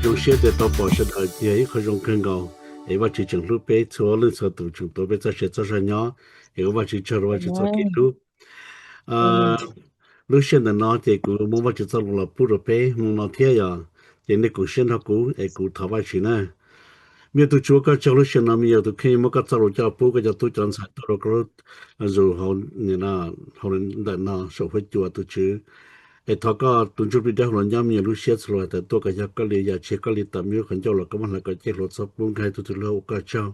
Zoo siab tias tau pom sawv daws yog ib qho zoo kawg nkaus, es Vajtswv tseem hlub peb txhua leej txhua tus, tseem tuav peb txoj sia txoj zog nyob, es ua Vajtswv tsaug rau Vajtswv txoj kev hlub. Lub sij hawm ntawm no ces kuv muab Vajtswv txoj lus los pub rau peb hmo no thiab yom, ces nej koom siab nrog kuv es kuv thov Vajtswv na. Me nyuam tus Tswv, ua koj tsaug lub sij hawm no, me nyuam tus kheej muab koj txoj lus coj pub koj cov tub cov ntxhais tuaj rau koj lub, zus hauv ntawm no saum huab cua tus Tswv. Es thov koj tus Ntsuj Plig dawb huv los nyob me nyuam lub siab txhua lub hais tias tuaj kom yog koj li, yam tsis yog koj li tam me lub qhov ncauj los koj muab hlawv kom ceg hluav txog pub nkag tug twg luag ua koj tsaug.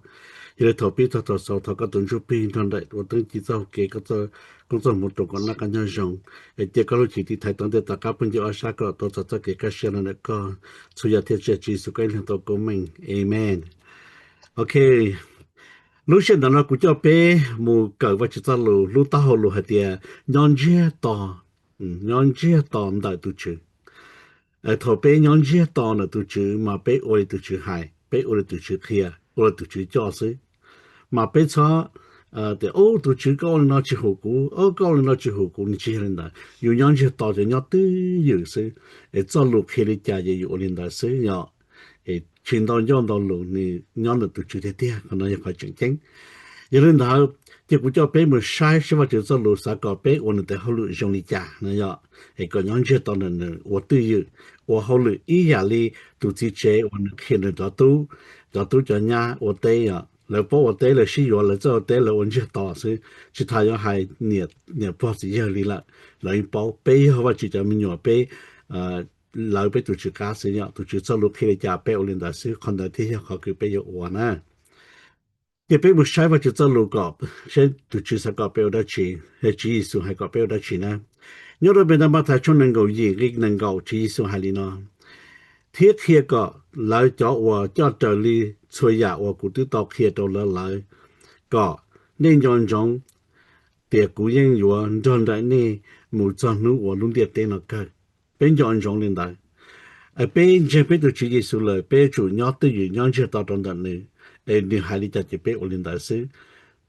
Yog li thaum pib txog thaum xaus thov koj tus Ntsuj Plig nrog nraim ua teeb ci txoj hau kev koj txoj koob txoj hmoov rau kom noj qab nyob zoo, es cia koj lub hwj chim tiv thaiv tom ntej tom qab phooj ywg ob sab kom tau txog txoj kev kaj siab no ntawm koj. Txhua yam thiaj tseg Tswv Yexus koj ib leeg tau koob meej. Amen. Ok, lub sij hawm ntawm no kuv coj peb mus kawm Vajtswv txoj lus lub taub hau lus hais tias nyob ntsiag to, nyob ntsiag to ntawm tus Tswv. Thaum peb nyob ntsiag to ntawm tus Tswv mas peb ua li tus Tswv hais, peb ua li tus Tswv qhia, ua li tus Tswv coj xwb. Mas peb txhob tias, ub, tus Tswv koj ua li no tsis haum kuv, koj ua li no tsis haum kuv, nws tsis yog li ntawd. Yus nyob ntsiag to ces nyob twj ywm xwb, es txoj lus qhia li cas ces yus ua li ntawd xwb yom. Es tsis ntau ncauj ntau lus, nws nyob ntawm tus Tswv tiag tiag, qhov no yog qhov tseem ceeb. Yog li ntawd, ces kuv coj peb mus saib seb Vajtswv txoj lus xav kom peb ua nws tes hauj lwm zoo li cas no yom. Es kom nyob ntsiag to ntawm nws, ua twj ywm, ua hauj lwm ib yam li tus txiv tsev uas nws qhia nws cov tub, cov tub cov nyab ua teb yom. Lawv paub ua teb lawv sib yuav, lawv txawj ua teb lawv ua ntsiag to xwb, tsis tas yuav hais niam pog txiv yawg li lawm, lawv yeej paub. Peb yog Vajtswv cov me nyuam, peb lawv peb tus Tswv qab xwb yom. Tus Tswv txoj lus qhia li cas peb ua li ntawd xwb, qhov ntawd thiaj yog qhov kws peb yuav ua na. Ces peb mus saib Vajtswv txoj lus kom saib tus Tswv xav kom peb ua dab tsi, es Tswv Yexus hais kom peb ua dab tsi na. Nyob rau npe ntawv Mathais tshooj nees nkaum yim nqe nees nkaum, Tswv Yexus hais li no: Thiab qhia kom lawv cov uas coj raws li txhua yam uas kuv twb tau qhia rau lawv lawm, kom nej nco ntsoov tias kuv yeej yuav nrog nraim nej mus txog hnub uas lub ntiaj teb no kawg. Peb nco ntsoov li ntawd. Peb ntseeg peb tus Tswv Yexus lawm, peb yuav tsum nyob twj ywm nyob ntsiag to rau ntawm nws, es nws hais li cas ces peb ua li ntawd xwb.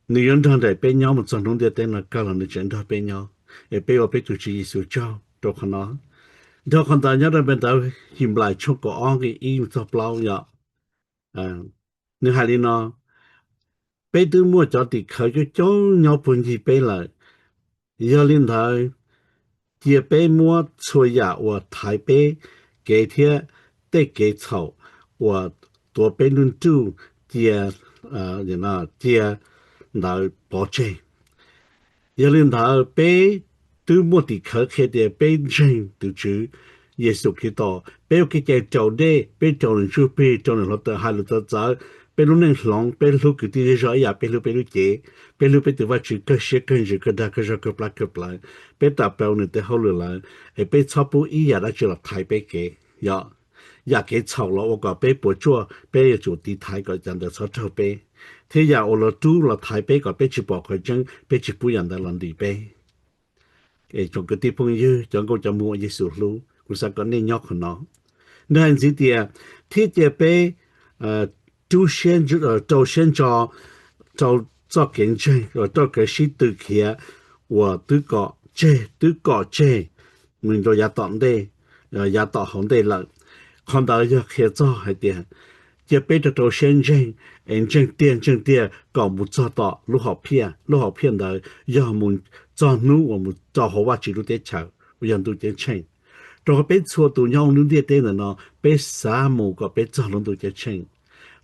Nws yuav nrog nraim peb nyob mus txog hnub ntiaj teb no kawg los nws tseem nrog peb nyob, es peb ua peb tus Tswv Yexus tsaug rau qhov no. Nrog qhov ntawd nyob rau npe ntawv Henplais tshooj kaum ob nqe ib txog plaub yom. Nws hais li no: Peb twb muaj cov tim khawv coob coob nyob puag ncig peb lawm. Yog li ntawd, cia peb muab txhua yam uas thaiv peb kev thiab tej kev txhaum uas tuav peb nruj nruj cia, cia ntawd pov tseg. Yog li ntawd, peb twb muaj tim khawv qhia tias peb ntseeg tus Tswv Yexus Khetos, peb ua kev cai raus dej, peb raus nws ntsuj plig, raus nws hluav taws, hais lus txawv txawv, peb lub neej hloov, peb hlub kwv tij zej zog ib yam peb hlub peb lub cev, peb hlub peb tus Vajtswv kawg siab kawg ntsws kawg dag kawg zog kawg plab kawg plawv, peb tawm plaws ua nws tes hauj lwm lawm, es peb txhob pub ib yam dab tsi los thaiv peb kev. Yog yam kev txhaum los ua kom peb puas tsuaj, peb yuav tsum tiv thaiv kom yam ntawd txhob raug peb, thiab yam uas los rub los thaiv peb kom peb tsis pom qhov tseeb, peb tsis pub yam ntawd los ntis peb. Es tsoom kwv tij phooj ywg, cov nkauj cov muam uas Yexus hlub, kuv xav kom nej nyob qhov no. Nws hais ntxiv tias, thiab cia peb rau siab ntso rau txoj kev ntseeg, rau kev sib tw khiav uas twb kom tseg, twb kom tseg mus rau yav tom ntej, yav tom hauv ntej lawm. Qhov ntawd yog qhia txog hais tias cia peb rau rau siab ntseeg, es ntseeg tiag ntseeg tiag kom mus txog tom lub hom phiaj. Lub hom phiaj ntawd yog mus txog hnub uas mus rau hauv Vajtswv lub teb chaws uas yog ntuj ceeb tsheej. Rau qhov peb txhua tus nyob hauv lub ntiaj teb ntawm no, peb xav mus kom peb txog lub ntuj ceeb tsheej.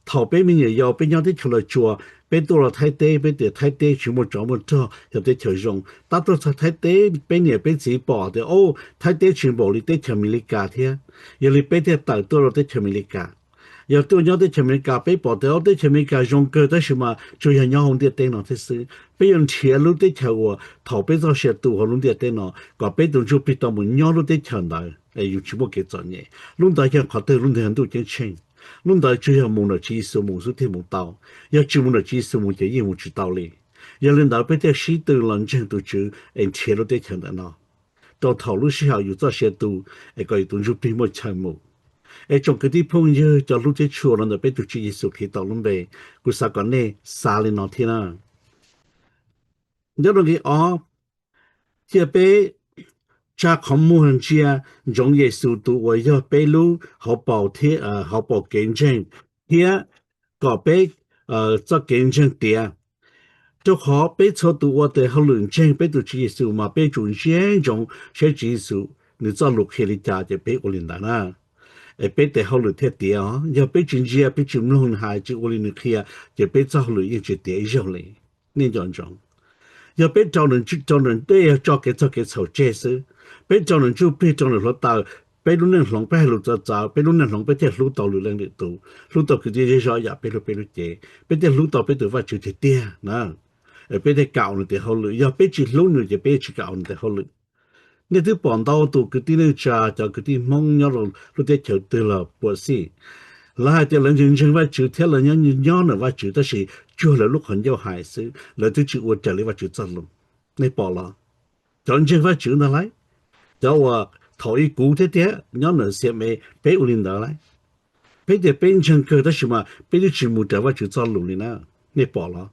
Thaum peb me nyuam yaus peb nyob teb chaws Los Tsuas, peb tuaj los Thaib teb, peb tias Thaib teb tsis muaj tsov muaj rog, yog teb chaws zoo. Tab tuaj txog Thaib teb, peb niam peb txiv pom tias, o, Thaib teb tsis npaum li teb chaws Amelikas thiab, yog li peb thiaj tawm tuaj rau teb chaws Amelikas. Yog tuaj nyob teb chaws Amelikas, peb pom tias, o, teb chaws Amelikas zoo kawg, tab sis mas tsuas yog nyob hauv ntiaj teb no thiab xwb. Peb yuav nrhiav lub teb chaws uas thaum peb txoj sia tu hauv lub ntiaj teb no, kom peb tus ntsuj plig tau mus nyob lub teb chaws ntawd es yus tsis muaj kev txom nyem. Lub ntawd yog qhov twg? Lub ntawd yog ntuj ceeb tsheej. Lub ntawd tsuas yog mus nram Tswv Yexus mus xwb thiaj mus tau. Yog tsis mus nram Tswv Yexus mus ces yeej mus tsis tau li. Yog li ntawd peb thiaj sib tw los ntseeg tus Tswv es nrhiav lub teb chaws ntawm no, rau thaum lub sij hawm yus txoj sia tu, es kom yus tus ntsuj plig muaj chaw mus. Es tsoom kwv tij phooj ywg cov hlub thiab tshua los ntawm peb tus Tswv Yexus Khetos lub npe, kuv xav kom nej xav li no thiab na. Nyob rau nqe ob, cia peb tsa qhov muag ntsia ntsoov Yexus tus uas yog peb lub hauv paus thiab, hauv paus kev ntseeg, thiab kom peb txoj kev ntseeg tiav. Rau qhov peb txhua tus ua tes hauj lwm ntseeg peb tus Tswv Yexus mas peb yuav tsum ntsia ntsoov saib Tswv Yexus nws txoj lus qhia li cas ces peb ua li ntawd na. Es peb tes hauj lwm thiaj tiav os. Yog peb tsis ntsia, peb tsis mloog nws hais, tsis ua li nws qhia, ces peb txoj hauj lwm yeej tsis tiav ib zaug li. Nej nco ntsoov, yog peb rau nws, rau nws dej yog tso kev txog kev txhaum tseg xwb, peb rau nws ntsuj plig, rau nws hluav taws, peb lub neej hloov peb hais lus txawv txawv, peb lub neej hloov peb thiaj hlub tau lwm leej lwm tus, hlub tau kwv tij zej zog yam peb hlub peb lub cev, peb thiaj hlub tau peb tus Vajtswv tiag tiag na. Peb thiaj kam ua nws tes hauj lwm. Yog peb tsis hlub nws ces peb tsis kam ua nws tes hauj lwm. Nej twb pom ntau tus kwv tij neej tsa, cov kwv tij Hmoob nyob rau lub teb chaws twg los puas xij, lawv hais tias lawv ntseeg ntseeg Vajtswv thiab lawv nyob nyob ntawm Vajtswv, tab sis cuag lawv lub qhov ncauj hais xwb, lawv twb tsis ua raws li Vajtswv txoj lus. Nej pom los? Cov ntseeg Vajtswv ntag lauj, cov uas thaum ub kuv thiab tiag nyob ntawm C M A peb ua li ntawd lauj. Peb tias peb ntseeg kawg tab sis mas peb twb tsis mus raws Vajtswv txoj lus li na. Nej pom los?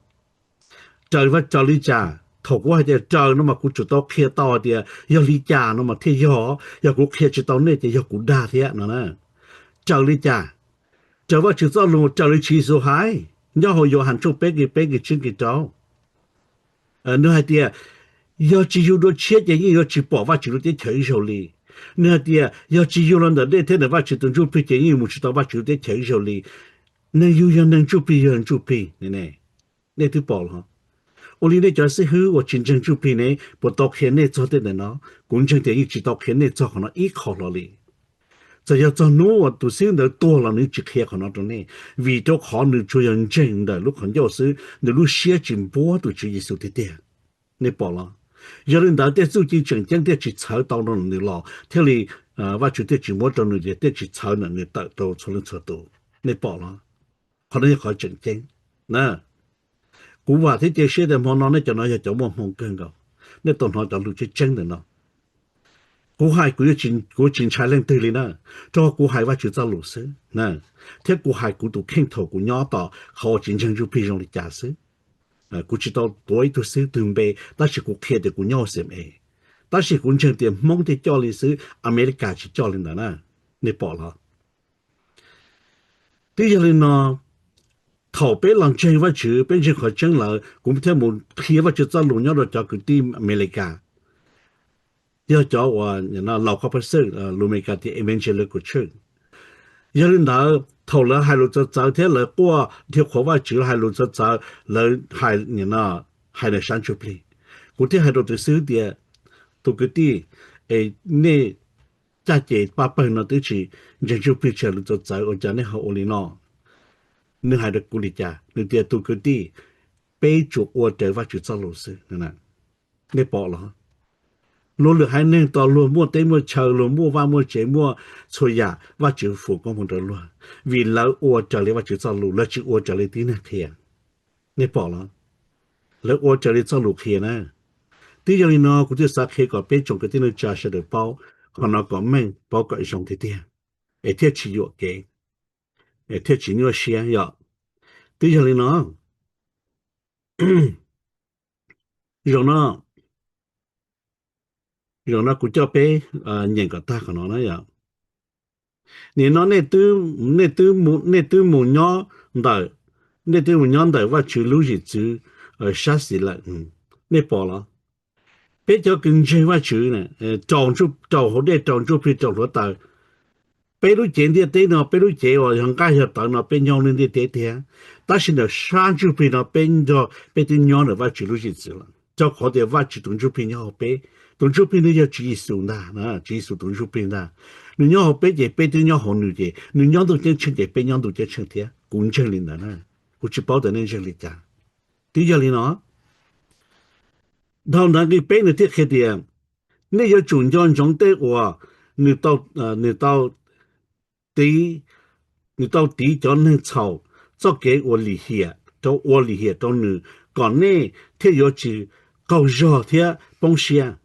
Raws, raws li cas? Thaum kuv hais tias raws no mas kuv tsum tau qhia tau hais tias yog li cas no mas thiaj yog, yog kuv qhia tsis tau nej ces yog kuv dag thiab no na. Raws li cas? Raws Vajtswv txoj lus, raws li Tswv Yexus hais nyob hauv Yauhas tshooj peb nqe peb nqe tsib nqe rau. Nws hais tias yog tsis yug dua tshiab ces yeej yuav tsis pom Vajtswv lub teb chaws ib zaug li. Nws hais tias yog tsis yug los ntawm dej thiab ntawm Vajtswv tus Ntsuj Plig ces yeej yuav mus tsis tau Vajtswv lub teb chaws ib zaug li. Neeg yug yog neeg, ntsuj plig yog ntsuj plig. Nej twb pom los? Ua li nej cov xib hwb uas tsis ntseeg ntsuj plig ne, puas tau qhia nej txog tej ntawm no? Kuv ntseeg tias yeej tsis tau qhia nej txog qhov no ib qho hlo li. Txawm yog txog hnub uas tus xib hwb ntawd tuag los nws tsis qhia qhov no rau nej, vim rau qhov nws tsuas yog ntseeg ntawm lub qhov ncauj xwb, nws lub siab tsis npuab tus Tswv Yexus tiag tiag. Nej pom los? Yog li ntawd tej txuj ci tseem ceeb thiaj tsis txhawv tau rau nws los, thiaj li Vajtswv thiaj tsis muab rau nws, thiaj tsis txhawv ntawm nws tawm rau txhua leej txhua tus. Nej pom los? Qhov no yog qhov tseem ceeb na. Kuv vam thiab cia siab tias hmo no nej cov no yog cov muaj hmoo kawg nkaus, nej tau hnov cov lus tseeb tseeb ntawm no. Kuv hais kuv, kuv tsis ntshai leej twg li na, rau qhov kuv hais Vajtswv txoj lus xwb na, thiab kuv hais kuv tus kheej thaum kuv nyob tom qhov uas tsis ntseeg ntsuj plig zoo li cas xwb. Kuv tsis tau tuav ib tug xib hwb twg npe, tab sis kuv qhia tias kuv nyob hauv C M A, tab sis kuv ntseeg tias Hmoob thiaj coj li xwb, Amelikas tsis coj li ntawd na. Nej pom los? Twb yog li no, thaum peb los ntseeg Vajtswv, peb ntseeg qhov tseeb lawm, kuv thiaj mus qhia Vajtswv txoj lus nyob rau cov kwv tij Amelikas, yog cov uas laus qhov pab xwb, lus Amelikas tias evangelical church. Yog li ntawd thaum lawv hais lus txawv txawv thiab lawv quaj dhia qhuas Vajtswv, hais lus txawv txawv, lawv hais, hais nws sab ntsuj plig, kuv thiaj hais rau tus xib hwb tias, tus kwv tij, es nej caj ces pab pawg no twb tsis ntseeg ntsuj plig, tsis hais lus txawv txawv, ua cas nej ho ua li no? Nws hais rau kuv li cas? Nws tias, tus kwv tij, peb tsuas ua raws Vajtswv txoj lus xwb. Nej pom los? Luag lwm haiv neeg tau luag muaj teb muaj chaw, luag muaj vaj muaj tsev, muaj txhua yam, Vajtswv foom koob hmoov rau luag, vim lawv ua raws li Vajtswv txoj lus, lawv tsis ua raws li tib neeg qhia. Nej pom los? Lawv ua raws li txoj lus qhia na. Twb yog li no kuv thiaj xav qhia kom peb tsoom kwv tij neej tsa sawv daws paub qhov no kom meej, paub kom zoo tiag tiag, es thiaj tsis yuam kev, es thiaj tsis nyuaj siab yom. Twb yog li no, zaum no, zaum no kuv coj peb nyeem kom tag qhov no na yom. Nim no nej twb, nej twb mus nyob ntawm, nej twb mus nyob ntawm Vajtswv lub zim txwv sab xis lawm. Nej pom los? Peb cov kws ntseeg Vajtswv, rau hauv dej, rau ntsuj plig, rau hluav taws, peb lub cev ntiaj teb no, peb lub cev uas yog nqaij yog tawv no peb nyob lub ntiaj teb tiag, tab sis ntawm sab ntsuj plig no peb, peb twb nyob ntawm Vajtswv lub zim txwv lawm, rau qhov tias Vajtswv tus ntsuj plig nyob hauv peb. Tus ntsuj plig ntawd yog Tswv Yexus ntag, Tswv Yexus tus ntsuj plig ntag. Nws nyob hauv peb ces peb twb nyob hauv nws, ces nws nyob ntuj ceeb tsheej ces peb nyob ntuj ceeb tsheej thiab. Kuv ntseeg li ntawd na, kuv tsis paub tias nej ntseeg li cas. Twb yog li no, dhau ntawd nqe peb nws thiaj qhia tias, nej yuav tsum nco ntsoov tej uas nws tau, nws tau tiv, nws tau tiv cov neeg txhaum txoj kev ua lim hiam, rau ua lim hiam rau nws, kom nej thiaj yuav tsis qaug zog thiab poob siab.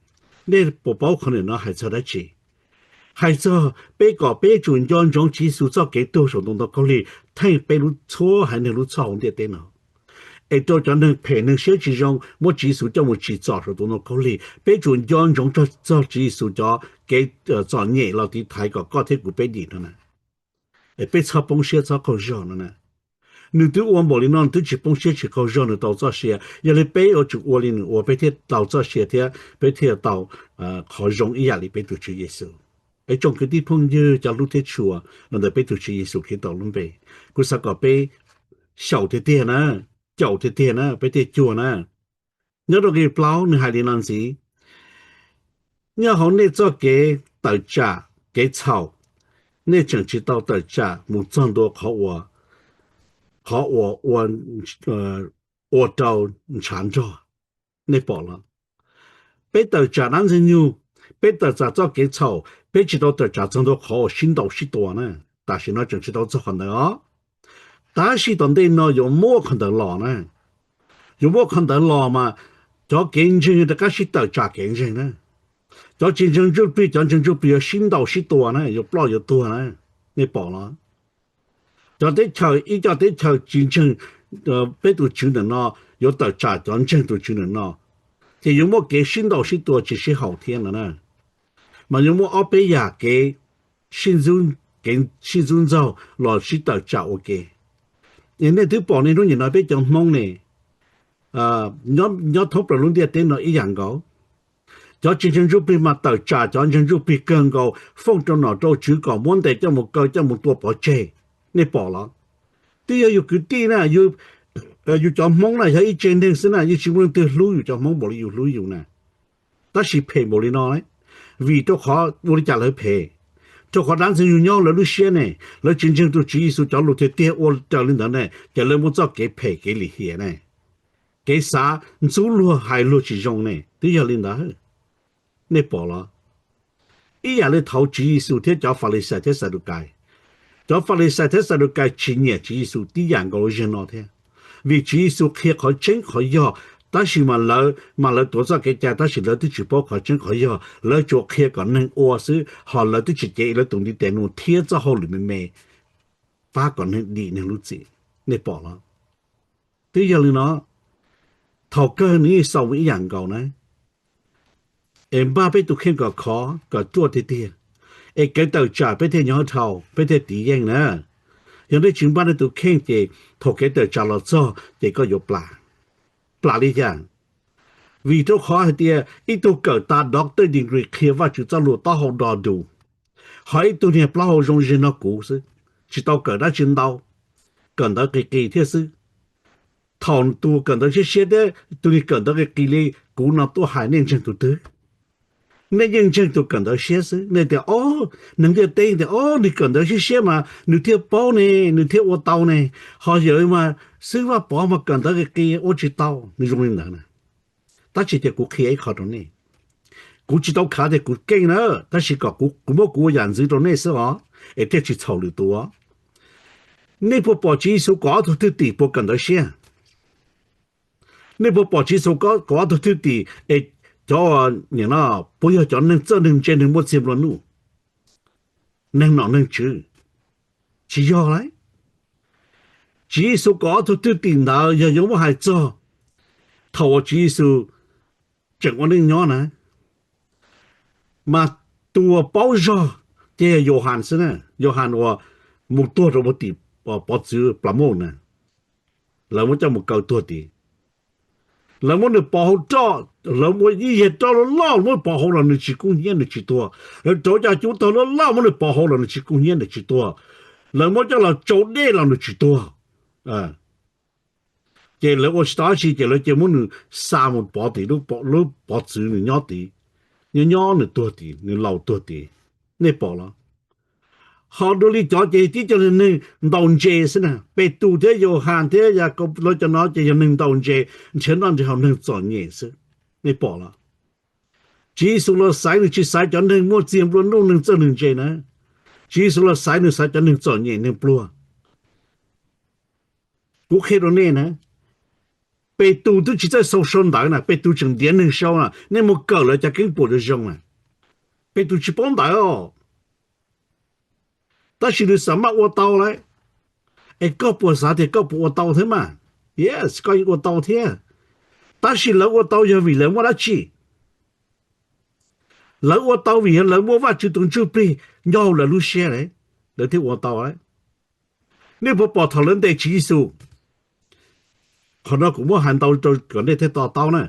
Nej puas paub qhov nim no hais txog dab tsi? Hais txog peb kom peb yuav tsum nco ntsoov Tswv Yexus txoj kev tuag saum ntoo taub khaub lig theej peb lub, txhua haiv neeg lub txhoj hauv ntiaj teb no. es rau cov neeg phem neeg siab tsis zoo muab Tswv Yexus coj mus tsim txom saum tus ntoo khaub lig. Peb tsuas nco ntsoov txog Tswv Yexus cov kev txom nyem los tiv thaiv kom koj thiab kuv peb dim no na. Es peb txhob poob siab txhob qaug zog no na. Nws twb ua npaum li no nws twb tsis poob siab tsis qaug zog, nws tau txoj sia. Yog li peb yuav tsum ua li nws ua peb thiaj tau txoj sia thiab peb thiaj tau qhov zoo ib yam li peb tus Tswv Yexus. Es tsoom kwv tij phooj ywg cov hlub thiab tshua los ntawm peb tus Tswv Yexus Khetos lub npe, kuv xav kom peb xyaum tiag tiag na, caum tiag tiag na peb thiaj cuag na. Nyob rau nqe plaub nws hais li no ntxiv: Nyob hauv nej txoj kev tawm tsam kev txhaum, nej tseem tsis tau tawm tsam mus txog ntua qhov uas, qhov uas ua rau ntshav nrog. Nej pom los? Peb tawm tsam dab ntxwg nyoog, peb tawm tsam txoj kev txhaum, peb tsis tau tawm tsam txog ntua qhov uas sib ntaus sib tua na. Tam sim no tseem tsis tau txog qhov ntawd os. Tab sis tom ntej no yuav muaj qhov ntawd los na. Yuav muaj qhov ntawd los mas cov kev ntseeg yuav rov qab sib tawm tsam kev ntseeg na. Cov tsis ntseeg ntsuj plig, cov ntseeg ntsuj plig yuav sib ntaus sib tua na, yuav ploj yuav tuag na. Nej pom los? Cov teb chaws, ib co teb chaws tsis ntseeg peb tus Tswv ntawm no yuav tawm tsam cov ntseeg tus Tswv ntawm no, ces yuav muaj kev sib ntaus sib tua tsis sib haum thiab no na. Mas yuav muaj ob peb yam kev sib ntxub ntxaug los sib tawm tsam ua ke. Nej twb pom ne, hnub nim no peb cov Hmoob ne, nyob thoob plaws lub ntiaj teb no ib yam nkaus. Cov tsis ntseeg ntsuj plig mas tawm tsam cov ntseeg ntsuj plig kawg nkaus, foob rau nom rau tswv kom muab ntes coj mus kaw coj mus tua pov tseg. Nej pom los? Twb yog yus kwv tij na, yus cov Hmoob na yog ib tse neeg xwb na, yeej tsis muaj leej twg hlub yus cov Hmoob npaum li yus hlub yus na. Tab sis phem npaum li no, vim rau qhov ua li cas lawv phem? Rau qhov dab ntxwg nyoog nyob lawv lub siab ne, lawv tsis ntseeg tus Tswv Yexus cov lus tiag tiag ua raws li ntawd ne, ces lawv muaj txoj kev phem kev lim hiam ne, kev xav ntxub luag hais luag tsis zoo ne, twb yog li ntawd. Nej pom los? Ib yam li thaud Tswv Yexus thiab cov Falixais thiab Xadukais. Cov Falixais thiab Xadukais tsis nyiam Tswv Yexus tib yam nkaus li zaum no thiab, vim Tswv Yexus qhia qhov tseeb qhov yog, tab sis mas lawv, mas lawv tuav txoj kev cai tab sis lawv twb tsis paub qhov tseeb qhov yog, lawv tsuas qhia kom neeg ua xwb, ho lawv twb tsis cev lawv tus ntiv tes nug thiab txoj hauj lwm me me pab kom neeg dim neeg lub txim. Nej pom los? Twb yog li no, thaum kawg nws yeej xaus ib yam nkaus na. Es npaj peb tus kheej kom khov kom ruaj tiag tiag, es kev tawm tsam peb thiaj nyob dhau, peb thiaj tiv yeej na. Yog nej tsis npaj nej tus kheej ces thaum kev tawm tsam los txog ces koj yuav plam. Plam li cas? Vim rau qhov hais tias ib tug kawm tas doctor degree qhia Vajtswv txoj lus taub hau do dus, ho ib tug niag plaub hau zoo zig no kuv xwb, tsis tau kawm dab tsi ntau, kawm ntawv qis qis thiab xwb. Thaum tus kawm ntawv siab siab thiab tus niag kawm ntawv qis qis li kuv no tuaj hais nej ntseeg tus twg? Nej yeej ntseeg tus kawm ntawv siab xwb. Nej tias, o, neeg ntiaj teb tias, o, nws kawm ntawv siab siab mas nws thiaj paub ne, nws thiaj ua tau ne. Ho yawg mas xib hwb Vaj Pov mas kawm ntawv qis qis ua tsis tau. Nws zoo li ntawd na. Tab sis tias kuv qhia ib qho rau nej. Kuv tsis tau khav tias kuv keej na, tab sis kom kuv muab kuv ua yam ntxwv rau nej xwb os, es thiaj tsis txhaum lwm tus os. Nej puas pom Tswv Yexus kom ob tug thwj tim puas kawm ntawv siab? Nej puas pom Tswv Yexus kom ob tug thwj tim es cov, nim no, puas yog cov neeg txawj neeg ntse neeg muaj txiag nplua nuj, neeg nom neeg tswv? Tsis yog lauj. Tswv Yexus kom ob tug thwj tim ntawd yog yuav muab hais txog thaum uas Tswv Yexus tseem ua neej nyob na, mas tus uas paub zog ces yog Yauhas xwb na. Yauhas uas mus tuag rau puag tim pov txwv Plamauj na, lawv muab coj mus kaw tuag tid. Lawv muab nws pov hauv roj, lawv muab ib yam roj loj loj muab pov hauv los nws tsis kub hnyiab nws tsis tuag. Lawv rauv cov cuv taug loj loj muab nws pov hauv los nws tsis kub hnyiab nws tsis tuag. Lawv muab coj los tsau dej los nws tsis tuag. Ces lawv ua tsis tau dab tsi ces lawv cia muab nws xa mus pov tim lub pov txwv nws nyob tid. Nyob nyob nws tuag tid, nws laus tuag tid. Nej pom los? Ho dua li cov ces tib co neeg ntaus ntses xwb na. Petus thiab Yauhas thiab Yakaus lawv cov no ces yog neeg ntaus ntses, nrhiav noj nrhiav haus, neeg txom nyem xwb. Nej pom los? Tswv Yexus los xaiv nws tsis xaiv cov neeg muaj txiag nplua nuj, neeg txawj neeg ntse na. Tswv Yexus los xaiv nws xaiv cov neeg txom nyem neeg pluag. Kuv qhia rau nej na, Petus twb tsis txawj sau sau ntawv na, Petus tseem ntiav neeg sau na, nej mus kawm lawv cov keeb puam zoo zoo na. Petus tsis paub ntawv os, tab sis nws xam maj ua tau lawm. Es koj puas xav tias koj puas ua tau thiab mas? Yes, koj yeej ua tau thiab. Tab sis lawv ua tau yog vim lawv muaj dab tsi? Lawv ua tau vim yog lawv muaj Vajtswv tus Ntsuj Plig nyob hauv lawv lub siab lawm, lawv thiaj ua tau. Nej puas pom thaum lawv ntes Tswv Yexus? Qhov no kuv muab hais ntau rau kom nej thiaj to taub na.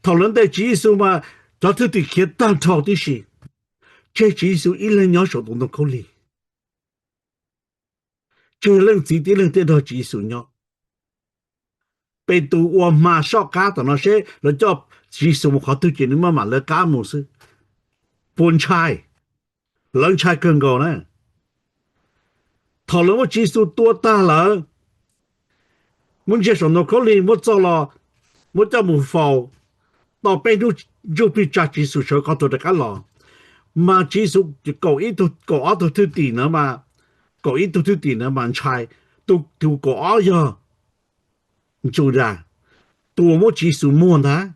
Thaum lawv ntes Tswv Yexus mas cov thwj tim khiav tag nrho tib si, tseg Tswv Yexus ib leeg nyob saum tus ntoo khaub lig. Tseg leej txiv tib leeg thiaj nrog Tswv Yexus nyob. Petus ua hma soj qab tom no seb lawv coj Tswv Yexus mus qhov twg ces nws maj mam lawv qab mus xwb. Puas ntshai? Lawv ntshai kawg nkaus na. Thaum lawv muab Tswv Yexus tua tag lawm, muab ntsia saum ntoo khaub lig muab txo los, muab coj mus faus, tau peb hnub Ntsuj Plig tsa Tswv Yexus sawv qhov tuag rov qab los, mas Tswv Yexus kaum ib tug, kaum ob tug thwj tim na mas, kaum ib tug thwj tim na mas ntshai. Tus, tus kaum ob yog Judas, tus uas muab Tswv Yexus muag ntag.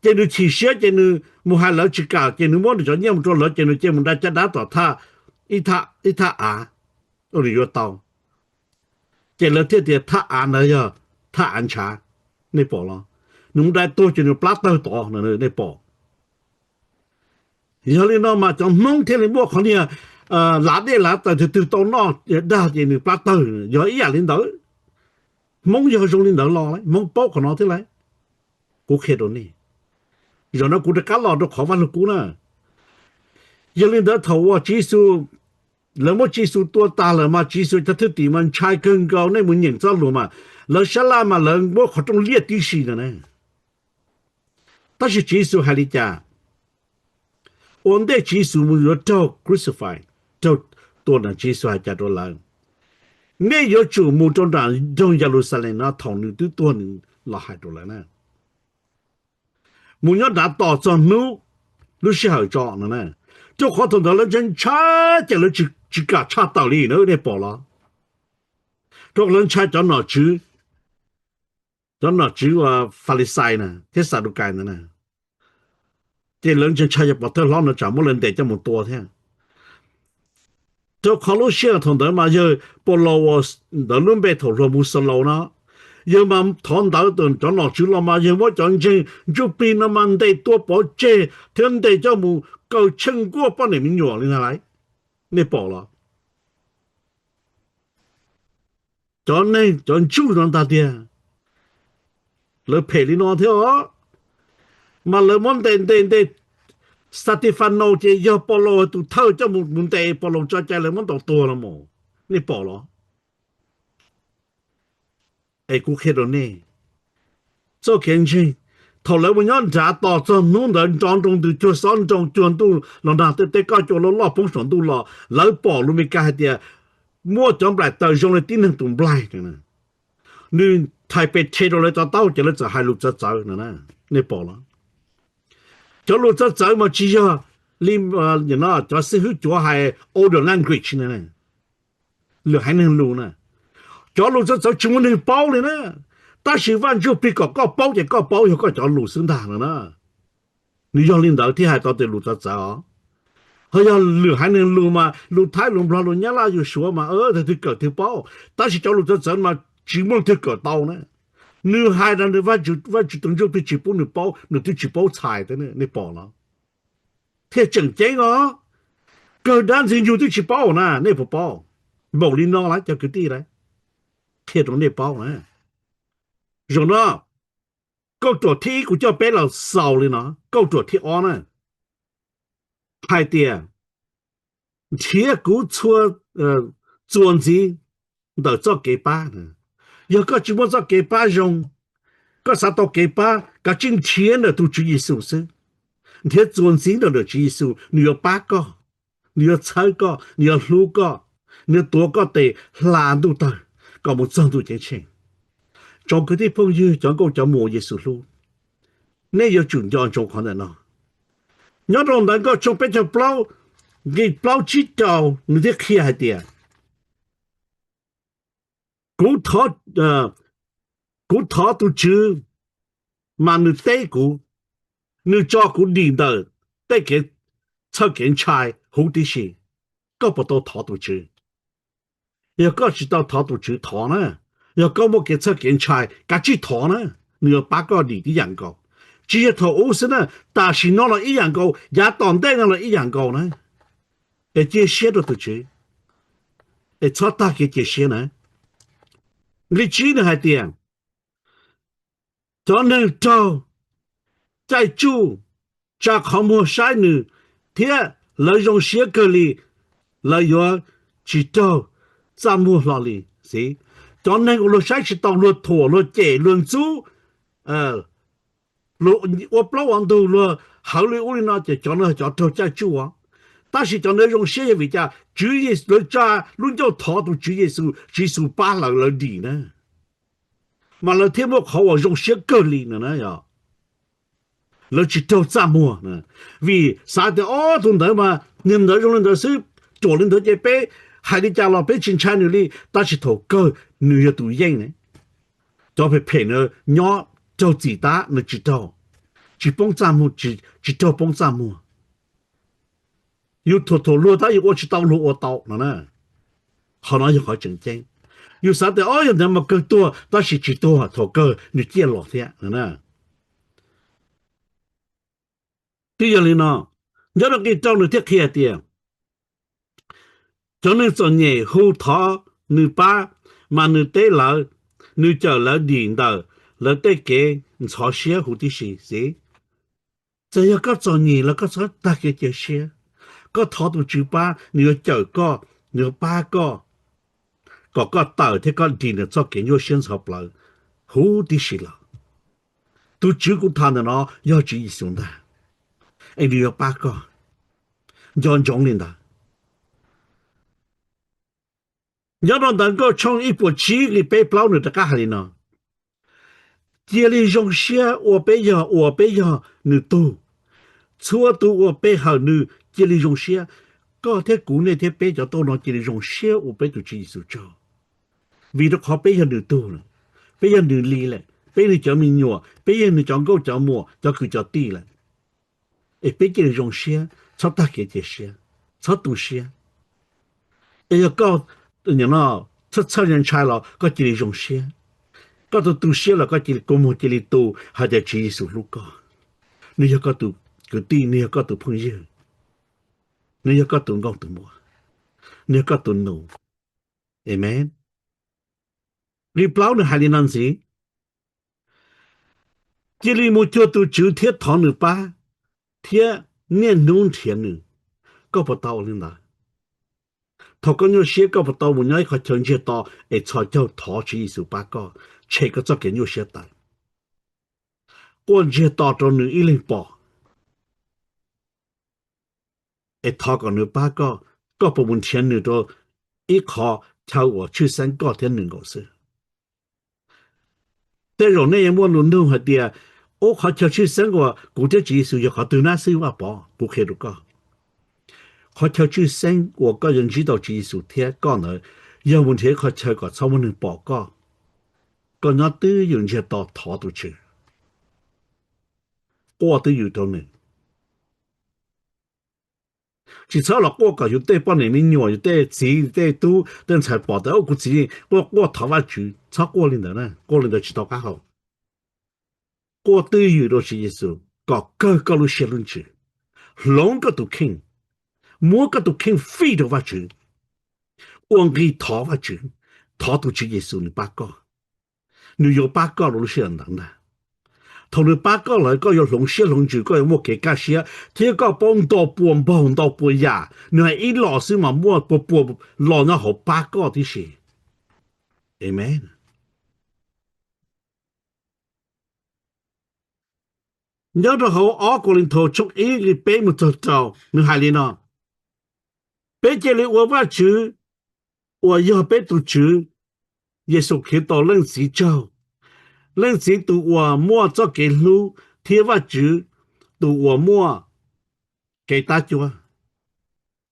Ces nws chim siab ces nws mus hais lawv tsis kam ces nws muab nws cov nyiaj mus rau lawv ces nws cia mus da caj dab tom thaj, ib thaj, ib thaj av, ua nws yuav tau. Ces lawv thiaj tias thaj av ntawd yog thaj av ntshav, nej pom los? Nws mus da tuag ces nws plab tawg tod, nej pom. Yog li no mas cov Hmoob thiaj li muaj qhov niag lav dej lav taws twg twg tau noj dag ces nws plab tawg, yog ib yam li ntawd. Hmoob yog zoo li ntawd los, Hmoob paub qhov no thiab lauj. Kuv qhia rau nej, zaum no kuv rov qab los rau qhov Vaj Lug Kub na. Yog li ntawd thaum uas Tswv Yexus, lawv muab Tswv Yexus tua tas lawm mas Tswv Yexus cov thwj tim mas ntshai kawg nkaus, nej mus nyeem txoj lus mas lawv sab laj mas lawv muab qhov rooj liaj tib si no na. Tab sis Tswv Yexus hais li cas? Ua ntej Tswv Yexus mus yuav raug crucify, raug tua na, Tswv Yexus hais cas rau lawv? Nej yuav tsum mus rau nram nroog Yeluxalees no thaum nws twb tuag nws los hais rau lawv na. Mus nyob nrad tos txog hnub lub sij hawm tso no na. Rau qhov thaum ntawd lawv ntshai ntshai ces lawv tsis kam tshaj tawm li na, nej pom los? Rau qhov lawv ntshai cov nom tswv, cov nom tswv Falixais na thiab Xadukais ntawd na. Ces lawv ntshai ntshai yog pov thawj hlob no tsam muab lawv ntes coj mus tua thiab. Rau qhov lub sij hawm thaum ntawd mas yawg Paulus uas ntawd lub npe thaum hluas mus Xaulaus no, yawg mas thov ntawd cov nom tswv los mas yawg muab cov ntseeg Ntsuj Plig no mas ntes tua pov tseg thiab ntes coj mus kaw tsheej nkuaj poj niam me nyuam li ntag lauj. Nej pom los? Cov neeg cov ntsuj no ntag tiag, lawv phem li no thiab os. Mas lawv muab ntes ntes ntes Xatifanaus ces yog Paulus tus thawj coj mus ntes Paulus tso cai lawv muab ntaus tuag los mas, nej pom los? Es kuv qhia rau nej, txoj kev ntseeg, thaum lawv mus nyob nrad tos txog hnub ntawd nrov nroo ntws cuag xob nroo cuag ntuj los nag tej teb koj cua loj loj poob saum ntuj los lawv pom lus Meskas hais tias muaj cov nplaim taws zoo li tib neeg tus nplaig. Nws thais pes rhe rau lawv cov taub hau ces lawv txawm hais lus txawv txawv no, nej pom los? Cov lus txawv txawv mas tsis yog li cov xib hwb cuav hais oral language na, lwm haiv neeg lus na. Cov lus txawv txawv tsis muaj neeg paub li na, tab sis Vaj Ntsuj Plig kom koj paub ces koj paub yog koj cov lus xwb ntag no na. Nws yog li ntawd thiaj hais tau tias lus txawv txawv os. Ho yog lwm haiv neeg lus mas lus Thaib lus Nplog lus Nyab Laj yus Suav mas twg kawm twg paub, tab sis cov lus txawv txawv mas tsis muaj leej twg kawm tau na. Nws hais rau nws Vaj Tswv tus Ntsuj Plig tsis pub nws paub, nws twb tsis paub txhais thiab, nej pom los? Thiaj tseem ceeb os. Kawg dab ntxwg nyoog twb tsis paub na, nej puas paub? Npaum li no lawm cov kwv tij lauj, qhia rau nej paub na. Zaum no, kauj ruam thib ib kuv coj peb los xaus li no, kauj ruam thib ob na, hais tias nrhiav kuv txhua, txuas ntxiv ntawm txoj kev pab. Yog koj tsis muaj txoj kev pab zoo, koj xav tau kev pab, kav tsij nrhiav ntawm tus Tswv Yexus xwb. Nrhiav txuas ntxiv ntawm ntawm Tswv Yexus, nws yuav pab koj, nws yuav txhawb koj, nws yuav hlub koj, nws yuav tuav koj tes hla ntuj tawg kom mus txog ntuj ceeb tsheej. Tsoom kwv tij phooj ywg, cov nkauj cov muam Yexus hlub, nej yuav tsum nco ntsoov qhov ntawm no. Nyob rau ntawv Nkauj tshooj peb caug plaub, nqe plaub tsib rau, nws thiaj qhia hais tias, kuv thov, kuv thov tus Tswv, mas nws teb kuv, nws tso kuv dim ntawm tej kev txhawj kev ntshai huv tib si. Koj puas tau thov tus Tswv? Yog koj tsis tau thov tus Tswv, thov na, Yog koj muaj kev txhawj kev ntshai, kav tsij thov na, nws yuav pab koj dim ib yam nkaus. Tsis yog thaum ub xwb na, tam sim no los ib yam nkaus, yav tom ntej no los ib yam nkaus na. Es cia siab rau tus Tswv, es txhob tag kev cia siab na. Nqe tsib nws hais tias, cov neeg raug caij tsuj tsa qhov muag saib nws, thiab lawv zoo siab kawg li, lawv yuav tsis raug txaj muag hlo li. Xib, cov neeg uas luag saib tsis taus, luag thuam, luag cem, luag ntxub, luag ua plaub ua ntug, luag hawv li ub li no, ces cov no cov raug caij tsuj os. Tab sis cov ntawd zoo siab yog vim cas? Tswv Yes, lawv tsa lub ncauj thov tus Tswv Yexus, Tswv Yexus pab lawv, lawv dim na, mas lawv thiaj muaj qhov uas zoo siab kawg li no na. Lawv tsis raug txaj muag, vim xav tias ob tug ntawd mas niag ntawd zoo li ntawd xwb, ruam li ntawd ces peb hais li cas los peb tsis ntshai nws li, tab sis thaum kawg nws yog tus yeej ne. Cov phem phem na nyob raug txim tab nws tsis raug, tsis poob txaj muag, tsis raug poob txaj muag. Yus thuam thuam luag tab yus ua tsis tau luag ua tau no na. Qhov no yog qhov tseem ceeb. Yus xav tias ob yog ntawd mas kawg tuag, tab sis tsis tuag, thaum kawg nws ciaj los thiab no na. Twb yog li no, nyob rau nqe rau nws thiaj qhia tias, cov neeg txom nyem hu thov nws pab, mas nws teb lawv, nws cawm lawv dim ntawm lawv tej kev ntxhov siab huv tib si. Xib, txawm yog koj txom nyem los koj txhob tag kev cia siab. Koj thov tus Tswv pab, nws yuav cawm koj, nws yuav pab koj, kom koj tawm thiab koj dim ntawm txoj kev nyuaj siab ntxhov plawv huv tib si los. Tus Tswv kuv tham ntawm no yog Tswv Yexus ntag, es nws yuav pab koj. Nco ntsoov li ntawd. Nyob rau ntawv Nkauj tshooj ib puas tsib nqe peb plaub nws rov qab hais li no, cia li zoo siab ua peb yog, ua peb yog nws tug. Txhua tus uas pe hawm nws cia li zoo siab. Koj thiab kuv, nej thiab peb cov tuaj no cia li zoo siab ua peb tus Tswv Yexus tsaug, vim rau qhov peb yog nws tug lawm, peb yog nws li lawm, peb yog nws cov me nyuam, peb yog nws cov nkauj cov muam, cov kwv cov tij lawm. Es peb cia li zoo siab, txhob tag kev cia siab, txhob tu siab. Es yog koj txhawj txhawj ntshai los koj cia li zoo siab, koj tu tu siab los koj cia li kua muag cia li tu hais tias Tswv Yexus hlub koj. Nws yog koj tus kwv tij, nws yog koj tus phooj ywg, nws yog koj tus nkauj tus muam, nws yog koj tus nus. Amees. Nqe plaub nws hais li no ntxiv, cia li mus cuag tus Tswv thiab thov nws pab, thiab niaj hnub nrhiav nws. Koj puas tau ua li ntawd? Thaum koj nyuaj siab koj puas tau mus nyob ib qhov chaw ntsiag to es txhos caug thov Tswv Yexus pab koj tshem koj txoj kev nyuaj siab tawm, quaj ntsiag to rau nws ib leeg pom, es thov kom nws pab koj? Koj puas mus nrhiav nws rau ib qhov chaw uas tshwj xeeb koj thiab nws nkaus xwb? Tej zaum nej yuav muaj lus nug hais tias, ub, qhov chaw tshwj xeeb uas kuv thiab Tswv Yexus yog qhov twg na xib Vaj Pov? Kuv qhia rau koj, qhov chaw tshwj xeeb uas koj yuav ntsib tau Tswv Yexus thiab koj ntawd yog mus nrhiav ib qhov chaw kom txhob muaj neeg pom koj, koj nyob twj ywm ntsiag to thov tus Tswv, quaj twj ywm rau nws. Tsis txhob los quaj kom yus tej poj niam me nyuam, yus tej txiv tej tub tej ntxhais pom tias, ub, kuv txiv quaj quaj thov Vajtswv. Txhob quaj li ntawd na, quaj li ntawd tsis tau qab hau. Quaj twj ywm rau Tswv Yexus kom kawg koj lub siab lub ntsws, hloov koj tus kheej, muab koj tus kheej fij rau Vajtswv, ua nqi thov Vajtswv, thov tus Tswv Yexus nws pab koj. Nws yuav pab koj rau lub sij hawm ntawd ntag. Thaum nws pab koj lawm koj yuav hloov siab hloov ntsws, koj yuav muaj kev kaj siab thiab koj paub ntau pua npaug ntau pua yam. Nws hais ib los xwb mas muaj pua pua los nyob hauv pab koj tib si. Amees. Nyob rau hauv ob Kauleethaus tshooj ib nqe peb mus txog rau, nws hais li no, peb cia li ua Vajtswv uas yog peb tus Tswv Yexus Khetos Leej Txiv tsaug, Leej Txiv tus uas muaj txoj kev hlub thiab Vajtswv tus uas muaj kev tab cuab.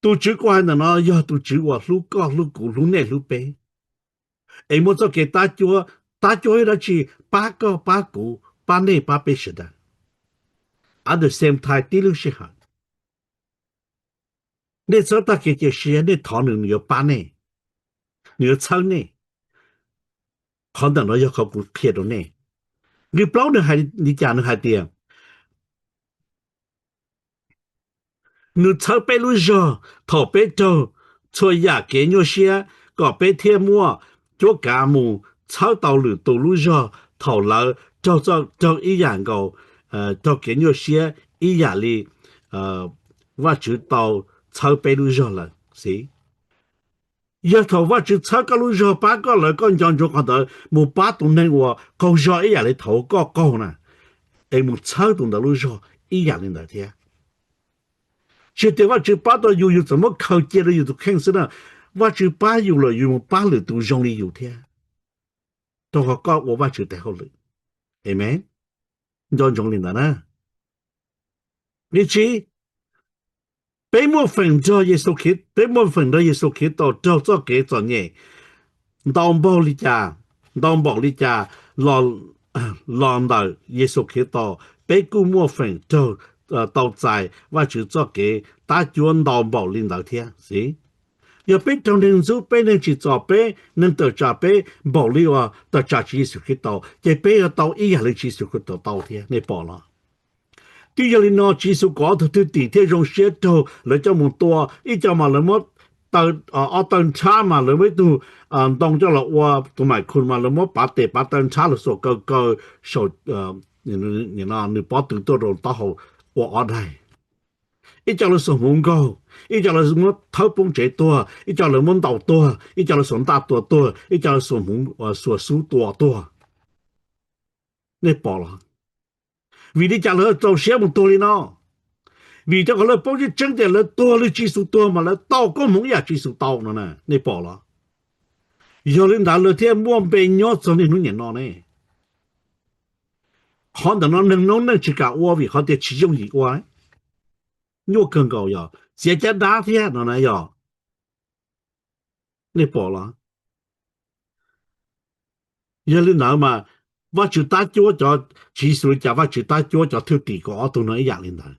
Tus Tswv kuv hais ntawm no yog tus Tswv uas hlub koj hlub kuv hlub nej hlub peb, es muaj txoj kev tab cuab, tab cuab ib dab tsi? Pab koj pab kuv pab nej pab peb sawv daws. At the same time tib lub sij hawm, nej txhob tag kev cia siab, nej thov nws, nws yuav pab nej, nws yuav txhawb nej. Qhov ntawm no yog qhov kuv qhia rau nej. Nqe plaub nws hais li cas? Nws hais tias nws txhawb peb lub zog thaum peb raug txhua yam kev nyuaj siab, kom peb thiaj muaj cuab kav mus txhawb tau lwm tus lub zog thaum lawv raug, raug ib yam nkaus, raug kev nyuaj siab ib yam li Vajtswv tau txhawb peb lub zog lawm xwb. Yog thaum Vajtswv txhawb koj lub zog pab koj lawm, koj nco ntsoov qhov ntawd mus pab tus neeg uas qaug zog ib yam li thaum koj qaug na, es mus txhawb tus ntawd lub zog ib yam li ntawd thiab. Tsis tias Vajtswv pab tau yus, yus txawm muab khaws cia rau yus tus kheej xwb na, Vajtswv pab yus lawm yus mus pab lwm tus zoo li yus thiab, rau qhov koj ua Vajtswv tes hauj lwm. Amees. Nco ntsoov li ntawd na. Nqe tsib, peb muaj feem nrog Yexus Khetos, peb muaj feem nrog Yexus Khetos raug txoj kev txom nyem ntau npaug li cas, ntau npaum li cas los, los ntawm Yexus Khetos, peb kuj muaj feem raug, tau txais Vajtswv txoj kev tab cuab ntau npaum li ntawd thiab xwb. Yog peb raug neeg ntxub peb, neeg tsim txom peb, neeg tawm tsam peb npaum li uas tawm tsam Tswv Yexus Khetos, ces peb yuav tau ib yam li Tswv Yexus Khetos tau thiab, nej pom los? Twb yog li no Tswv Yexus kom ob tug thwj tim thiaj zoo siab raug lawv coj mus tua, ib co mas lawv muab taw, ob taw nrhab mas lawv muab ib tug ntoo coj los ua tus maim khu mas lawv muab pav tes pav taw nrhab los xuas kaw kaw saum, nws pob tw tuaj rau taub hau ua ob daig. Ib co lawv xuas hmuv nkaug, ib co lawv muab thawb poob tsev tuag, ib co lawv muab ntaus tuag, ib co lawv xuas ntaj tua tuag, ib co lawv xuas hmuv, xuas xub tua tuag. Nej pom los? Vim li cas lawv rau siab mus tuag li no? Vim rau qhov lawv paub tseeb tseeb tias lawv tuag li Tswv Yexus tuag mas lawv tau koob hmoov ib yam Tswv Yexus tau no na, nej pom los? Yog li ntawd lawv thiaj muaj npe nyob txog niaj hnub niam no ne. Qhov ntawm no neeg noob neej tsis kam ua vim qhov tias tsis yooj yim ua, nyuaj kawg nkaus yog txiav caj dab thiab no na yog. Nej pom los? Yog li ntawd mas Vajtswv tab cuab cov, Tswv Yexus li cas Vajtswv tab cuab cov thwj tim kaum ob tug no ib yam li ntawd.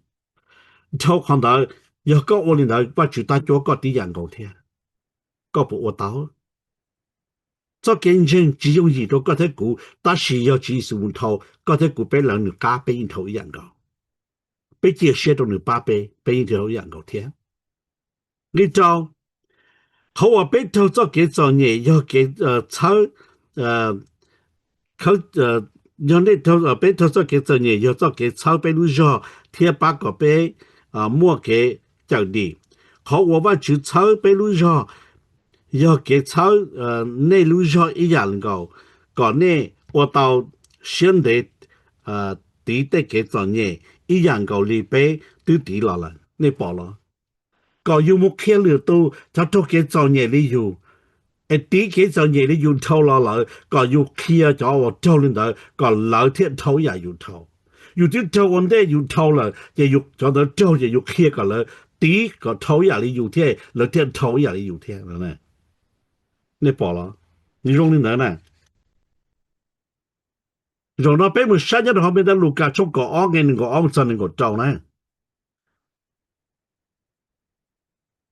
Dhau qhov ntawd, yog koj ua li ntawd Vajtswv tab cuab koj tib yam nkaus thiab. Koj puas ua tau? Txoj kev ntseeg tsis yooj yim rau koj thiab kuv, tab sis yog Tswv Yexus mus dhau, koj thiab kuv peb lawv nws qab peb yeej dhau ib yam nkaus. Peb cia siab rau nws pab peb, peb yeej dhau ib yam nkaus thiab. Nqe rau, qhov uas peb raug txoj kev txom nyem yog kev txhawb, yog nej, peb raug txoj kev txom nyem yog txoj kev txhawb peb lub zog thiab pab kom peb muaj kev cawm dim. Qhov uas Vajtswv txhawb peb lub zog yog kev txhawb nej lub zog ib yam nkaus, kom nej ua tau siab ntev tiv tej kev txom nyem ib yam nkaus li peb twb tiv los lawm. Nej pom los? Kom yus mus qhia lwm tus cov raug kev txom nyem li yus, es tiv kev txom nyem li yus dhau los lawm, kom yus qhia cov uas raug li ntawd kom lawv thiaj dhau ib yam yus dhau. Yus twb raug ua ntej yus dhau lawm, ces yus cov ntawd raug ces yus qhia kom lawv tiv kom dhau ib yam li yus thiab, lawv thiaj dhau ib yam li yus thiab. Nej pom los? Nws zoo li ntawd na. Zaum no peb mus saib nyob rau hauv npe ntawv Lukas tshooj kaum ob nqe nees nkaum ob mus txog nees nkaum rau na.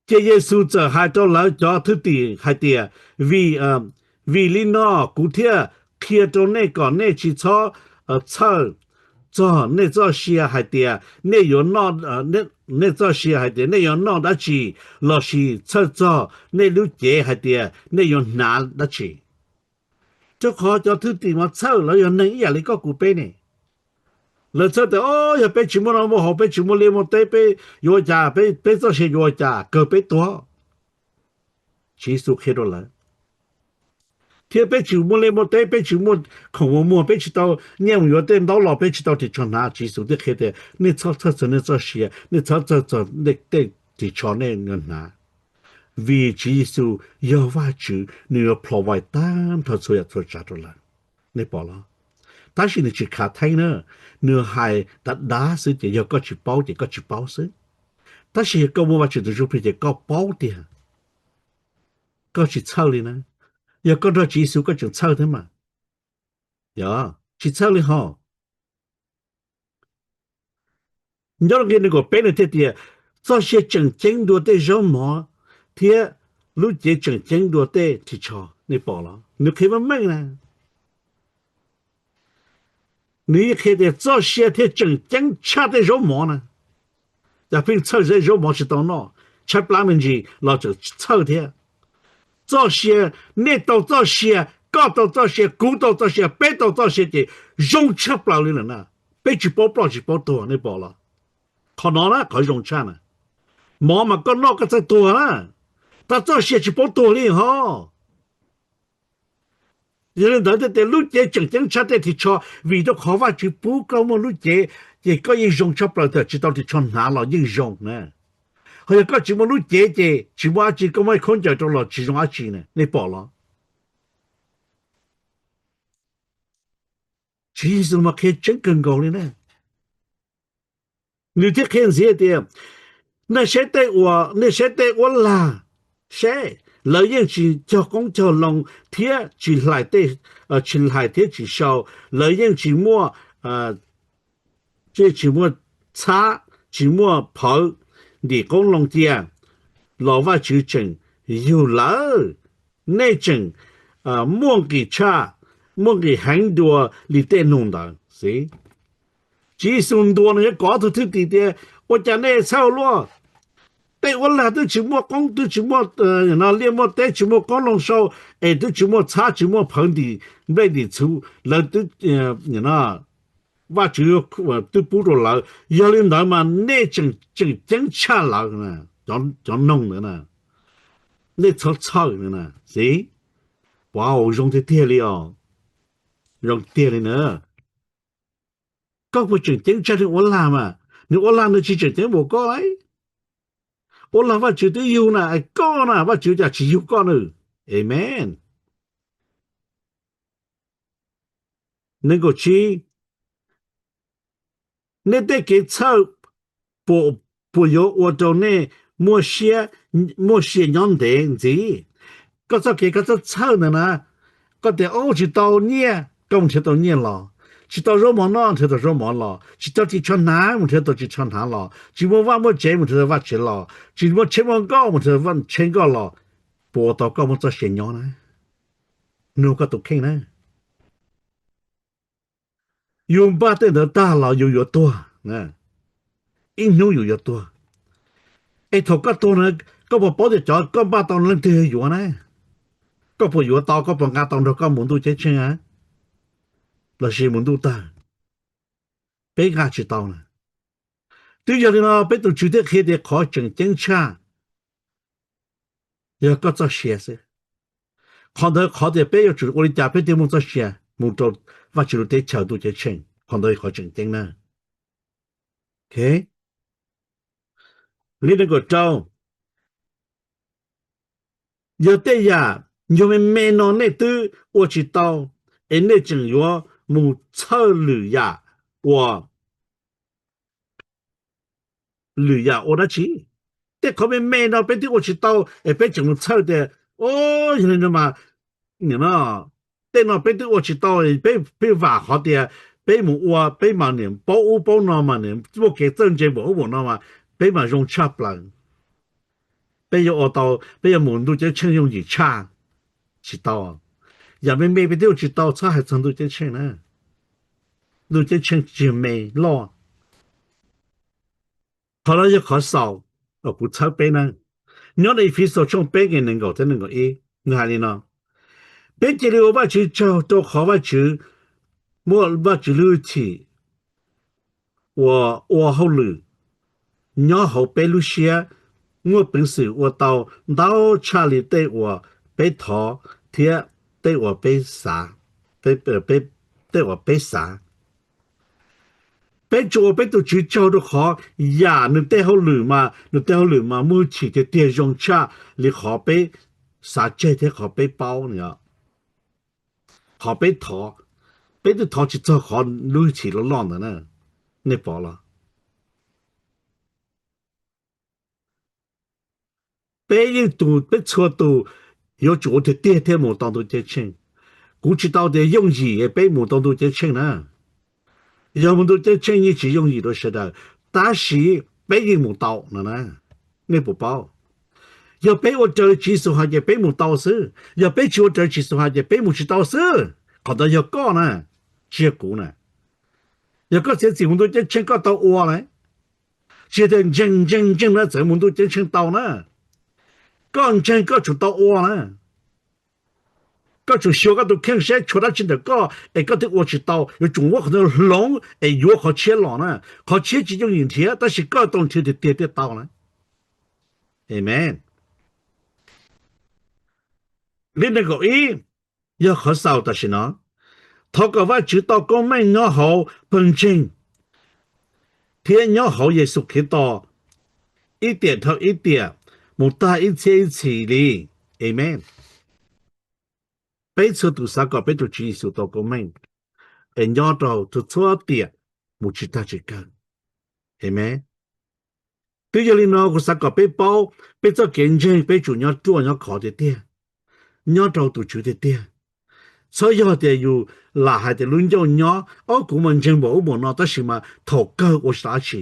Ces Yexus txawm hais rau lawv cov thwj tim hais tias, vim, vim li no kuv thiaj qhia rau nej kom nej tsis txhob txhawj txog nej txoj sia hais tias nej yuav noj, nej txoj sia hais tias nej yuav noj dab tsi, lossis txhawj txog nej lub cev hais tias nej yuav hnav dab tsi. Rau qhov cov thwj tim mas txhawj, lawv yog neeg ib yam li koj kuv peb ne. Lawv txhawj tias, o, yog peb tsis muaj noj muaj haus, peb tsis muaj liaj muaj teb, peb yuav ua cas, peb txoj sia yuav ua cas, kawg peb tuag. Tswv Yexus qhia rau lawv, thiab peb tsis muaj liaj muaj teb, peb tsis muaj khoom ua muag, peb tsis tau nyiaj mus yuav tej ntaub los, peb tsis tau ris tsho hnav. Tswv Yexus thiaj qhia tias nej txhob txhawj txog nej txoj sia, nej txhob txhawj txog tej ris tsho nej yuav hnav. Vim Tswv Yexus yog Vajtswv, nws yuav provide tag nrho txhua yam txhua tsav rau lawv. Nej pom los? Tab sis nws tsis khav theeb na, nws hais dav dav xwb ces yog koj tsis paub ces koj tsis paub xwb. Tab sis yog koj muaj Vajtswv tus Ntsuj Plig ces koj paub tiag, koj tsis txhawj li na. Yog koj nrog Tswv Yexus koj tseem txhawj thiab mas. Yog tsis txhawj li ho. Nyob rau nqe nees nkaum peb nws thiaj tias, txoj sia tseem ceeb dua tej zaub mov, thiab lub cev tseem ceeb dua tej ris tsho. Nej pom los? Nws qhia meej meej na. Nws yeej qhia tias txoj sia thiaj tseem ceeb tshaj tej zaub mov na. Cas pheej txhawj zeb zaub mov tsis tau noj, tshaib plab me ntsis los tseem txhawj thiab. Txoj sia, nej tau txoj sia, koj tau txoj sia, kuv tau txoj sia, peb tau txoj sia ces zoo tshaj plaws li lawm na. Peb tsis paub ploj tsis paub tuag, nej pom los? Qhov no na qhov zoo tshaj na. Mov mas koj noj koj txawj tuag na, tab txoj sia tsis paub tuag li hos. Yog li ntawd thiaj tias lub cev tseem ceeb tshaj tej ris tsho, vim rau qhov Vajtswv pub koj muaj lub cev, ces koj yeej zoo tshaj plaws, txawm tsis tau ris tsho hnav los yeej zoo na. Ho yog koj tsis muaj lub cev ces tsis muaj dab tsi, koj muaj ib khaub ncaws rau los tsis zoo dab tsi na, nej pom los? Tswv Yexus mas qhia tseeb kawg nkaus li na. Nws thiaj qhia ntxiv tias, nej saib tej uas, nej saib tej uab lag, saib, lawv yeej tsis cog qoob cog loo thiab tsis hlais, tsis hlais thiab tsis sau, lawv yeej tsis muaj, tsis muaj txhab, tsis muaj phawv ntim qoob loo cia, los Vajtswv tseem yug lawv. Nej tseem muaj nqis tshaj, muaj nqis heev dua li tej noog ntawd xwb. Tswv Yexus ntuas nws cov thwj tim tias, ua cas nej txhawj luaj? Tej uab lag twb tsis muaj qoob, twb tsis muaj liaj muaj teb, tsis muaj qoob loo sau, es twb tsis muaj txhab, tsis muaj phawv ntim nplej ntim txhuv, lawv twb, Vajtswv twb pub rau lawv. Yog li ntawd mas nej tseem ceeb tshaj lawv, cov noog ntawd na. Nej txhob txhawj na, xij. Wow, zoo tiag tiag li os. Zoo tiag li na. Koj puas tseem ceeb tshaj nws uab lag mas? Nws uab lag nws tsis tseem ceeb npaum koj lauj. Uab lag Vajtswv twb yug na, es koj na Vajtswv cas tsis yug koj na? Amen. Nees nkaum tsib, nej tej kev txhawj puas, puas yuav ua rau nej muaj sia nyob ntev ntxiv? Koj txoj kev koj txhawj txhawj ntawd na, koj tias, o, tsis tau nyiaj, koj mus nrhiav tau nyiaj los, tsis tau zaub mov noj, nrhiav tau zaub mov los, tsis tau ris tsho hnav, mus nrhiav tau ris tsho hnav los, tsis muaj vaj muaj tsev, mus nrhiav tau vaj tsev los, tsis muaj tsheb muaj nkoj, mus nrhiav tsheb nkoj los, puas ua tau koj muaj txoj sia nyob na? Nug koj tus kheej na. Yus npaj tej ntawd tag los yus yuav tuag, ib hnub yus yuav tuag. Es thaum koj tuag na, koj puas paub tias cov koj npaj tau leej twg yuav na? Koj puas yuav tau, koj puas nqa tau nrog koj mus ntuj ceeb tsheej a, lossis mus ntuj tawg? Peb nqa tsis tau na. Twb yog li no peb tus Tswv thiaj qhia tias qhov tseem ceeb tshaj yog koj txoj sia xwb. Qhov ntawd qhov tias peb yuav tsum ua li cas peb thiaj muaj txoj sia mus rau Vajtswv lub teb chaws ntuj ceeb tsheej, qhov ntawd qhov tseem ceeb na. Li nees nkaum rau, yog tej yam nyuag me me no nej twb ua tsis tau, es nej tseem yuav mus txhawj lwm yam ua, lwm yam ua dab tsi? Tej qhov me me no peb twb ua tsis tau es peb tseem mus txhawj tias, o, yog li no mas, tej no peb twb ua tsis tau, peb vam qhov tias peb mus ua peb mas niam paub ub paub no mas niam muaj kev txawj ntse npaum ub npaum no mas peb mas zoo tshaj plaws. Peb yuav ua tau, peb yuav mus ntuj ceeb tsheej yooj yim tshaj. Tsis tau. Yam me me peb twb ua tsis tau, txhob hais txog ntuj ceeb tsheej na. Ntuj ceeb tsheej tsis me loj. Qhov no yog qhov xaus uas kuv txhawb peb na. Nyob Efexus tshooj peb nqe nees nkaum thiab nees nkaum ib, nws hais li no: Peb cia li ua Vajtswv tsaug rau qhov Vajtswv muab Vajtswv lub hwj chim uas ua hauj lwm nyob hauv peb lub siab muaj peev xwm ua tau ntau tshaj li tej uas peb thov thiab tej uas peb xav, tej uas peb xav. Peb tsuas ua peb tus Tswv tsaug rau qhov yam nws tej hauj lwm mas, nws tej hauj lwm mas muaj hwj chim tiag tiag zoo tshaj li qhov peb xav tseg thiab qhov peb paub no. Qhov peb thov, peb twb thov tsis txog qhov lub hwj chim loj loj ntawd na. Nej pom los? Peb yeej tus, peb txhua tus yuav tsum ua tiag tiag thiaj mus tau ntuj ceeb tsheej. Kuv tsis tau tias yooj yim peb mus tau ntuj ceeb tsheej na. Yog mus ntuj ceeb tsheej yeej tsis yooj yim rau sawv daws, tab sis peb yeej mus tau no na. Nej puas paub? Yog peb ua raws li Tswv Yexus hais ces peb mus tau xwb, yog peb tsis ua raws li Tswv Yexus hais ces peb mus tsis tau xwb. Qhov ntawd yog koj na, tsis yog kuv na. Yog koj txiav txim mus ntuj ceeb tsheej koj tau ua lawm. Tsis tias ntseeg ntseeg ntseeg no txawm mus ntuj ceeb tsheej tau na. Koj ntseeg koj tsum tau ua na. Koj tsum xyuas koj tus kheej seb tshuav dab tsi ntawm koj es koj thiaj ua tsis tau, yuav tsum muab qhov ntawd hloov es yuav qhov tshiab los na. Qhov tshiab tsis yooj yim nrhiav, tab sis koj tau nrhiav tiag tiag thiaj tau na. Amen. Li nees nkaum ib, yog qhov xaus tam sim no. Thov kom Vajtswv tau koob meej nyob hauv pawg ntseeg thiab nyob hauv Yexus Khetos ib tiam dhau ib tiam mus tag ib txhiab ib txhis li. Amen. Peb txhua tus xav kom peb tus Tswv Yexus tau koob meej es nyob rau txhua txhua tiam mus tsis tag tsis kawg. Amen. Twb yog li no kuv xav kom peb paub peb txoj kev ntseeg peb tsum nyob ruaj nyob khov tiag tiag, nyob rau tus Tswv tiag tiag. Txhob yog tias yus lam hais tias lub ncauj nyob, ob, kuv mas ntseeg npaum ub npaum no tab sis mas thaum kawg ua tsis tau dab tsi.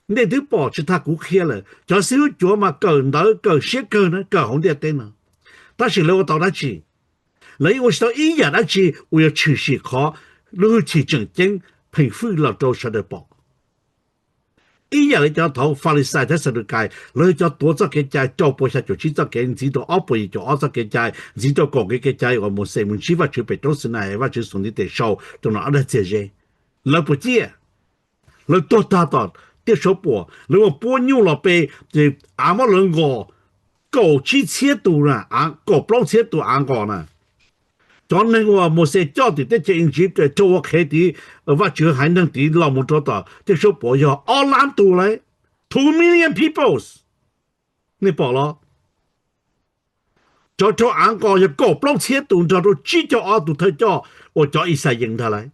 Nej twb pom tsis tag kuv qhia lawm, cov xib hwb cuav mas kawm ntawv kawm siab kawg na, kawm hauv ntiaj teb no. Tab sis lawv ua tau dab tsi? Lawv yeej ua tsis tau ib yam dab tsi uas yuav tshwm sim qhov lub hwj chim tseem ceeb pheem hwj los rau sawv daws pom. Ib yam li cov thawv Falixais thiab Xadukais, lawv yog cov tuav txoj kev cai rau pua xya caum tsib txoj kev, ntxiv rau ob puas yim caum ob txoj kev cai, ntxiv rau kaum kev cai uas Mauxes mus ntsib Vajtswv pem roob Xinais, Vajtswv xuas ntiv tes sau rau nram ob daig txiag ze. Lawv puas ciaj? Lawv tuag tag tom tiaj suav puam, lawv ua puab nyuj los pe, ces av muab lawv nqos kaum tsib txhiab tus, kaum plaub txhiab tus av nqos na. Cov neeg uas Mauxes coj tim teb chaws Iziv raug ua qhev tid, Vajtswv haiv neeg tid los mus rau tom tiaj suav puam yog ob lab tus lauj, two million peoples. Nej pom los? Cov raug av nqos yog kaum plaub txhiab tus nrog rau tsib caug ob tus thawj coj uas cov Ixayees ntag lauj.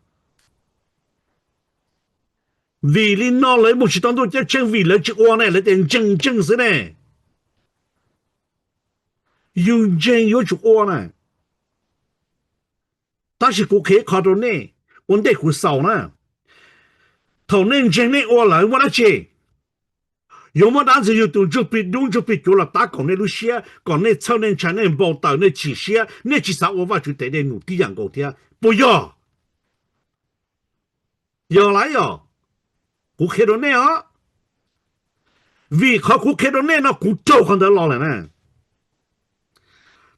Vim li no lawv mus tsis tau ntuj ceeb tsheej vim lawv tsis ua ne, lawv tias ntseeg ntseeg xwb ne. Yus ntseeg yuav tsum ua na. Tab sis kuv qhia qhov rau nej, ua ntej kuv xaus na. Thaum nej ntseeg nej ua lawm muaj dab tsi? Yuav muaj dab ntxwg yug tus ntsuj plig dub ntsuj plig cuav los tab kaum nej lub siab, kom nej txhawj nej ntshai nej npau taws nej chim siab, nej tsis xav ua Vajtswv tes dej num tib yam nkaus thiab, puas yog? Yog lauj yog? Kuv qhia rau nej os. Vim qhov kuv qhia rau nej no kuv raug qhov ntawd los lawm na.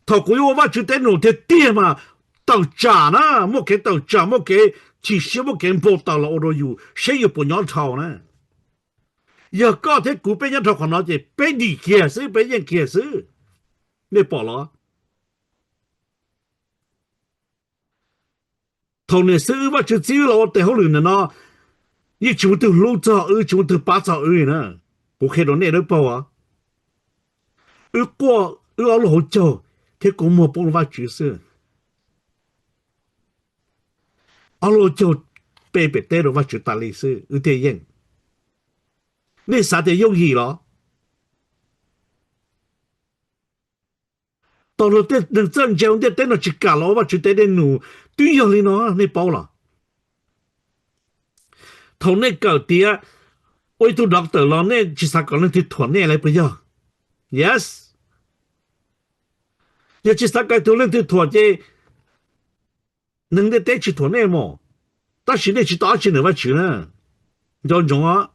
Thaum kuv yuav ua Vajtswv tes dej num tiag tiag mas tawm tsam na, muaj kev tawm tsam, muaj kev chim siab, muaj kev npau taws los ua rau yus seb yus puas nyob dhau na. Yog koj thiab kuv peb nyob dhau qhov no ces peb dim kiag xwb, peb yeej kiag xwb. Nej pom los? Thaum niam xib hwb Vajtswv txib wb los ua tes hauj lwm ntawm no, yeej tsis muaj twg hlub txog wb, tsis muaj twg pab txog wb na. Kuv qhia rau nej lub paug os. Wb quaj wb ob lub hauv caug thiab kua muag poob rau Vajtswv xwb. Ob lub hauv caug pe pem teb rau Vajtswv tas li xwb wb thiaj yeej. Nej xav tias yooj yim los? Tau luag tej neeg txawj ntse ua ntiaj teb no tsis kam los ua Vajtswv tes dej num twb yog li no, nej paub los? Thaum nej kawm tiav ua ib tug doctor los nej tsis xav kom leej twg thuam nej lawm puas yog? Yes. Yog tsis xav kom tus leej twg thuam ces neeg ntiaj teb tsis thuam nej mog, tab sis nej tsis tau dab tsi ntawm Vajtswv na. Nco ntsoov,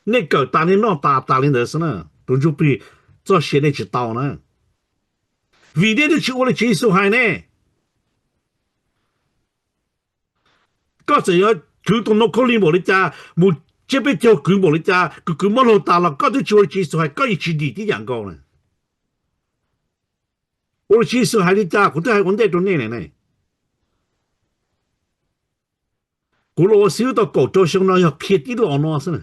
nej kawm tas nej noj tas tas li ntawd xwb na, tus ntsuj plig txoj sia nej tsis tau na. Vim nej twb tsis ua li Tswv Yexus hais ne. Koj txawm yuav kwv tus no khaub lig npaum li cas, mus tsiab peb caug kwv npaum li cas, kwv kwv mob laug tas los koj twb tsis ua li Tswv Yexus hais, koj yeej tsis dim tib yam nkaus na. Ua li Tswv Yexus hais li cas kuv twb hais ua ntej rau nej ne. Kuv los ua xib hwb tau kaum rau xyoo no yog qhia tib lo no xwb na.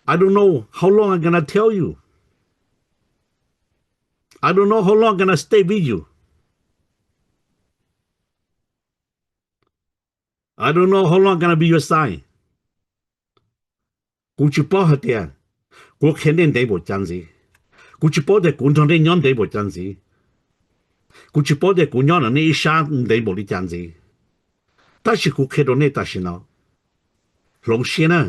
I don't know how long I'm gonna tell you. I don't know how long I'm gonna stay with you. I don't know how long I'm gonna be your side. Kuv tsis paub hais tias kuv qhia nej ntev npaum cas ntxiv. Kuv tsis paub tias kuv nrog nej nyob ntev npaum cas ntxiv. Kuv tsis paub tias kuv nyob ntawm nej ib sab ntev npaum li cas ntxiv. Tab sis kuv qhia rau nej tam sim no, hloov siab na,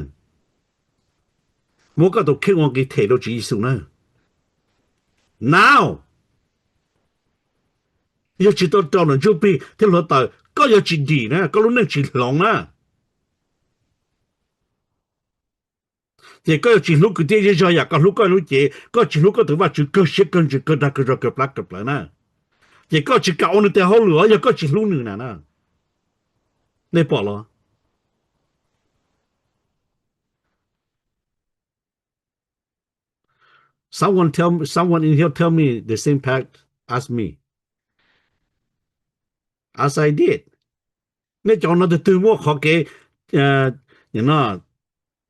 muab koj tus kheej ua nqi them rau Tswv Yexus na. Now, yog tsis tau rau ntawm ntsuj plig thiab hluav taws, Koj yuav tsis dim na, koj lub neej tsis hloov na. Ces koj yuav tsis hlub kwv tij zej zog yam koj hlub koj lub cev, koj tsis hlub koj tus Vajtswv kawg siab kawg ntsws kawg dag kawg zog kawg plab kawg plawv na. Ces koj tsis kam ua nws tes hauj lwm os, yog koj tsis hlub nws na na. Nej pom los? Someone tell, someone in here tell me the same path as me, as I did. Nej cov no tus twg muaj qhov kev, no,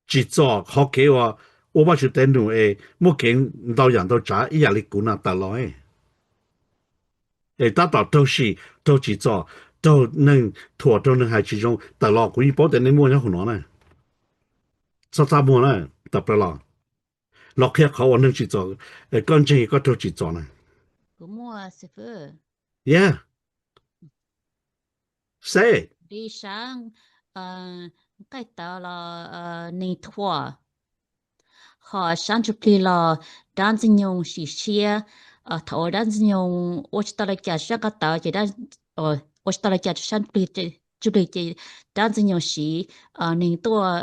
tsim txom qhov kev uas ua Vajtswv tes num es muaj kev ntau yam ntau tsav ib yam li kuv no tawm los, es tab tom raug sim, raug tsim txom, raug neeg thuam, raug neeg hais tsis zoo tawm los, kuv yeej paub tias nej muaj nyob hauv no na. Txhob txaj muag na, tawm plaws los, los qhia qhov uas neeg tsim txom, koj ntseeg koj raug tsim txom na. Yeah. Say. Li sab nqaij tawv los neeg thuam, ho sab ntsuj plig los dab ntxwg nyoog sim siab. Thaum uas dab ntxwg nyoog ua tsis tau li cas sab nqaij tawv ces, ua tsis tau li cas rau sab ntsuj plig ces dab ntxwg nyoog siv neeg tuaj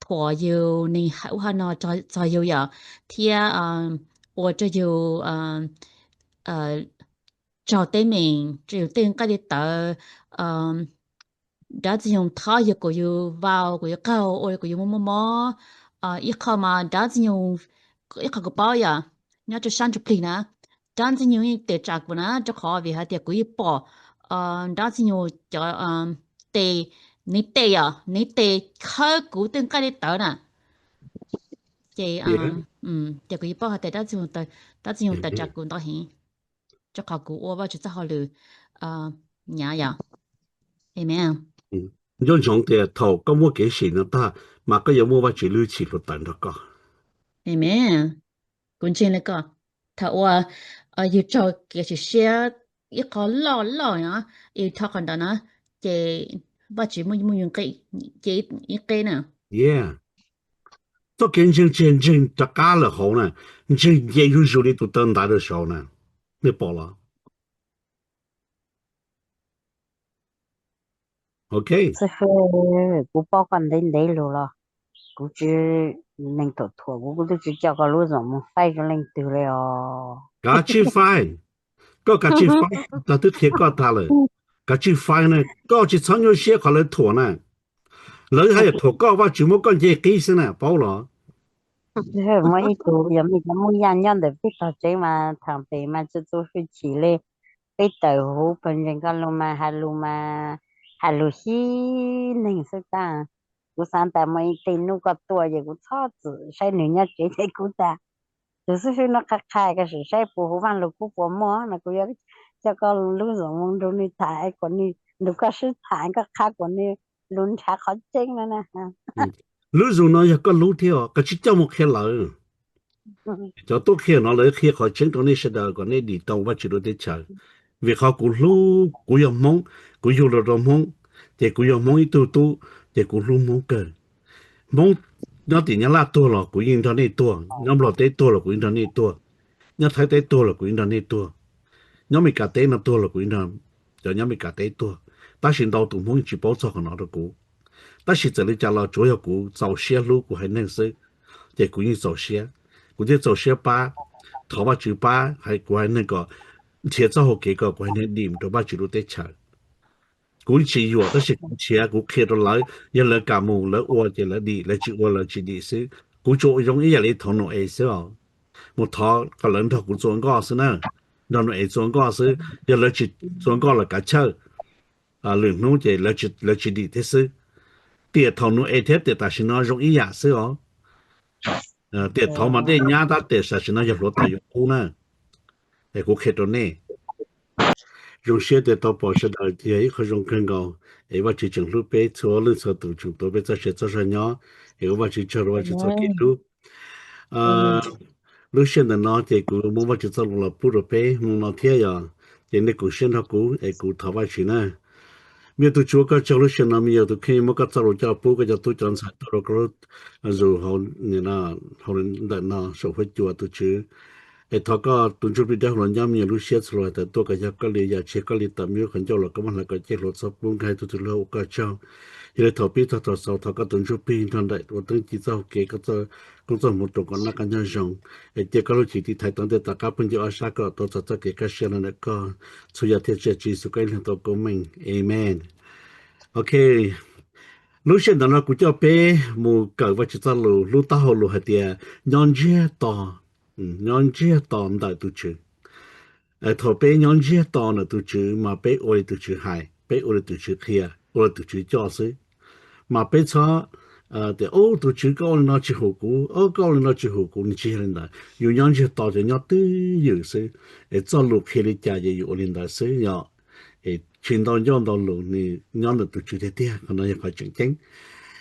thuam yus, neeg hais ub hais no txog yus yom, thiab ua rau yus raug teeb meem, rau yus tej nqaij li tawv. Dab ntxwg nyoog thob yus, kom yus vau, kom yus qaug, ua kom yus mob mob mob. Ib qho mas dab ntxwg nyoog, ib qho kuv paub yom, nyob rau sab ntsuj plig na, dab ntxwg nyoog yeej tes tsam kuv na, rau qhov vim hais tias kuv yeej pom dab ntxwg nyoog cov tes, nws tes yom, nws tes khawb kuv tej nqaij li tawv na. Ces, ces kuv yeej paub hais tias dab ntxwg nyoog tes tsam kuv ntau heev, rau qhov kuv ua Vajtswv txoj hauj lwm hnyav yom. Amen. Nco ntsoov tias thaum koj muaj kev sim no tag, mas koj yuav muaj Vajtswv lub hwj chim hluav taws nrog koj. Amen. Kuv ntseeg li koj, thaum uas yus raug kev sim siab ib qho loj loj no, yus dhau qhov ntawd na, ces Vajtswv muaj, muaj yus nqi, ces ib qeb na. Yeah. Txoj kev ntseeg tsis yog ntseeg rov qab lawm hauv na, ntseeg nce zuj zus li tus taw ntaiv rau saud na. Nej pom los? Ok. Xib hwb, kuv paub koj ntev ntev lug los kuv tsis, neeg thuam thuam kuv, kuv twb tsis coj koj lub Zoom mus faib rau leej twg li os. Kav tsij faib. Koj kav tsij faib, tag twb qhia koj tag lawm. Kav tsij faib na, koj tsis txhob nyuaj siab qhov lawv thuam na. Lawv haj yam thuam koj, Vajtswv muab koj nce qib xwb na, paub los? Muaj ib tug yog mej cov Moob Yaj nyob ntawm peb tog tsev mas thaum pem mas tsis txu hwj chim li. Peb tawm huv pawg ntseeg ko lus mas hais lus mas hais lus hib neeg xwb tag. Kuv xav tas muaj ib tej hnub koj tuaj ces kuv txhob txwm saib nws nyob tsev ces kuv tas, tus xib hwb no qha qha koj sim saib puas huv Vaj Lug Kub puas muaj no, kuv yuav coj koj lub Zoom mus nrug nws tham kom nws nrug koj sib tham, koj qha kom nws lug nrhav qhov tseeb no na. Lub Zoom no yog koj lub thiab, koj tsis coj mus qhia lawv. Cov tub qhia no lawv qhia qhov tseeb rau nej sawv daws kom nej dim tau Vajtswv lub teb chaws. Vim qhov kuv hlub, kuv yog Hmoob, kuv yug los rau Hmoob, ces kuv yog Hmoob ib tug tub, ces kuv hlub Hmoob kawg. Hmoob nyob tim Nyab Laj tuag los kuv yeej nrog nej tuag, nyob Nplog teb tuag los kuv yeej nrog nej tuag, nyob Thaib teb tuag los kuv yeej nrog nej tuag, nyob Meskas teb no tuag los kuv yeej nrog cov nyob Meskas teb tuag. Tab sis ntau tus Hmoob yeej tsis paub txog qhov no rau kuv. Tab sis txawm li cas los tsuav yog kuv txaus siab hlub kuv haiv neeg xwb, ces kuv yeej txaus siab. Kuv thiaj txaus siab pab, thov Vajtswv pab hais kuv haiv neeg kom nrhiav txoj hau kev kom kuv haiv neeg dim rau Vajtswv lub teb chaws. Kuv tsis yuam tab sis kuv nrhiav, kuv qhia rau lawv, yog lawv kam mus lawv ua ces lawv dim, lawv tsis ua lawv tsis dim xwb. Kuv tsuas ua zoo ib yam li thov Nau-es xwb os, mus thov kom lawv nrog kuv txua nkoj xwb na, nrog Nau-es txua nkoj xwb. Yog lawv tsis txua nkoj los kav chawj, lwm hnub ces lawv tsis dim thiab xwb. Tiam thaum Nau-es thiab tiam tam sim no zoo ib yam xwb os. Tiam thaud mas dej nyab tab tiam tam sim no yog hluav taws yuav qub na. Es kuv qhia rau nej, zoo siab tias tau pom sawv daws yog ib qho zoo kawg nkaus, es Vajtswv tseem hlub peb txhua leej txhua tus, tseem tuav peb txoj sia txoj zog nyob, es ua Vajtswv tsaug rau Vajtswv txoj kev hlub. Lub sij hawm ntawm no ces kuv muab Vajtswv txoj lus los pub rau peb hmo no thiab yog, ces nej koom siab nrog kuv es kuv thov Vajtswv na. Me nyuam tus Tswv, koj tsaug lub sij hawm no, me nyuam tus kheej muab koj txoj lus coj pub koj cov tub cov ntxhais tuaj rau koj lub Zoom hauv ntawm no saum huab cua, tus Tswv. Es thov koj tus Ntsuj Plig dawb huv los nyob me nyuam lub siab txhua lub tawm tuaj kom yog koj li, yam tsis yog koj li tawm me lub qhov ncauj los koj muab hlawv kom ceg hluas txhob pub nkag tus twg lub hauv ua koj tsaug. Yog li thaum pib txog thaum xaus thov koj tus Ntsuj Plig nrog nraim ua teeb ci txoj hau kev koob txoj hmoov rau kom noj qab nyob zoo, es cia koj lub cim tiv thaiv tom ntej tom qab phooj ywg ob sab kom tau txog txoj kev kaj siab los ntawm koj. Txhua yam thiaj tseg Tswv Yexus koj ib leeg tau koob meej, amen. Ok, lub sij hawm ntawm no kuv coj peb mus kawm Vajtswv txoj lus, lub taub hau lus hais tias nyob ntsiag to, nyob ntsiag to ntawm tus Tswv. Thaum peb nyob ntsiag to ntawm tus Tswv mas peb ua li tus Tswv hais, peb ua li tus Tswv qhia, ua li tus Tswv coj xwb. Mas peb txhob tias, ub, tus Tswv koj ua li no tsis hum kuv, ub, koj ua li no tsis hum kuv, nws tsis yog li ntawd. Yus nyob ntsiag to ces nyob twj ywm xwb, es txoj lus qhia li cas ces yus ua li ntawd xwb yom. Es tsis ntau ncauj ntau lus, nws nyob ntawm tus Tswv tiag tiag, qhov no yog qhov tseem ceeb.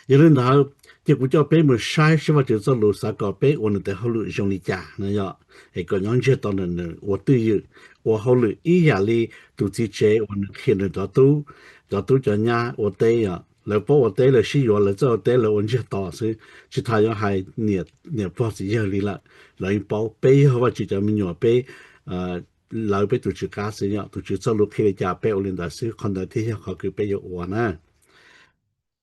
Yog li ntawd, ces kuv coj peb mus saib saib Vajtswv txoj lus xav kom peb ua nws tes hauj lwm zoo li cas no yom, es kom nyob ntsiag to ntawm nws ua twj ywm, ua hauj lwm ib yam li tus txiv tsev uas nws qhia nws cov tub, cov tub cov nyab ua teb yom, lawv paub ua teb lawv sib yuav, lawv txawj ua teb lawv ua ntsiag to xwb, tsis tas yuav hais niam pog txiv yawg li lawm, lawv yeej paub. Peb yog Vajtswv cov me nyuam, peb lawv peb tus Tswv qab xwb yom, tus Tswv txoj lus qhia li cas peb ua li ntawd xwb, qhov ntawd thiaj yog qhov kws peb yuav ua na.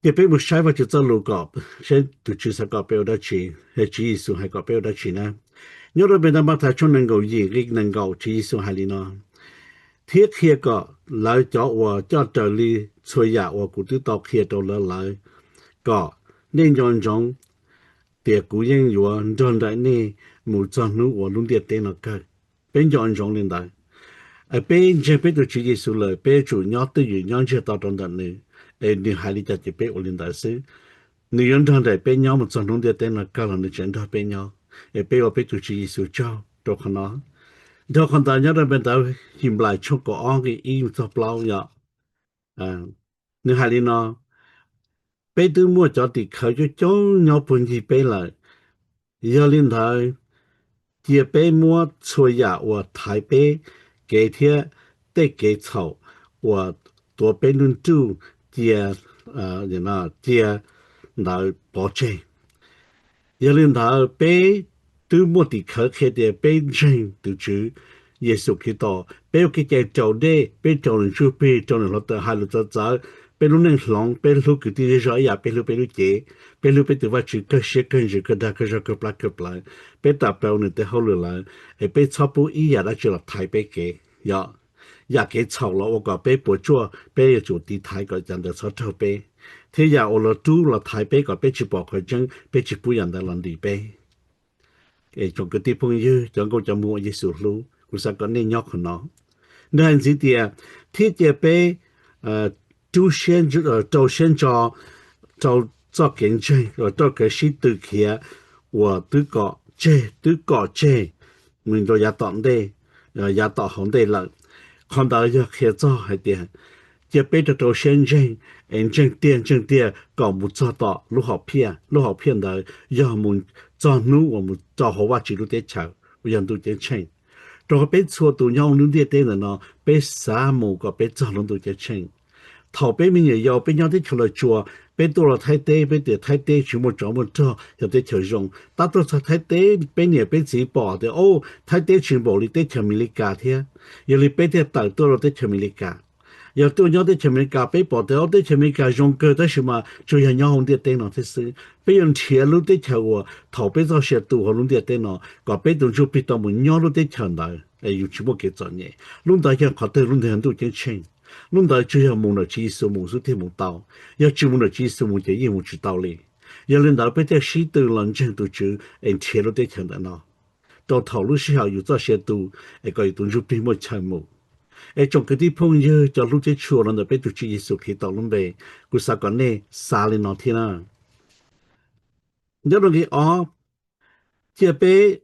Ces peb mus saib Vajtswv txoj lus kom saib tus Tswv xav kom peb ua dab tsi, es Tswv Yexus hais kom peb ua dab tsi na. Nyob rau npe ntawv Mathais tshooj nees nkaum yim nqe nees nkaum, Tswv Yexus hais li no: Thiab qhia kom lawv cov uas coj raws li txhua yam uas kuv twb tau qhia rau lawv lawm, kom nej nco ntsoov tias kuv yeej yuav nrog nraim nej mus txog hnub uas lub ntiaj teb no kawg. Peb nco ntsoov li ntawd. Peb ntseeg peb tus Tswv Yexus lawm, peb yuav tsum nyob twj ywm nyob ntsiag to rau ntawm nws, es nws hais li cas ces peb ua li ntawd xwb. Nws yuav nrog nraim peb nyob mus txog hnub ntiaj teb no kawg los nws tseem nrog peb nyob, es peb ua peb tus Tswv Yexus tsaug rau qhov no. Dhau qhov ntawd nyob rau npe ntawv Henplais tshooj kaum ob nqe ib txog plaub yom, nws hais li no: Peb twb muaj cov tim khawv coob coob nyob puag ncig peb lawm, yog li ntawd cia peb muab txhua yam uas thaiv peb kev thiab tej kev txhaum uas tuav peb nruj nruj cia, cia ntawd pov tseg. Yog li ntawd peb twb muaj tim khawv qhia tias peb ntseeg tus Tswv Yexus Khetos, peb ua kev cai raus dej, peb raus nws ntsuj plig, raus nws hluav taws, hais lus txawv txawv, peb lub neej hloov, peb hlub kwv tij zej zog ib yam peb hlub peb lub cev, peb hlub peb tus Vajtswv kawg siab kawg ntsws kawg dag kawg zog kawg plab kawg plawv, peb tawm plaws ua nws tes hauj lwm lawm, es peb txhob pub ib yam dab tsi los thaiv peb kev yom. Yam kev txhaum los ua kom peb puas tsuaj, peb yuav tsum tiv thaiv kom yam ntawd txhob raug peb, thiab yam uas los rub los thaiv peb kom peb tsis pom qhov tseeb, peb tsis pub yam ntawd los ntis peb. Es tsoom kwv tij phooj ywg, cov nkauj cov muam uas Yexus hlub, kuv xav kom nej nyob qhov no. Nws hais ntxiv tias, thiab cia peb rau siab ntso rau txoj kev ntseeg, rau kev sib tw khiav uas twb kom tseg, twb kom tseg mus rau yav tom ntej, yav tom hauv ntej lawm. Qhov ntawd yog qhia txog hais tias cia peb rau rau siab ntseeg, es ntseeg tiag ntseeg tiag kom mus txog tom lub hom phiaj. Lub hom phiaj ntawd yog mus txog hnub uas mus rau hauv Vajtswv lub teb chaws uas yog ntuj ceeb tsheej. Rau qhov peb txhua tus nyob hauv lub ntiaj teb ntawm no, peb xav mus kom peb txog lub ntuj ceeb tsheej. Thaum peb me nyuam yaus peb nyob teb chaws Los Tsuas, peb tuaj los Thaib teb, peb tias Thaib teb tsis muaj tsov muaj rog, yog teb chaws zoo. Tab tuaj txog Thaib teb, peb niam peb txiv pom tias, o, Thaib teb tsis npaum li teb chaws Amelikas thiab, yog li peb thiaj tawm tuaj rau teb chaws Amelikas. Yog tuaj nyob teb chaws Amelikas peb pom tias, o, teb chaws Amelikas zoo kawg tab sis mas tsuas yog nyob hauv ntiaj teb no thiab xwb. Peb yuav nrhiav lub teb chaws uas thaum peb txoj sia tu hauv lub ntiaj teb no, kom peb tus ntsuj plig tau mus nyob lub teb chaws ntawd es yus tsis muaj kev txom nyem. Lub ntawd yog qhov twg? Lub ntawd yog ntuj ceeb tsheej. Lub ntawd tsuas yog mus nram Tswv Yexus mus xwb thiaj mus tau. Yog tsis mus nram Tswv Yexus mus ces yeej mus tsis tau li. Yog li ntawd peb thiaj sib tw los ntseeg tus Tswv es nrhiav lub teb chaws ntawm no, rau thaum lub sij hawm yus txoj sia tu, es kom yus tus ntsuj plig muaj chaw mus. Es tsoom kwv tij phooj ywg, cov hlub thiab tshua los ntawm peb tus Tswv Yexus Khetos lub npe, kuv xav kom nej xav li no thiab na. Nyob rau nqe ob, cia peb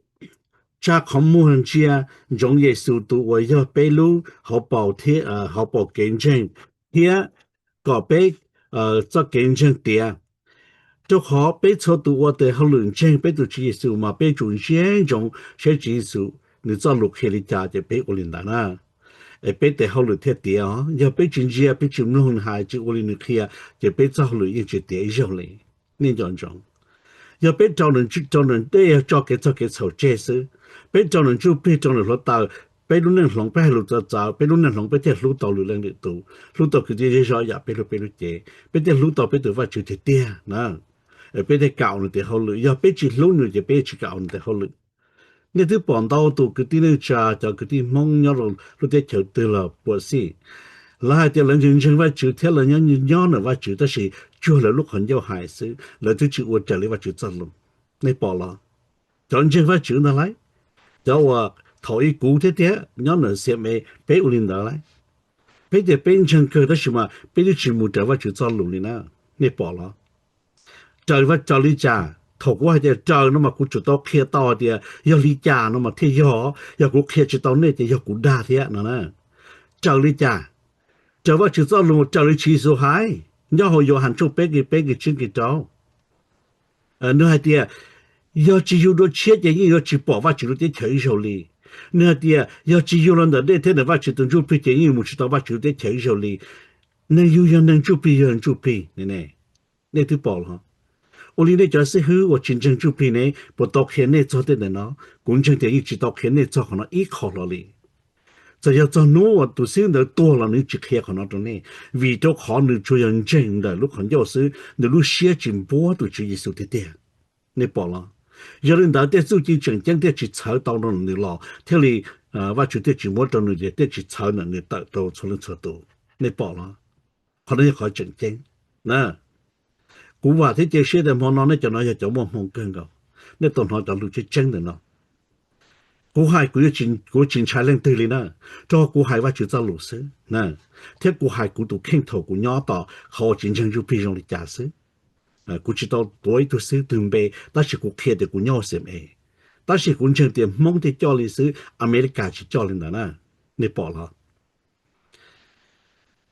tsa qhov muag ntsia ntsoov Yexus tus uas yog peb lub hauv paus thiab, hauv paus kev ntseeg, thiab kom peb txoj kev ntseeg tiav. Rau qhov peb txhua tus ua tes hauj lwm ntseeg peb tus Tswv Yexus mas peb tsum ntsia ntsoov saib Tswv Yexus nws txoj lus qhia li cas ces peb ua li ntawd na, es peb tes hauj lwm thiaj tiav os. Yog peb tsis ntsia, peb tsis mloog nws hais, tsis ua li nws qhia, ces peb txoj hauj lwm yeej tsis tiav ib zaug li. Nej nco ntsoov, yog peb rau nws, rau nws dej yog tso kev txog kev txhaum tseg xwb, Peb rau nws ntsuj plig, rau nws hluav taws, peb lub neej hloov, peb hais lus txawv txawv, peb lub neej hloov, peb thiaj hlub tau lwm leej lwm tus, hlub tau kwv tij zej zog yam peb hlub peb lub cev, peb thiaj hlub tau peb tus Vajtswv tiag tiag na. Peb thiaj kam ua nws tes hauj lwm, yog peb tsis hlub nws ces peb tsis kam ua nws tes hauj lwm. Nej twb pom ntau tus kwv tij neej tsa, cov kwv tij Hmoob nyob rau lub teb chaws twg los puas xij, lawv hais tias lawv ntseeg ntseeg Vajtswv thiab lawv nyob nyob ntawm Vajtswv, tab sis cuag lawv lub qhov ncauj hais xwb, lawv twb tsis ua raws li Vajtswv txoj lus. Nej pom los? Cov ntseeg Vajtswv ntag lauj, cov uas thaum ub kuv thiab tiag nyob ntawm C M A, peb ua li ntawd lauj. Peb tias peb ntseeg kawg tab sis mas peb twb tsis mus raws Vajtswv txoj lus li na. Nej pom los? Raws, raws li cas? Thaum kuv hais tias raws no mas kuv tsum tau qhia tau hais tias yog li cas no mas thiaj yog, yog kuv qhia tsis tau nej ces yog kuv dag thiab no na. Raws li cas? Raws Vajtswv txoj lus, raws li Tswv Yexus hais nyob hauv Yauhas tshooj peb nqe peb nqe tsib nqe rau. Nws hais tias yog tsis yug dua tshiab ces yeej yuav tsis pom Vajtswv lub teb chaws ib zaug li. Nws hais tias yog tsis yug los ntawm dej thiab ntawm Vajtswv tus ntsuj plig ces yeej yuav mus tsis tau Vajtswv lub teb chaws ib zaug li. Neeg yug yog neeg, ntsuj plig yog ntsuj plig. Nej twb pom los? Ua li nej cov xib hwb uas tsis ntseeg ntsuj plig ne, puas tau qhia nej txog tej ntawm no? Kuv ntseeg tias yeej tsis tau qhia nej txog qhov no ib qho hlo li. Txawm yog txog hnub uas tus xib hwb ntawd tuag los nws tsis qhia qhov no rau nej, vim rau qhov nws tsuas yog ntseeg ntawm lub qhov ncauj xwb, nws lub siab tsis npuab tus Tswv Yexus tiag tiag. Nej pom los? Yog li ntawd tej txuj ci tseem ceeb thiaj tsis txhawv tau rau nws los thiaj li Vajtswv thiaj tsis muab rau nws, thiaj tsis txhawv ntawm nws tawm rau txhua leej txhua tus. Nej pom los? Qhov no yog qhov tseem ceeb na. Kuv vam thiab cia siab tias hmo no nej cov no yog cov muaj hmoo kawg nkaus, nej tau hnov cov lus tseeb tseeb ntawm no. Kuv hais kuv, kuv tsis ntshai leej twg li na, rau qhov kuv hais Vajtswv txoj lus xwb na, thiab kuv hais kuv tus kheej thaum kuv nyob tom qhov uas tsis ntseeg ntsuj plig zoo li cas xwb. Kuv tsis tau tuav ib tug xib hwb twg npe, tab sis kuv qhia tias kuv nyob hauv C M A, tab sis kuv ntseeg tias Hmoob thiaj coj li xwb, Amelikas tsis coj li ntawd na. Nej pom los?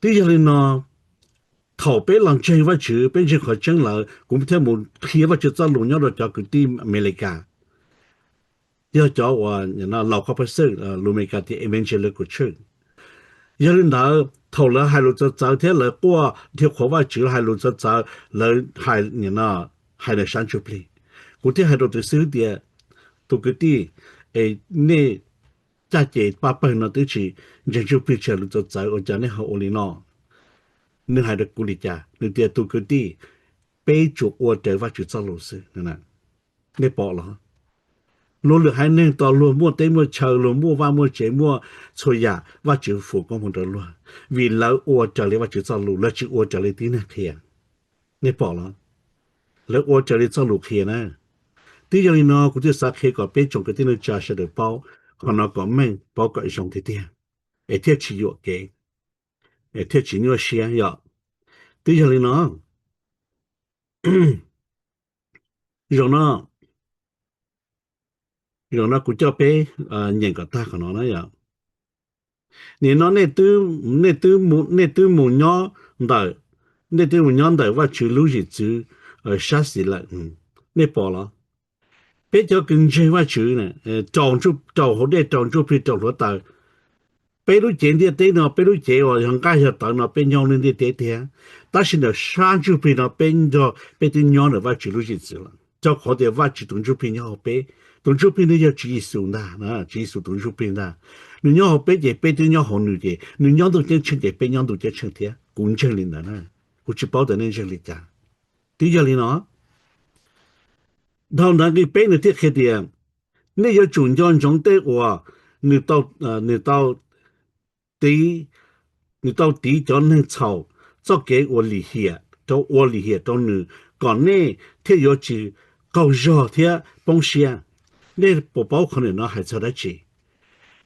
Twb yog li no, thaum peb los ntseeg Vajtswv, peb ntseeg qhov tseeb lawm, kuv thiaj mus qhia Vajtswv txoj lus nyob rau cov kwv tij Amelikas, yog cov uas laus qhov pab xwb, lus Amelikas tias evangelical church. Yog li ntawd thaum lawv hais lus txawv txawv thiab lawv quaj dhia qhuas Vajtswv, hais lus txawv txawv, lawv hais, hais ntawm sab ntsuj plig, kuv thiaj hais rau tus xib hwb tias, tus kwv tij, es nej caj ces pab pawg no twb tsis ntseeg ntsuj plig, tsis hais lus txawv txawv, ua cas nej ho ua li no? Nws hais rau kuv li cas? Nws tias, tus kwv tij, peb tsuas ua raws Vajtswv txoj lus xwb. Nej pom los? Luag lwm haiv neeg tos luag muaj teb muaj chaw, luag muaj vaj muaj tsev, muaj txhua yam, Vajtswv foom koob hmoov rau luag, vim lawv ua raws li Vajtswv txoj lus, lawv tsis ua raws li tib neeg qhia. Nej pom los? Lawv ua raws li txoj lus qhia na. Twb yog li no kuv thiaj xav qhia kom peb tsoom kwv tij neej tsa sawv daws paub qhov no kom meej, paub kom zoo tiag tiag, es thiaj tsis yuam kev, es thiaj tsis nyuaj siab yom. Twb yog li no, zaum no, zaum no kuv coj peb nyeem kom tag qhov no na yom. Nim no nej twb, nej twb mus nyob ntawm, nej twb mus nyob ntawm Vajtswv lub zwm txwv sab xis lawm. Nej pom los? Peb cov kws ntseeg Vajtswv, rau hauv dej, rau ntsuj plig, rau hluav taws, peb lub cev ntiaj teb no, peb lub cev uas yog nqaij yog tawv no peb nyob lub ntiaj teb tiag, tab sis ntawm sab ntsuj plig no peb, peb twb nyob ntawm Vajtswv lub zwm txwv lawm, rau qhov tias Vajtswv tus ntsuj plig nyob hauv peb. Tus ntsuj plig ntawd yog Tswv Yexus ntag, Tswv Yexus tus ntsuj plig ntag. Nws nyob hauv peb ces peb twb nyob hauv nws, ces nws nyob ntuj ceeb tsheej ces peb nyob ntuj ceeb tsheej thiab. Kuv ntseeg li ntawd na, kuv tsis paub tias nej ntseeg li cas. Twb yog li no, dhau ntawd nqe peb nws thiaj qhia tias, nej yuav tsum nco ntsoov tej uas nws tau, nws tau tiv, nws tau tiv cov neeg txhaum txoj kev ua lim hiam rau, ua lim hiam rau nws, kom nej thiaj yuav tsis qaug zog thiab poob siab. Nej puas paub qhov ntawm no hais txog dab tsi?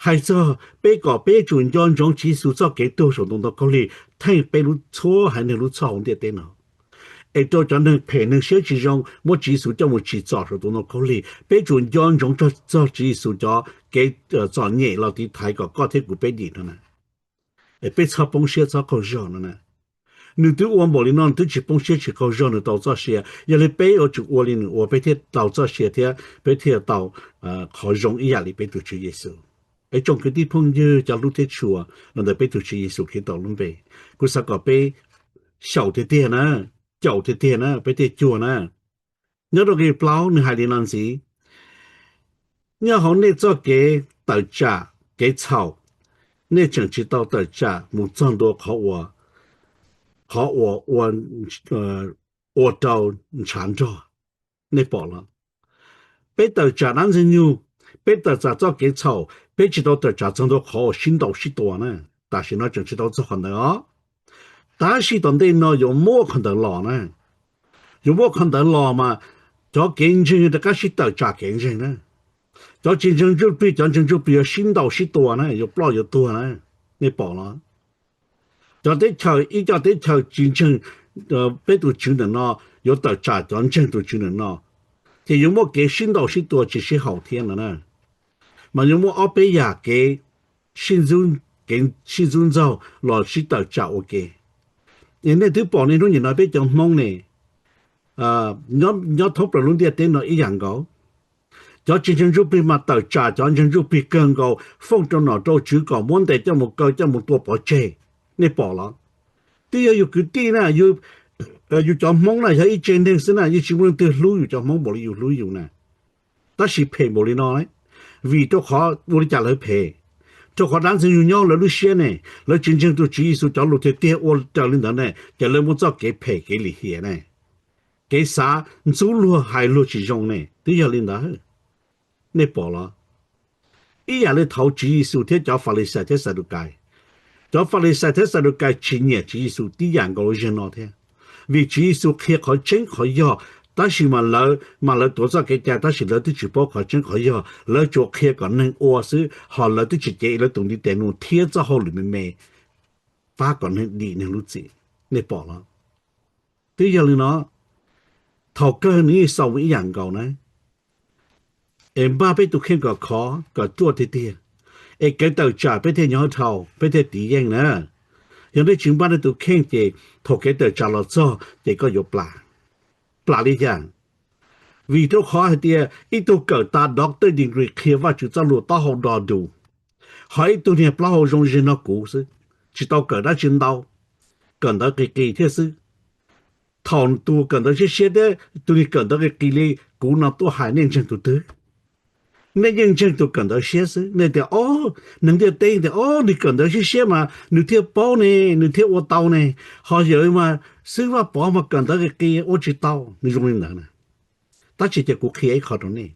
Hais txog peb kom peb yuav tsum nco ntsoov Tswv Yexus txoj kev tuag saum ntoo khaub lig theej peb lub, txhua haiv neeg lub txhoj hauv ntiaj teb no, es rau cov neeg phem neeg siab tsis zoo muab Tswv Yexus coj mus tsim txom saum ntoo khaub lig. Peb yuav tsum nco ntsoov txog Tswv Yexus cov kev txom nyem los tiv thaiv kom koj thiab kuv peb dim no na. Es peb txhob poob siab txhob qaug zog no na. Nws twb ua npaum li no nws twb tsis poob siab tsis qaug zog, nws tau txoj sia. Yog li peb yuav tsum ua li nws ua peb thiaj tau txoj sia thiab peb thiaj tau qhov zoo ib yam li peb tus Tswv Yexus. Es tsoom kwv tij phooj ywg cov hlub thiab tshua los ntawm peb tus Tswv Yexus Khetos lub npe, kuv xav kom peb xyaum tiag tiag na, caum tiag tiag na, peb thiaj cuag na. Nyob rau nqe plaub nws hais li no ntxiv, Nyob hauv nej txoj kev tawm tsam kev txhaum, nej tseem tsis tau tawm tsam mus txog ntua qhov uas, qhov uas ua, ua rau ntshav nrog. Nej pom los? Peb tawm tsam dab ntxwg nyoog, peb tawm tsam txoj kev txhaum, peb tsis tau tawm tsam txog ntua qhov uas sib ntaus sib tua na. Tam sim no tseem tsis tau txog qhov ntawd os. Tab sis tom ntej no yuav muaj qhov ntawd los na. Yuav muaj qhov ntawd los mas cov kev ntseeg yuav rov qab sib tawm tsam kev ntseeg na. Cov tsis ntseeg ntsuj plig, cov ntseeg ntsuj plig yuav sib ntaus sib tua na, yuav ploj yuav tuag na. Nej pom los? Cov teb chaws, ib co teb chaws tsis ntseeg peb tus Tswv ntawm no yuav tawm tsam cov ntseeg tus Tswv ntawm no, ces yuav muaj kev sib ntaus sib tua tsis sib haum thiab no na. Mas yuav muaj ob peb yam kev sib ntxub, kev sib ntxub ntxaug los sib tawm tsam ua ke. Es nej twb pom ne, hnub nim no peb cov Hmoob ne, nyob thoob plaws lub ntiaj teb no ib yam nkaus. Cov tsis ntseeg ntsuj plig mas tawm tsam cov ntseeg ntsuj plig kawg nkaus, foob rau nom rau tswv kom muab ntes coj mus kaw coj mus tua pov tseg. Nej pom los? Twb yog yus kwv tij na, yus cov Hmoob na yog ib tsev neeg xwb na, yeej tsis muaj leej twg hlub yus cov Hmoob npaum li yus hlub yus na. Tab sis phem npaum li no, vim rau qhov ua li cas lawv phem? Rau qhov dab ntxwg nyoog nyob lawv lub siab ne, lawv tsis ntseeg tus Tswv Yexus cov lus tiag tiag ua raws li ntawd ne, ces lawv muaj txoj kev phem kev lim hiam ne, kev xav ntxub luag hais luag tsis zoo ne, twb yog li ntawd. Nej pom los? Ib yam li thaud Tswv Yexus thiab cov Falixais thiab Xadukais. Cov Falixais thiab Xadukais tsis nyiam Tswv Yexus tib yam nkaus li zaum no thiab, vim Tswv Yexus qhia qhov tseeb qhov yog, tab sis mas lawv, mas lawv tuav txoj kev cai tab sis lawv twb tsis paub qhov tseeb qhov yog, lawv tsuas qhia kom neeg ua xwb, ho lawv twb tsis cev lawv tus ntiv tes nug thiab txoj hauj lwm me me pab kom neeg dim neeg lub txim. Nej pom los? Twb yog li no, thaum kawg nws yeej xaus ib yam nkaus na. Es npaj peb tus kheej kom khov kom ruaj tiag tiag, es kev tawm tsam peb thiaj nyob dhau, peb thiaj tiv yeej na. Yog nej tsis npaj nej tus kheej ces thaum kev tawm tsam los txog ces koj yuav plam. Plam li cas? Vim rau qhov hais tias ib tug kawm tas doctor degree qhia Vajtswv txoj lus taub hau do dus, ho ib tug niag plaub hau zoo zig no kuv xwb, tsis tau kawm dab tsi ntau, kawm ntawv qis qis thiab xwb. Thaum tus kawm ntawv siab siab thiab tus niag kawm ntawv qis qis li kuv no tuaj hais nej ntseeg tus twg? Nej yeej ntseeg tus kawm ntawv siab xwb. Nej tias, o, neeg ntiaj teb tias, o, nws kawm ntawv siab siab mas nws thiaj paub ne, nws thiaj ua tau ne. Ho yawg mas xwb Vaj Pov mas kawm ntawv qis qis ua tsis tau, nws zoo li ntawd na. Tab sis ces kuv qhia ib qho rau nej.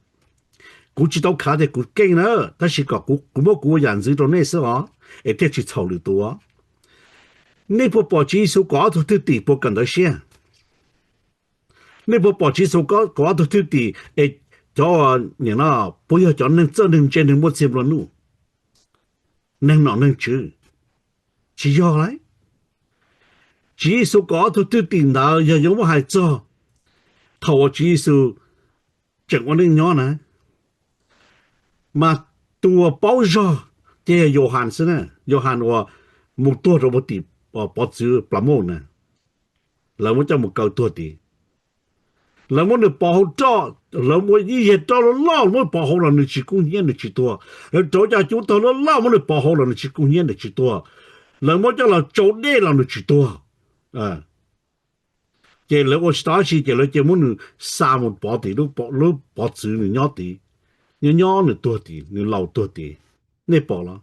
Kuv tsis tau khav tias kuv keej na, tab sis kom kuv muab kuv ua yam ntxwv rau nej xwb os, es thiaj tsis txhaum lwm tus os. Nej puas pom Tswv Yexus kom ob tug thwj tim puas kawm ntawv siab? Nej puas pom Tswv Yexus kom ob tug thwj tim es cov, nim no, puas yog cov neeg txawj neeg ntse neeg muaj txiag nplua nuj, neeg nom neeg tswv? Tsis yog lauj. Tswv Yexus kom ob tug thwj tim ntawd yog yuav muab hais txog thaum uas Tswv Yexus tseem ua neej nyob na, mas tus uas paub zog ces yog Yauhas xwb na, Yauhas uas mus tuag rau puag tim pov txwv Plas Mauj na, lawv muab coj mus kaw tuag tid. Lawv muab nws pov hauv roj, lawv muab ib yam roj loj loj muab pov hauv los nws tsis kub hnyiab nws tsis tuag. Lawv rauv cov cuv taug loj loj muab nws pov hauv los nws tsis kub hnyiab nws tsis tuag. Lawv muab coj los tsau dej los nws tsis tuag. Ces lawv ua tsis tau dab tsi ces lawv cia muab nws xa mus pov tim lub pov txwv nws nyob tid, nyob nyob nws tuag tid, nws laus tuag tid. Nej pom los?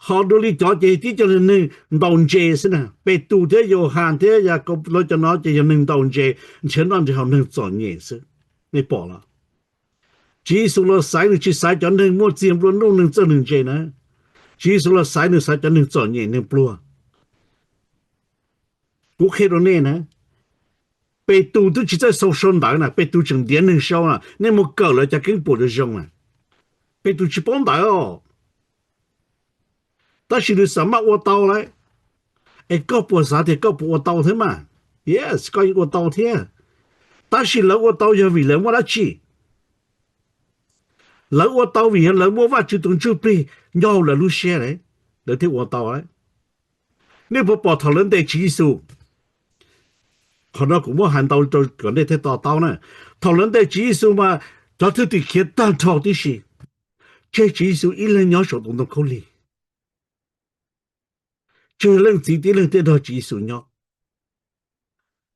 Ho dua li cov ces tib co neeg ntaus ntses xwb na, Petus thiab Yauhas thiab Yakaus lawv cov no ces yog neeg ntaus ntses, nrhiav noj nrhiav haus, neeg txom nyem xwb. Nej pom los? Tswv Yexus los xaiv nws tsis xaiv cov neeg muaj txiag nplua nuj neeg txawj neeg ntse na. Tswv Yexus los xaiv nws xaiv cov neeg txom nyem neeg pluag. Kuv qhia rau nej na, Petus twb tsis txawj sau sau ntawv na, Petus tseem ntiav neeg sau na, nej mus kawm lawv cov keeb puam zoo zoo na. Petus tsis paub ntawv os, tab sis nws xam maj ua tau lawm. Es koj puas xav tias koj puas ua tau thiab mas? Yes, koj yeej ua tau thiab. Tab sis lawv ua tau yog vim lawv muaj dab tsi? Lawv ua tau vim yog lawv muaj Vajtswv tus Ntsuj Plig nyob hauv lawv lub siab, lawv thiaj ua tau. Nej puas pom thaum lawv ntes Tswv Yexus? Qhov no kuv muab hais ntau rau kom nej thiaj to taub na. Thaum lawv ntes Tswv Yexus mas cov thwj tim khiav tag nrho tib si, tseg Tswv Yexus ib leeg nyob saum tus ntoo khaub lig. Tseg leej txiv tib leeg thiaj nrog Tswv Yexus nyob.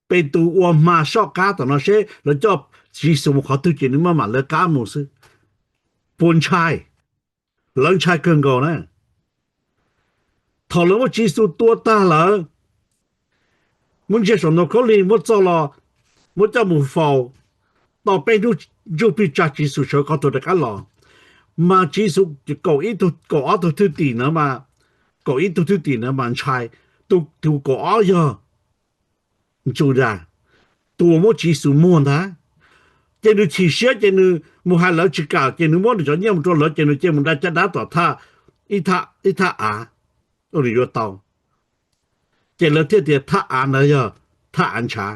Petus ua hma soj qab tom no seb lawv coj Tswv Yexus mus qhov twg ces nws maj mam lawv qab mus xwb. puas ntshai? Lawv ntshai kawg nkaus na. Thaum lawv muab Tswv Yexus tua tag lawm, muab ntsia saum ntoo khaub lig, muab txoj los, muab coj mus faus, tau peb hnub ntsuj plig tsa Tswv Yexus sawv qhov tuag rov qab los, mas Tswv Yexus kaum ib tug, kaum ob tug thwj tim na mas, kaum ib tug thwj tim na mas ntshai. Tus, tus kaum ob yog Judas, tus uas muab Tswv Yexus muag ntag. Ces nws chim siab ces nws mus hais lawv tsis kam, ces nws muab nws cov nyiaj mus rau lawv, ces nws cia mus dai caj dab tom thaj, ib thaj, ib thaj av, ua nws yuav tau. Ces lawv thiaj tias thaj av ntawd yog thaj av ntshav,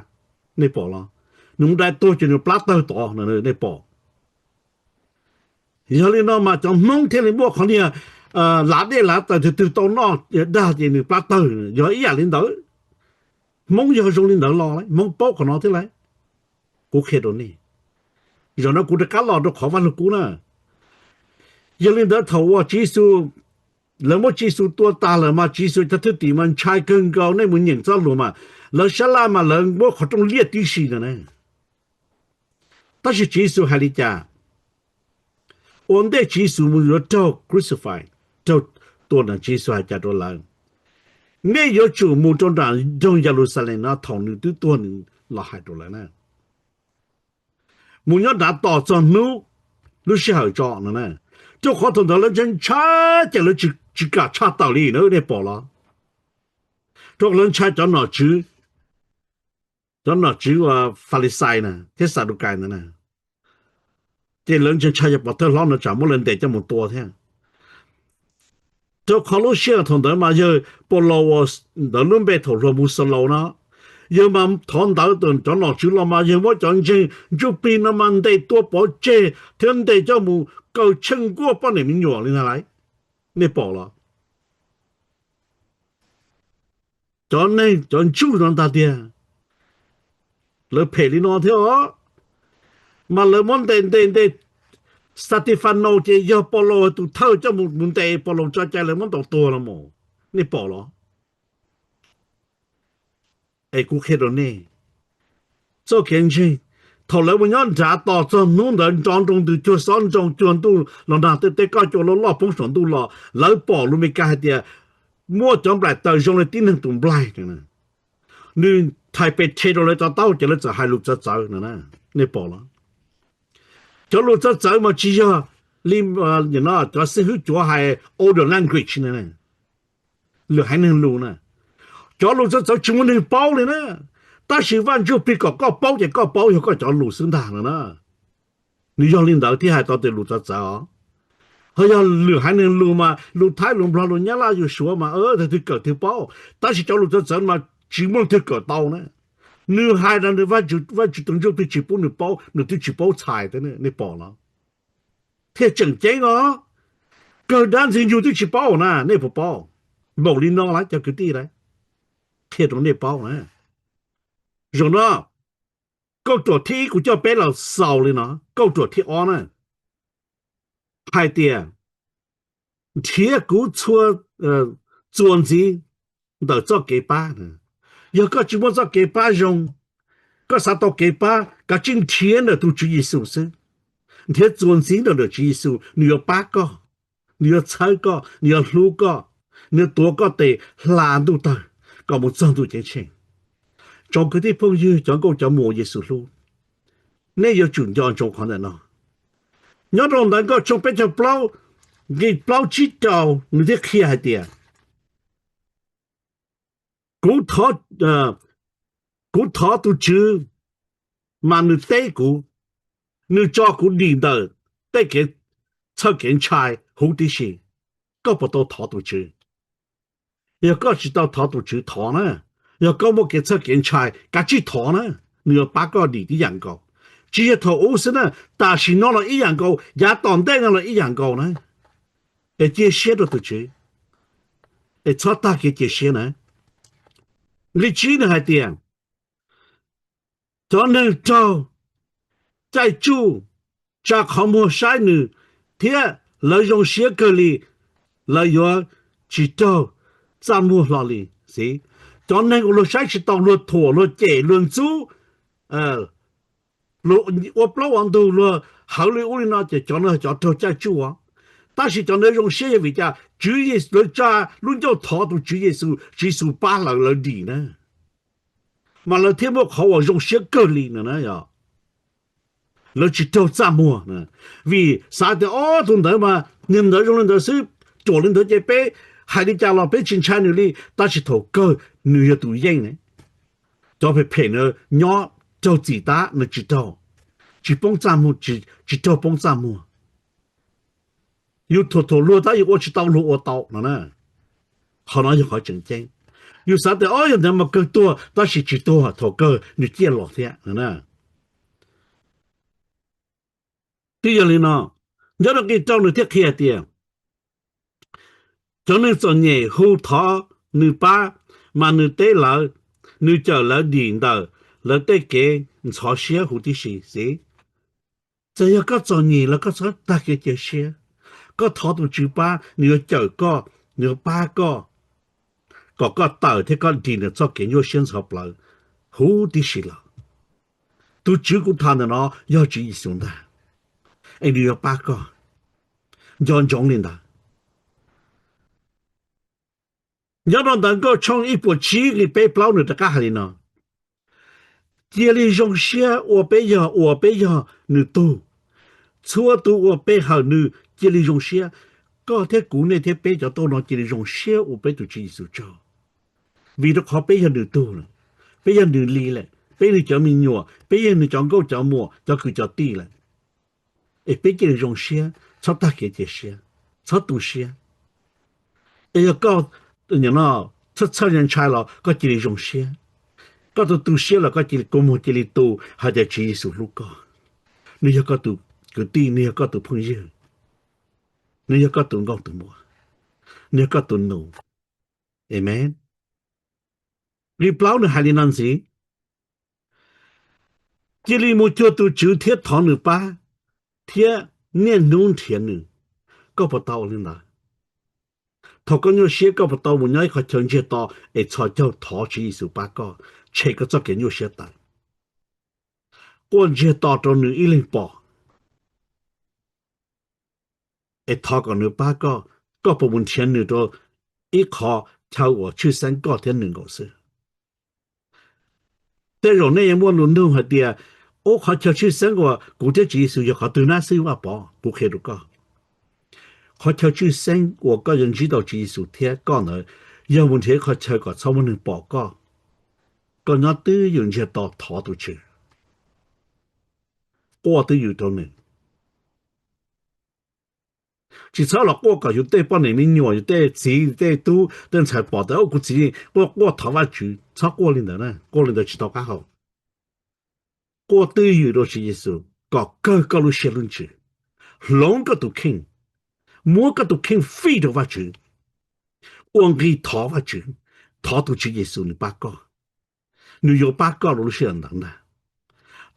nej pom los? Nws mus dai tuag ces nws plab tawg tod, nej pom. Yog li no mas cov Hmoob thiaj li muaj qhov niag lav dej lav taws, twg twg tau noj dag ces nws plab tawg, yog ib yam li ntawd. Hmoob yog zoo li ntawd los, Hmoob paub qhov no thiab lauj. Kuv qhia rau nej, zaum no kuv rov qab los rau qhov Vaj Lug Kub na. Yog li ntawd thaum uas Tswv Yexus, lawv muab Tswv Yexus tua tas lawm mas Tswv Yexus cov thwj tim mas ntshai kawg nkaus, nej mus nyeem txoj lus mas lawv sab laj mas lawv muab qhov rooj liaj tib si no na. Tab sis Tswv Yexus hais li cas? Ua ntej Tswv Yexus mus yuav raug crucify, raug tua na, Tswv Yexus hais cas rau lawv? Nej yuav tsum mus rau nram nroog Yeluxalees no, thaum nws twb tuag nws los hais rau lawv na. Mus nyob nrad tos txog hnub, lub sij hawm tso no na. Rau qhov thaum ntawd lawv ntshai ntshai ces lawv tsis kam tshaj tawm li na, nej pom los? Rau qhov lawv ntshai cov nom tswv, cov nom tswv Falixais na thiab Xadukais ntawd na. Ces lawv ntshai ntshai yog pov thawj hlob no tsam muab lawv ntes coj mus tua thiab. Rau qhov lub sij hawm thaum ntawd mas yawg Paulus uas ntawd lub npe thaum hluas mus Xaulaus no, yawg mas thov ntawd cov nom tswv los mas yawg muab cov ntseeg ntsuj plig no mas ntes tua pov tseg thiab ntes coj mus kaw tsheej nkuaj poj niam me nyuam li ntag lauj. Nej pom los? Cov neeg cov ntsuj no ntag tiag, lawv phem li no thiab os. Mas lawv muab ntes ntes ntes, Xatifanaus ces yog Paulus tus thawj coj mus ntes, Paulus tso cai lawv muab ntaus tuag los mas, nej pom los? Es kuv qhia rau nej, txoj kev ntseeg, thaum lawv mus nyob nrad tos txog hnub ntawd nrov nroo ntws cuag xob nroo cuag ntuj los nag tej teb koj cua loj loj poob saum ntuj los, lawv pom lus Meskas hais tias muaj cov nplaim taws zoo li tib neeg tus nplaig. Nws thais pes rhe rau lawv cov taub hau ces lawv txawm hais lus txawv txawv no, nej pom los? Cov lus txawv txawv mas tsis yog li cov xib hwb cuav hais oral language, lwm haiv neeg lus na. Cov lus txawv txawv tsis muaj neeg paub li na, tab sis Vaj Ntsuj Plig kom koj paub ces koj paub yog koj cov lus xwb ntag no na. Nws yog li ntawd thiaj hais tau tias lus txawv txawv os. Ho yog lwm haiv neeg lus mas lus Thaib lus Nplog lus Nyab Laj yus Suav mas twg kawm twg paub, tab sis cov lus txawv txawv mas tsis muaj leej twg kawm tau na. Nws hais no nws, Vaj Tswv tus Ntsuj Plig tsis pub nws paub, nws twb tsis paub txhais thiab, nej pom los? Thiaj tseem ceeb os. Kawg dab Ntxwg Nyoog twb tsis paub na, nej puas paub? Npaum li no lawm cov kwv tij lauj, qhia rau nej paub na. Zaum no, kauj ruam thib ib kuv coj peb los xaus li no, kauj ruam thib ob na, hais tias nrhiav kuv txhua, txuas ntxiv ntawm txoj kev pab. Yog koj tsis muaj txoj kev pab zoo, koj xav tau kev pab, kav tsij nrhiav ntawm tus Tswv Yexus xwb. Nrhiav txuas ntxiv ntawm ntawm Tswv Yexus, nws yuav pab koj, nws yuav txhawb koj, nws yuav hlub koj, nws yuav tuav koj tes hla ntuj tawg kom mus txog ntuj ceeb tsheej. Tsoom kwv tij phooj ywg, cov nkauj cov muam Yexus hlub, nej yuav tsum nco ntsoov qhov ntawm no. Nyob rau ntawv Nkauj tshooj peb caug plaub, nqe plaub tsib rau, nws thiaj qhia hais tias, kuv thov, kuv thov tus Tswv, mas nws teb kuv, nws tso kuv dim ntawm tej kev txhawj kev ntshai huv tib si. Koj puas tau thov tus Tswv? Yog koj tsis tau thov tus Tswv, thov na. Yog koj muaj kev txhawj kev ntshai, kav tsij thov na, nws yuav pab koj dim tib yam nkaus. Tsis yog thaum ub xwb na, tam sim no los ib yam nkaus, yav tom ntej no los ib yam nkaus na. Es cia siab rau tus Tswv, es txhob tag kev cia siab na. Nqe tsib nws hais tias, cov neeg raug caij tsuj tsa qhov muag saib nws, thiab lawv zoo siab kawg li, lawv yuav tsis raug txaj muag hlo li xwb. Cov neeg uas luag saib tsis taus, luag thuam, luag cem, luag ntxub, Luag ua plaub ua ntug, luag hawv li ub li no ces cov no cov raug caij tsuj. Tab sis cov ntawd zoo siab yog vim cas? Tswv Yexus, lawv tsa lub ncauj thov tus Tswv Yexus, Tswv Yexus pab lawv, lawv dim na. Mas lawv thiaj muaj qhov uas zoo siab kawg li no na yog. Lawv tsis raug txaj muag, vim xav tias ob tug ntawd mas niag ntawd zoo li ntawd xwb, ruam li ntawd ces peb hais li cas los peb tsis ntshai nws li. Tab sis thaum kawg nws yog tus yeej ne. Cov phem phem na nyob raug txim tab, nws tsis raug, tsis poob txaj muag, tsis, tsis raug poob txaj muag. Yus thuam thuam luag tab yus ua tsis tau luag ua tau no na. Qhov no yog qhov tseem ceeb. Yus xav tias ob yog ntawd mas kawg tuag, tab sis tsis tuag, thaum kawg nws ciaj los thiab no na. Twb yog li no, nyob rau nqe rau nws thiaj qhia tias cov neeg txom nyem hu thov nws pab, mas nws teb lawv, nws cawm lawv dim ntawm lawv tej kev ntxhov siab huv tib si xwb. Txawm yog koj txom nyem los koj txhob tag kev cia siab. Koj thov tus Tswv pab, nws yuav cawm koj, nws yuav pab koj, kom koj tawm thiab koj dim ntawm txoj kev nyuaj siab ntxhov plawv huv tib si los. Tus Tswv kuv tham ntawm no yog Tswv Yexus ntag, es nws yuav pab koj. Nco ntsoov li ntawd. Nyob rau ntawv Nkauj tshooj ib puas tsib nqe peb plaub nws rov qab hais li no: Cia li zoo siab ua peb yog, uas peb yog nws tug. Txhua tus uas pe hawm nws cia li zoo siab. Koj thiab kuv, nej thiab peb cov tuaj no cia li zoo siab ua peb tus Tswv Yexus tsaug, vim rau qhov peb yog nws tug lawm, peb yog nws li lawm, peb yog nws cov me nyuam, peb yog nws cov nkauj cov muam, cov kwv cov tij lawm. Es peb cia li zoo siab, txhob tag kev cia siab, txhob tu siab. Es yog koj txhawj txhawj ntshai los koj cia li zoo siab. Koj tu tu siab los koj cia li kua muag cia li tu hais tias Tswv Yexus hlub koj. Nws yog koj tus kwv tij, nws yog koj tus phooj ywg, nws yog koj tus nkauj tus muam, nws yog koj tus nus. Amees. Nqe plaub nws hais li no ntxiv: Cia li mus cuag tus Tswv thiab thov nws pab, thiab niaj hnub nrhiav nws. Koj puas tau ua li ntawd? Thaum koj nyuaj siab koj puas tau mus nyob ib qhov chaw ntsiag to es txhos caug thov Tswv Yexus pab koj tshem koj txoj kev nyuaj siab tawm? Quaj ntsiag to rau nws ib leeg pom, es thov kom nws pab koj. Koj puas mus nrhiav nws rau ib qhov chaw uas tshwj xeeb koj thiab nws nkaus xwb? Tej zaum nej yuav muaj lus nug hais tias, ub, qhov chaw tshwj xeeb uas kuv thiab Tswv Yexus yog qhov twg na xib hwb Vaj Pov? Kuv qhia rau koj, qhov chaw tshwj xeeb uas koj yuav ntsib tau Tswv Yexus thiab koj ntawd yog mus nrhiav ib qhov chaw kom txhob muaj neeg pom koj. Koj nyob twj ywm ntsiag to thov tus Tswv, quaj twj ywm rau nws. Tsis txhob los quaj kom yus tej poj niam me nyuam, yus tej txiv tej tub tej ntxhais pom tias, ub, kuv txiv quaj quaj thov Vajtswv. Txhob quaj li ntawd na, quaj li ntawd tsis tau qab hau. Quaj twj ywm rau Tswv Yexus kom kawg koj lub siab lub ntsws, hloov koj tus kheej, muab koj tus kheej fij rau Vajtswv, ua nqi thov Vajtswv, thov tus Tswv Yexus nws pab koj. Nws yuav pab koj rau lub sij hawm ntawd ntag.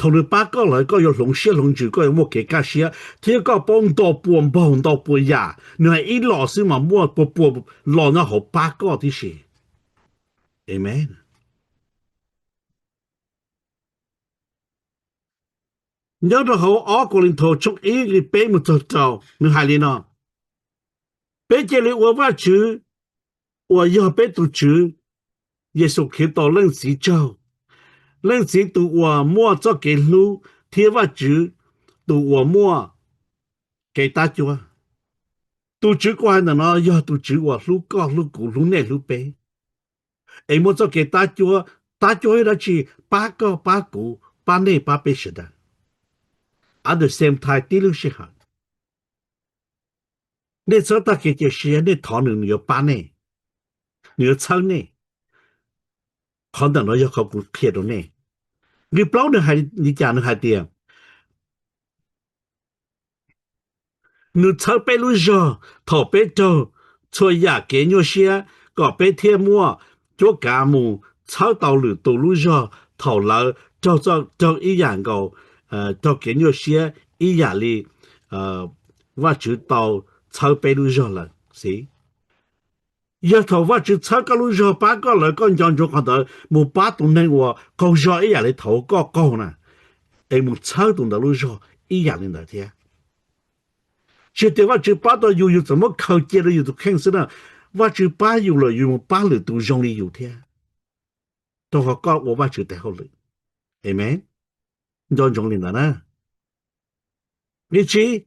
Thaum nws pab koj lawm koj yuav hloov siab hloov ntsws, koj yuav muaj kev kaj siab, thiab koj paub ntau pua npaug ntau pua yam. Nws hais ib los xwb mas muaj pua pua los nyob hauv pab koj tib si. Amees. Nyob rau hauv ob Kauleethaus tshooj ib nqe peb mus txog rau, nws hais li no: Peb cia li ua Vajtswv uas yog peb tus Tswv Yexus Khetos Leej Txiv tsaug, Leej Txiv tus uas muaj txoj kev hlub thiab Vajtswv tus uas muaj kev tab cuab. Tus Tswv kuv hais ntawm no yog tus Tswv uas hlub koj hlub kuv hlub nej hlub peb, es muaj txoj kev tab cuab, tab cuab ib dab tsi? Pab koj pab kuv pab nej pab peb sawv daws at the same time tib lub sij hawm. Nej txhob tag kev cia siab, nej thov nws, nws yuav pab nej, nws yuav txhawb nej. Qhov ntawm no yog qhov kuv qhia rau nej. Nqe plaub nws hais li cas? Nws hais tias, nws txhawb peb lub zog thaum peb raug txhua yam kev nyuaj siab, kom peb thiaj muaj cuab kav mus txhawb tau lwm tus lub zog thaum lawv raug, raug ib yam nkaus, raug kev nyuaj siab ib yam li Vajtswv tau txhawb peb lub zog lawm xwb. Yog thaum Vajtswv txhawb koj lub zog pab koj lawm, koj nco ntsoov qhov ntawd mus pab tus neeg uas qaug zog ib yam li thaum koj qaug na. es mus txhawb tus ntawd lub zog ib yam li ntawd thiab. Tsis tias Vajtswv pab tau yus, yus txawm muab khaws cia rau yus tus kheej xwb na, Vajtswv pab yus lawm yus mus pab lwm tus zoo li yus thiab, rau qhov koj ua Vajtswv tes hauj lwm. Amees. Nco ntsoov li ntawd na. Ib tsib,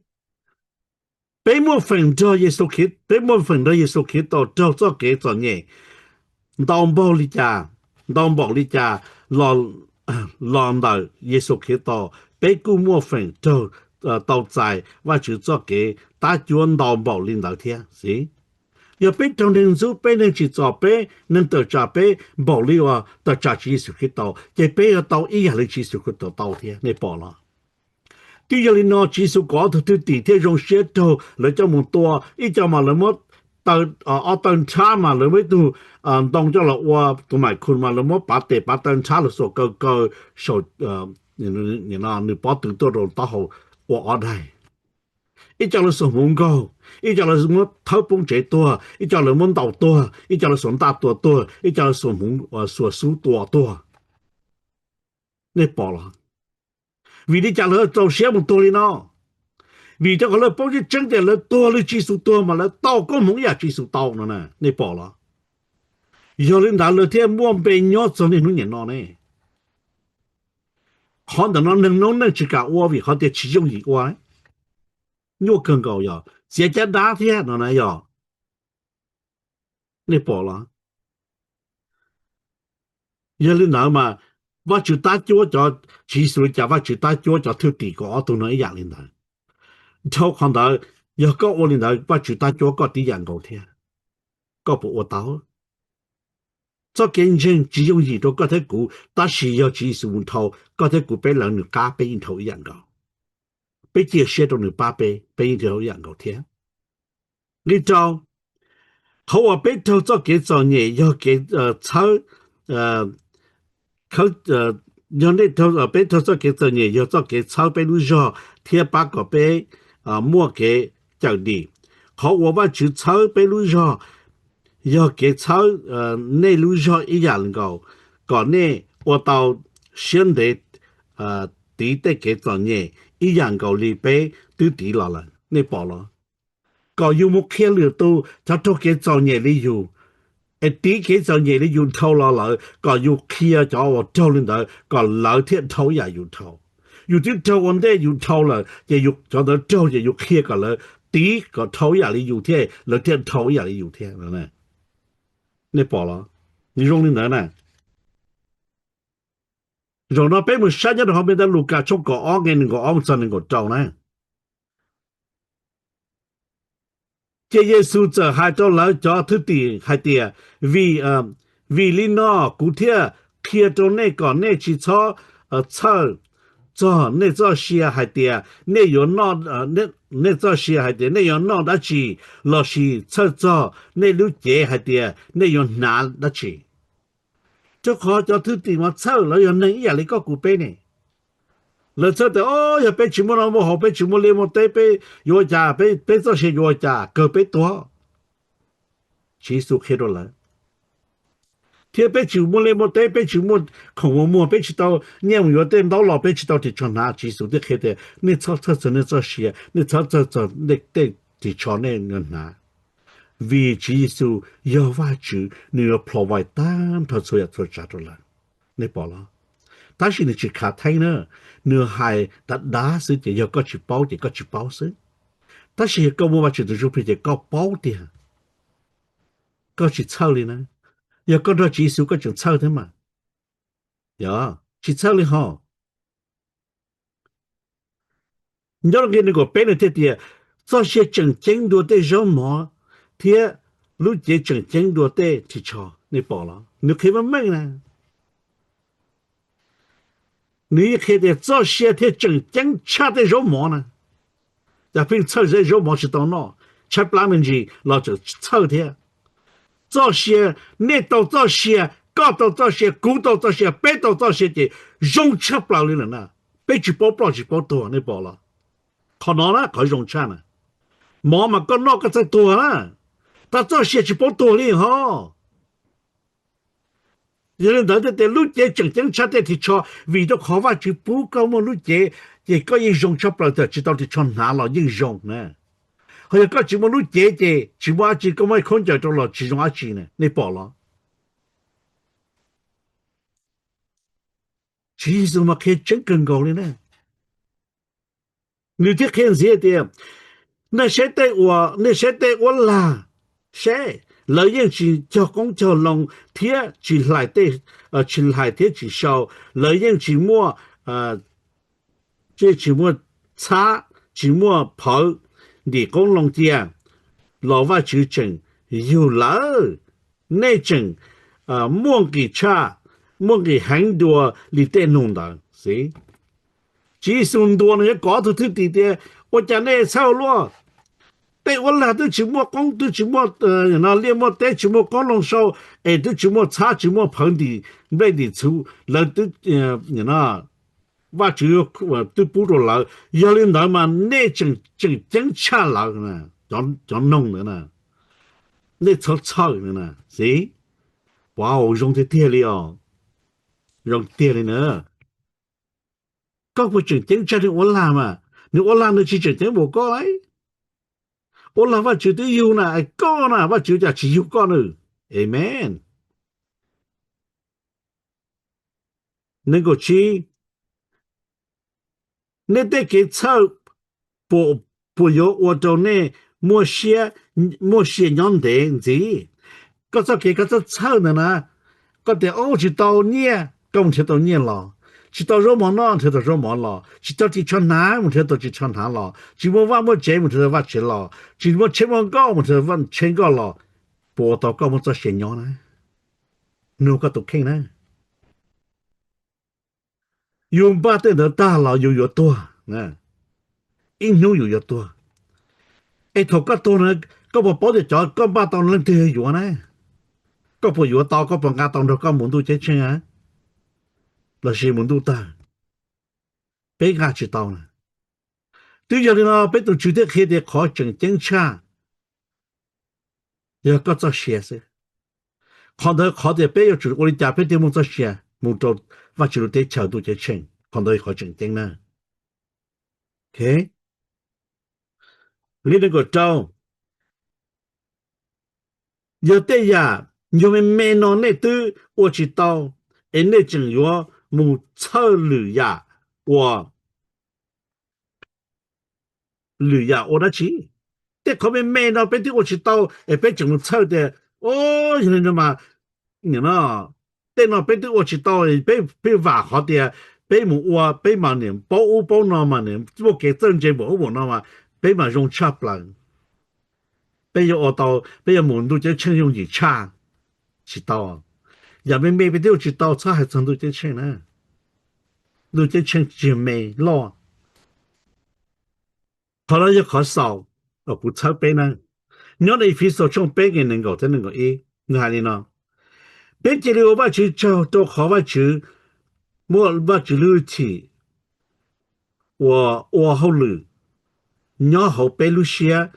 peb muaj feem nrog Yexus Khetos, peb muaj feem nrog Yexus Khetos raug txoj kev txom nyem ntau npaug li cas, ntau npaum li cas los ntawm Yexus Khetos, peb kuj muaj feem raug tau txais Vajtswv txoj kev tab cuab ntau npaum li ntawd thiab xwb. Yog peb raug neeg ntxub peb, neeg tsim txom peb, neeg tawm tsam peb npaum li uas tawm tsam Tswv Yexus Khetos, ces peb yuav tau ib yam li Tswv Yexus Khetos tau thiab, nej pom los? Twb yog li no Tswv Yexus kom ob tug thwj tim thiaj zoo siab raug lawv coj mus tua, ib co mas lawv muab taw, ob taw nrhab mas lawv muab ib tug ntoo coj los ua tus maim khu mas lawv muab pav tes pav taw nrhab los xuas kaw kaw saum, nws pob tw tuaj rau taub hau ua ob daig. Ib co lawv xuas hmuv nkaug, ib co lawv muab thawb poob tsev tuag, ib co lawv muab ntaus tuag, ib co lawv xuas ntaj tua tuag, ib co lawv xuas hmuv, xuas xub tua tuag. Nej pom los? Vim li cas lawv txaus siab mus tuag li no? Vim rau qhov lawv paub tseeb tseeb tias lawv tuag li Tswv Yexus tuag mas lawv tau koob hmoov ib yam Tswv Yexus tau no na, nej pom los? Yog li ntawd lawv thiaj muaj npe nyob txog niaj hnub niam no ne. Qhov ntawm no neeg noob neej tsis kam ua vim qhov tias tsis yooj yim ua, nyuaj kawg nkaus yog txiav caj dab thiab no na yog. Nej pom los? Yog li ntawd mas Vajtswv tab cuab cov, Tswv Yexus li cas Vajtswv tab cuab cov thwj tim kaum ob tug no ib yam li ntawd. Dhau qhov ntawd, yog koj ua li ntawd Vajtswv tab cuab koj tib yam nkaus thiab. Koj puas ua tau? Txoj kev ntseeg tsis yooj yim rau koj thiab kuv, tab sis yog Tswv Yexus mus dhau, koj thiab kuv peb lawv nws qab peb yeej dhau ib yam nkaus. Peb cia siab rau nws pab peb, peb yeej dhau ib yam nkaus thiab. Nqe rau, qhov uas peb raug txoj kev txom nyem yog kev txhawb, yog peb raug txoj kev txom nyem yog txoj kev txhawb peb lub zog thiab pab kom peb muaj kev cawm dim. Qhov uas Vajtswv txhawb peb lub zog yog kev txhawb nej lub zog ib yam nkaus, kom nej ua tau siab ntev tiv tej kev txom nyem ib yam nkaus li peb twb tiv los lawm. Nej pom los? Kom yus mus qhia lwm tus cov raug kev txom nyem li yus, es tiv kev txom nyem li yus dhau los lawm, kom yus qhia cov uas raug li ntawd kom lawv thiaj dhau ib yam yus dhau. Yus twb raug ua ntej yus dhau lawm ces cov ntawd raug ces yus qhia kom lawv tiv kom dhau ib yam li yus thiab lawv thiaj dhau ib yam li yus thiab. Nej pom los? Nws zoo li ntawd na. Zaum no peb mus saib nyob rau hauv npe ntawv Lukas tshooj kaum ob nqe nees nkaum ob mus txog nees nkaum rau na. Ces Yexus txawm hais rau lawv cov thwj tim hais tias, vim, vim li no kuv thiaj qhia rau nej kom nej tsis txhob txhawj txog nej txoj sia hais tias nej yuav noj, nej txoj sia hais tias nej yuav noj dab tsi, lossis txhawj txog nej lub cev hais tias nej yuav hnav dab tsi. Rau qhov cov thwj tim mas txhawj, lawv yog neeg ib yam li koj kuv peb ne. Lawv txhawj tias, o, yog peb tsis muaj noj muaj haus, peb tsis muaj liaj muaj teb, peb yuav ua cas, peb txoj sia yuav ua cas, kawg peb tuag. Tswv Yexus qhia rau lawv, thiab peb tsis muaj liaj muaj teb, peb tsis muaj khoom mus muag, peb tsis tau nyiaj mus yuav tej ntaub los, peb tsis tau ris tsho hnav. Tswv Yexus thiaj qhia tias nej txhob txhawj txog nej txoj sia, nej txhob txhawj txog tej ris tsho nej yuav hnav. Vim Tswv Yexus yog Vajtswv, nws yuav provide tag nrho txhua yam txhua tsav rau lawv. Nej pom los? Tab sis nws tsis khav theeb na, nws hais dav dav xwb ces yog koj tsis paub ces koj tsis paub xwb. Tab sis yog koj muaj Vajtswv tus Ntsuj Plig ces koj paub tiag, koj tsis txhawj li na. Yog koj nrog Tswv Yexus koj tseem txhawj thiab mas. Yog tsis txhawj li ho. Nyob nqe nees nkaum peb nws thiaj tias, txoj sia tseem ceeb dua tej zaub mov, thiab lub cev tseem ceeb dua tej ris tsho. Nej pom los? Nws qhia meej meej na. Nws yeej qhia tias txoj sia thiaj tseem ceeb tshaj tej zaub mov na. Cas pheej txhawj tej zaub mov tsis tau noj, tshaib plab me ntsis los tseem txhawj thiab. Txoj sia, nej tau txoj sia, koj tau txoj sia, kuv tau txoj sia, peb tau txoj sia ces zoo tshaj plaws li lawm na. Peb tsis paub ploj tsis paub tuag, nej pom los? Qhov no na qhov zoo tshaj na. Mov mas koj noj koj txhawj tuag na, tab txoj sia tsis paub tuag li ho. Yog li ntawd thiaj tias lub cev tseem ceeb tshaj tej ris tsho, vim rau qhov Vajtswv pub koj muaj lub cev, ces koj yeej zoo tshaj plaws, txawm tsis tau ris tsho hnav los yeej zoo na. Ho yog koj tsis muaj lub cev ces tsis muaj dab tsi, koj muab khaub ncaws rau los tsis zoo dab tsi na, nej pom los? Tswv Yexus mas qhia tseeb kawg nkaus li na. Nws thiaj qhia ntxiv tias, nej saib tej uas, nej saib tej uab lag seb, lawv yeej tsis cog qoob cog loo thiab tsis hlais tej, tsis hlais thiab tsis sau, lawv yeej tsis muaj, yeej tsis muaj txhab, tsis muaj phawv ntim qoob loo cia, los Vajtswv tseem yug lawv. Nej tseem muaj nqis tshaj, muaj nqis heev dua li tej noog ntawd xwb. Tswv Yexus ntuas nws yuav kov tug thwj tim tias, ua cas nej txhawj luaj? Tej uab lag twb tsis muaj qoob, twb tsis muaj liaj muaj teb, tsis muaj qoob loo sau, es twb tsis muaj txhab, tsis muaj phawv ntim nplej ntim txhuv, lawv twb, Vajtswv twb pub rau lawv. Yog li ntawd mas nej tseem, tseem ceeb tshaj lawv, cov noog ntawd na. Nej txhob txhawj na, xij. Wow, zoo tiag tiag li os. Zoo tiag li na. Koj puas tseem ceeb tshaj nws uab lag mas? Nws uab lag nws tsis tseem ceeb npaum koj lauj. Uab lag Vajtswv twb yug na, es koj na Vajtswv cas tsis yug koj na? Amen. Nees nkaum tsib, nej tej kev txhawj puas, puas yuav ua rau nej muaj siab, muaj sia nyob ntev ntxiv? Koj txoj kev koj txhawj txhawj ntawd na, koj tias, o, tsis tau nyiaj, koj mus nrhiav tau nyiaj los, tsis tau zaub mov noj, nrhiav tau zaub mov los, tsis tau ris tsho hnav, mus nrhiav tau ris tsho hnav los, tsis muaj vaj muaj tsev, mus nrhiav tau vaj tsev los, tsis muaj tsheb muaj nkoj, mus nrhiav tau tsheb nkoj los, puas ua tau koj muaj txoj sia nyob na? Nug koj tus kheej na. Yus npaj tej ntawd tag los yus yuav tuag, ib hnub yus yuav tuag. Es thaum koj tuag na, koj puas paub tias cov koj npaj tau leej twg yuav na? Koj puas yuav tau, koj puas nqa tau nrog koj mus ntuj ceeb tsheej lossis mus ntuj tawg? Peb nqa tsis tau na. Twb yog li no peb tus Tswv thiaj qhia tias qhov tseem ceeb tshaj yog koj txoj sia xwb. Qhov ntawd qhov tias peb yuav tsum ua li cas peb thiaj muaj txoj sia mus rau Vajtswv lub teb chaws ntuj ceeb tsheej, qhov ntawd qhov tseem ceeb na. Li nees nkaum rau, yog tej yam nyuag me me no nej twb ua tsis tau, es nej tseem yuav mus txhawj lwm yam ua, lwm yam ua dab tsi? Tej qhov me me no peb twb ua tsis tau es peb tseem mus txhawj tias, o, yog li no mas, tej no peb twb ua tsis tau, peb vam qhov tias peb mus ua peb mas niam paub ub paub no mas niam muaj kev txawj ntse npaum ub npaum no mas peb mas zoo tshaj plaws. Peb yuav ua tau, peb yuav mus ntuj ceeb tsheej yooj yim tshaj. Tsis tau. Yam me me peb twb ua tsis tau, txhob hais txog ntuj ceeb tsheej na. Ntuj ceeb tsheej tsis me loj. Qhov no yog qhov xaus uas kuv txhawb peb na. Nyob Efexus tshooj peb nqe nees nkaum thiab nees nkaum ib, nws hais li no: Peb cia li ua Vajtswv tsaug rau qhov Vajtswv muab Vajtswv lub hwj chim uas ua hauj lwm nyob hauv peb lub siab,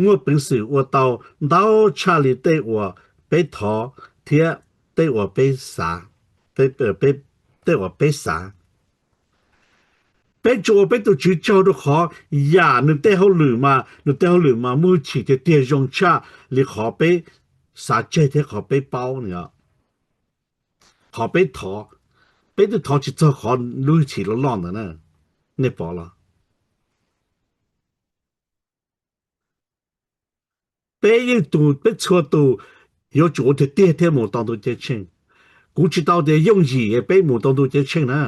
muaj peev xwm ua tau ntau tshaj li tej uas peb thov thiab tej uas peb xav, tej uas peb xav. Peb tsuas ua peb tus Tswv tsaug rau qhov yam nws tej hauj lwm mas, nws tej hauj lwm mas muaj hwj chim tiag tiag zoo tshaj li qhov peb xav tseg thiab qhov peb paub. Qhov peb thov, peb twb thov tsis txog qhov lub hwj chim loj loj ntawd na. Nej pom los? Peb yeej tus, peb txhua tus yuav tsum ua tiag tiag thiaj mus tau ntuj ceeb tsheej. Kuv tsis tau tias yooj yim peb mus tau ntuj ceeb tsheej na.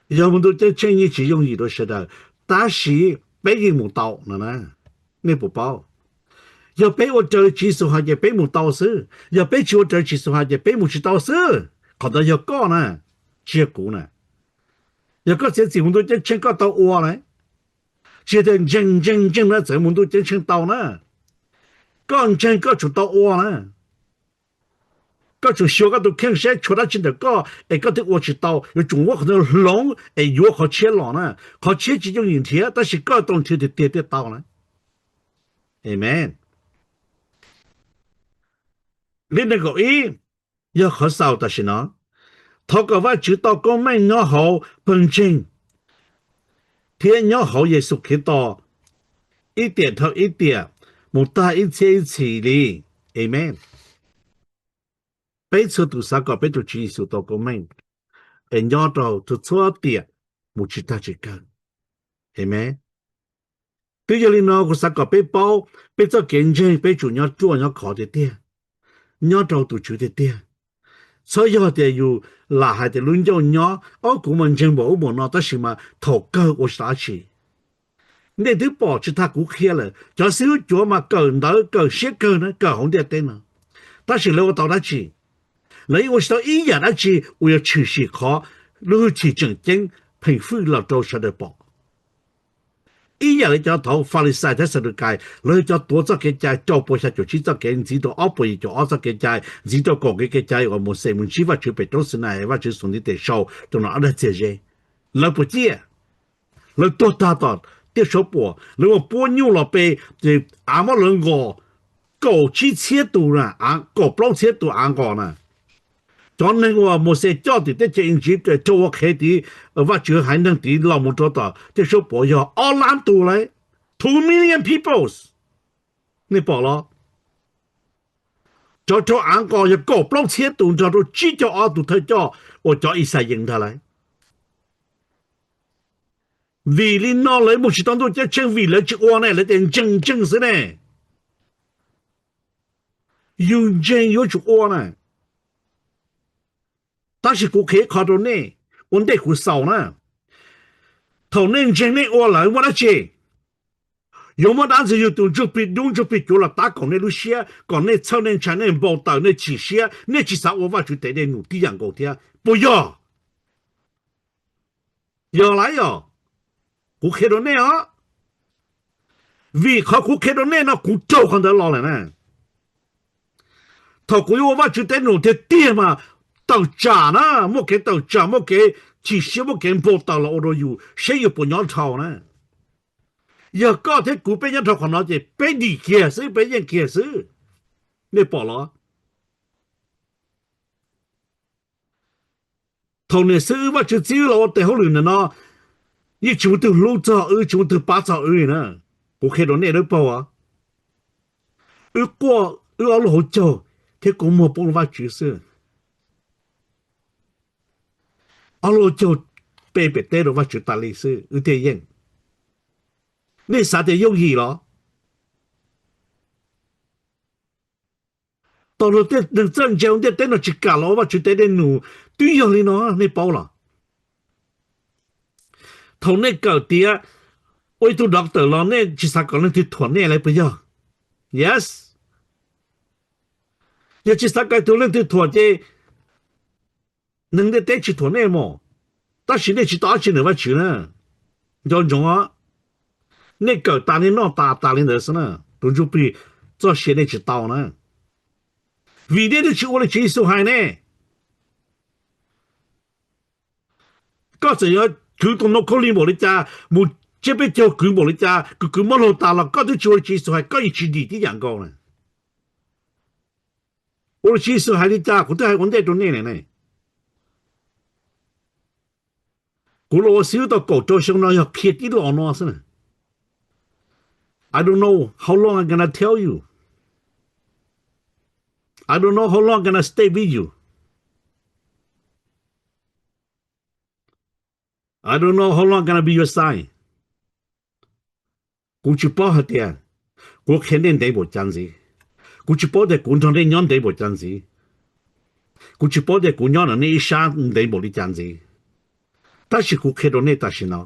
Yog mus ntuj ceeb tsheej yeej tsis yooj yim rau sawv daws, tab sis peb yeej mus tau no na. Nej puas paub? Yog peb ua raws li Tswv Yexus hais ces peb mus tau xwb, yog peb tsis ua raws li Tswv Yexus hais ces peb mus tsis tau xwb. Qhov ntawd yog koj na, tsis yog kuv na. Yog koj txiav txim mus ntuj ceeb tsheej koj tau ua na, tsis yog tias ntseeg ntseeg ntseeg na txawm mus ntuj ceeb tsheej tau na. Koj ntseeg koj tsum tau ua na. Koj tsum xyuas koj tus kheej saib tshuav dab tsi ntawm koj es koj thiaj ua tsis tau, yuav tsum muab qhov ntawd hloov es yuav qhov tshiab los na. Qhov tshiab tsis yooj yim nrhiav tab sis koj tau nrhiav tiag tiag thiaj tau na. Amen. Li nees nkaum ib, Yog qhov xaus tam sim no, thov kom Vajtswv tau koob meej nyob hauv pawg ntseeg thiab nyob hauv Yexus Khetos ib tiam dhau ib tiam mus tag ib txhiab ib txhis li. Amees. Peb txhua tus xav kom peb tus Tswv Yexus tau koob meej es nyob rau txhua txhua tiam mus tsis tag tsis kawg. Amees. Twb yog li no kuv xav kom peb paub peb txoj kev ntseeg peb tsum nyob ruaj nyob khov tiag tiag, nyob rau tus Tswv tiag tiag. Txhob yog tias yus lam hais tias lub ncauj nyob, ob, kuv mas ntseeg npaum ub npaum no tab sis mas thaum kawg ua tsis tau dab tsi. Nej twb pom tsis tag kuv qhia lawm, cov xib hwb cuav mas kawm ntawv kawm siab kawg na, kawm hauv ntiaj teb no, tab sis lawv ua tau dab tsi? Lawv yeej ua tsis tau ib yam dab tsi uas yuav tshwm sim qhov lub hwj chim tseem ceeb pheem hwj los rau sawv daws pom. Ib yam li cov thawv Falixais thiab Xadukais, lawv yog cov tuav txoj kev cai rau pua xya caum tsib txoj kev, ntxiv rau ob puas yim caum ob txoj kev cai, ntxiv rau kaum kev kev cai uas Mauxes mus ntsib Vajtswv pem roob Xinais, Vajtswv xuas ntiv tes sau rau nws ob daig txiag ze. Lawv puas ciaj? Lawv tuag tag tom tiaj suav puam, lawv ua puab nyuj los pe, av muab lawv nqos kaum tsib txhiab tus na, kaum plaub txhiab tus av nqos na. Cov neeg uas Mauxes coj tim teb chaws Iziv rau ua qhev tid, Vajtswv haiv neeg tid los mus rau tom tiaj suav puam yog ob lab tus lauj, two million peoples. Nej pom los? Cov raug av nqos yog kaum plaub txhiab tus nrog rau tsib caug ob tus thawj coj uas cov Ixayees ntag lauj. Vim li no lawv mus tsis tau ntuj ceeb tsheej vim lawv tsis ua ne, lawv tias ntseeg ntseeg xwb ne. Yus ntseeg yuav tsum ua na. Tab sis kuv qhia qhov rau nej, ua ntej kuv xaus na, thaum nej ntseeg nej ua lawm muaj dab tsi? Yuav muaj dab ntxwg nyoog tus ntsuj plig dub ntsuj plig cuav los tab kaum nej lub siab, kom nej txhawj nej ntshai nej npau taws nej chim siab, nej tsis xav ua Vajtswv tes dej num tib yam nkaus thiab puas yog? Yog lauj yog? Kuv qhia rau nej os. Vim qhov kuv qhia rau nej no kuv raug qhov ntawd los lawm na. Thaum kuv yuav ua Vajtswv tes dej num tiag tiag mas tawm tsam na, muaj kev tawm tsam, muaj kev chim siab, muaj kev npau taws los ua rau yus seb yus puas nyob dhau na. Yog koj thiab kuv peb nyob dhau qhov no ces peb dim kiag xwb, peb yeej kiag xwb. Nej pom los? Thaum niam xib hwb Vajtswv txib wb los ua tes hauj lwm ntawm no, yeej tsis muaj twg hlub txog wb, tsis muaj twg pab txog wb li na. Kuv qhia rau nej lub paug os. Wb quaj wb ob lub hauv caug thiab kua muag poob rau Vajtswv xwb. Ob lub hauv caug pe pem teb rau Vajtswv tas li xwb wb thiaj yeej. Nej xav tias yooj yim los? Tau luag tej neeg txawj ntse ua ntiaj teb no tsis kam los ua Vajtswv tes dej num twb yog li no, nej paub los? Thaum nej kawm tiav ua ib tug doctor los nej tsis xav kom leej twg thuam nej lawm puas yog? Yes. Yog tsis xav kom tus leej twg thuam ces neeg ntiaj teb tsis thuam nej mog, tab sis nej tsis tau dab tsi ntawm Vajtswv na. Nco ntsoov, nej kawm tas nej noj tas tas li ntawd xwb na, tus ntsuj plig txoj sia nej tsis tau na, vim nej twb tsis ua li Tswv Yexus hais ne. Koj txawm yuav khwv tus no khaub lig npaum li cas, mus tsiab peb caug kwv npaum li cas, kwv kwv mob laug tas los koj twb tsis ua li Tswv Yexus hais, koj yeej tsis dim tib yam nkaus na. Ua li Tswv Yexus hais li cas kuv twb hais ua ntej rau nej ne. Kuv los ua xib hwb tau kaum rau xyoo no yog qhia tib los no xwb na. I don't know how long I'm gonna tell you. I don't know how long I'm gonna stay with you. I don't know how long I'm gonna be your side. Kuv tsis paub hais tias kuv qhia nej ntev npaum cas ntxiv. Kuv tsis paub tias kuv nrog nej nyob ntev npaum cas ntxiv. Kuv tsis paub tias kuv nyob ntawm nej ib sab ntev npaum li cas ntxiv. Tab sis kuv qhia rau nej tam sim no,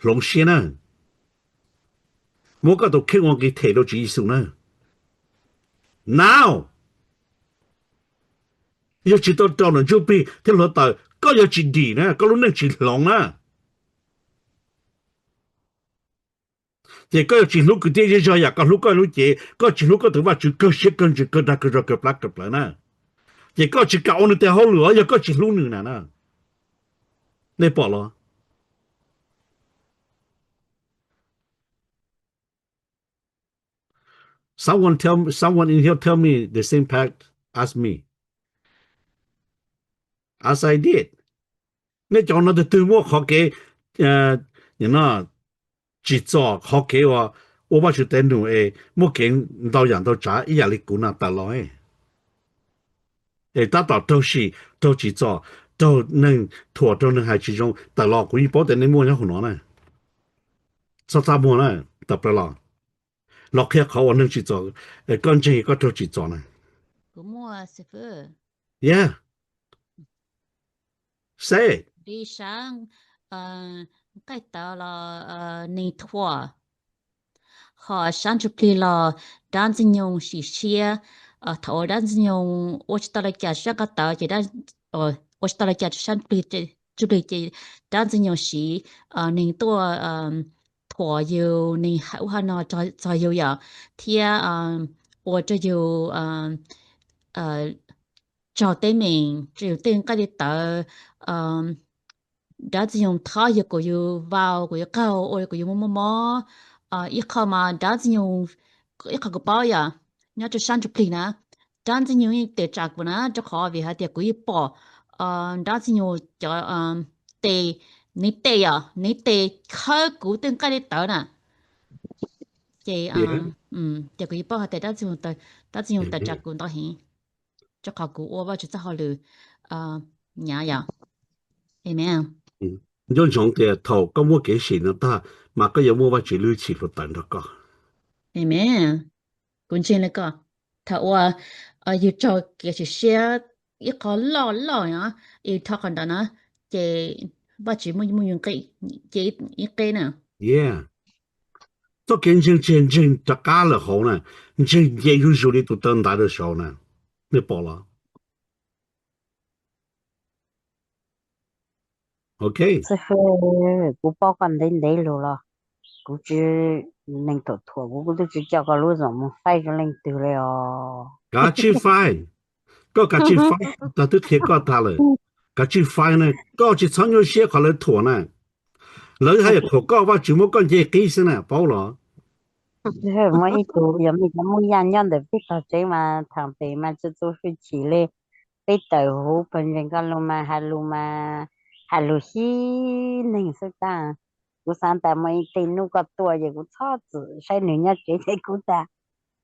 hloov siab na, muab koj tus kheej ua nqis them rau Tswv Yexus na. Now, yog tsis tau raug ntsuj plig thiab hluav taws koj yuav tsis dim na, koj lub neej tsis hloov na. Ces koj yuav tsis hlub kwv tij zej zog yam koj hlub koj lub cev, koj tsis hlub koj tus Vajtswv kawg siab kawg ntsws kawg dag kawg zog kawg plab kawg plawv na. Ces koj tsis kam ua nws tes hauj lwm os, yog koj tsis hlub nws na na. Nej pom los? Someone tell, someone in here tell me the same path as me. As I did. Nej cov no tus twg muaj qhov kev, no, tsim txom qhov kev uas ua Vajtswv tes num es muaj kev ntau yam ntau tsav ib yam li kuv no tawm los. Es tab tom raug sim, raug tsim txom, raug neeg thuam, raug neeg hais tsis zoo tawm los, kuv yeej paub tias nej muaj nyob hauv no na. Txhob txaj muag na, tawm plaws los, los qhia qhov uas neeg tsim txom, koj ntseeg koj raug tsim txom na. Yeah. Say. Nqaij tawv los neeg thuam, ho sab ntsuj plig los dab ntxwg nyoog sim siab. Thaum uas dab ntxwg nyoog ua tsis tau li cas rau sab nqaij tawv ces, ua tsis tau li cas rau sab ntsuj plig ces dab ntxwg nyoog siv, neeg tuaj thuam yus, neeg hais ub hais no txog yus yom, thiab ua rau yus raug teeb meem, rau yus tej nqaij li tawv. Dab ntxwg nyoog thob yus, kom yus vau, kom yus qaug, ua kom yus mob mob mob. Ib qho mas dab ntxwg nyoog, ib qho kuv paub yom, nyob rau sab ntsuj plig na, dab ntxwg nyoog yeej tes tsam kuv na, rau qhov vim hais tias kuv yeej pom dab ntxwg nyoog cov tes, nws tes yom, nws tes khawb kuv tej nqaij li tawv na. Ces, ces kuv yeej paub hais tias dab ntxwg nyoog tes tsam kuv ntau heev, rau qhov kuv ua Vajtswv txoj hauj lwm hnyav yom. Amen. Nco ntsoov tias thaum koj muaj kev sim no tag, mas koj yuav muaj Vajtswv lub hwj chim hluav taws nrog koj. Amen. Kuv ntseeg li koj, thaum uas yus raug kev sim siab ib qho loj loj no, yus dhau qhov ntawd na, ces Vajtswv muaj, muaj yus nqi, ces ib qe na. Txoj kev ntseeg tsis yog ntseeg rov qab lawm hauv na, ntseeg nce zuj zus li tus taw ntaiv rau saud na. Nej pom los? Ok. Xib hwb, kuv paub koj ntev ntev lug los kuv tsis, neeg thuam thuam kuv, kuv twb tsis coj koj lub Zoom mus faib rau leej twg li os. Kav tsij faib. Koj kav tsij faib, tag twb qhia koj tag lawm. Kav tsij faib na, koj tsis txhob nyuaj siab qhov lawv thuam na. Lawv haj yam thuam koj, Vajtswv muab koj nce qib xwb na, paub los? Muaj ib tug yog mej cov Moob Yaj nyob ntawm peb tog tsev mas thaum pem mas tsis txu hwj chim li. Peb tawm huv pawg ntseeg koj lug mas hais lus mas hais lus hib neeg xwb tag. Kuv xav tas muaj ib tej hnub koj tuaj ces kuv txhob txwm saib nws nyob tsev ces kuv tas,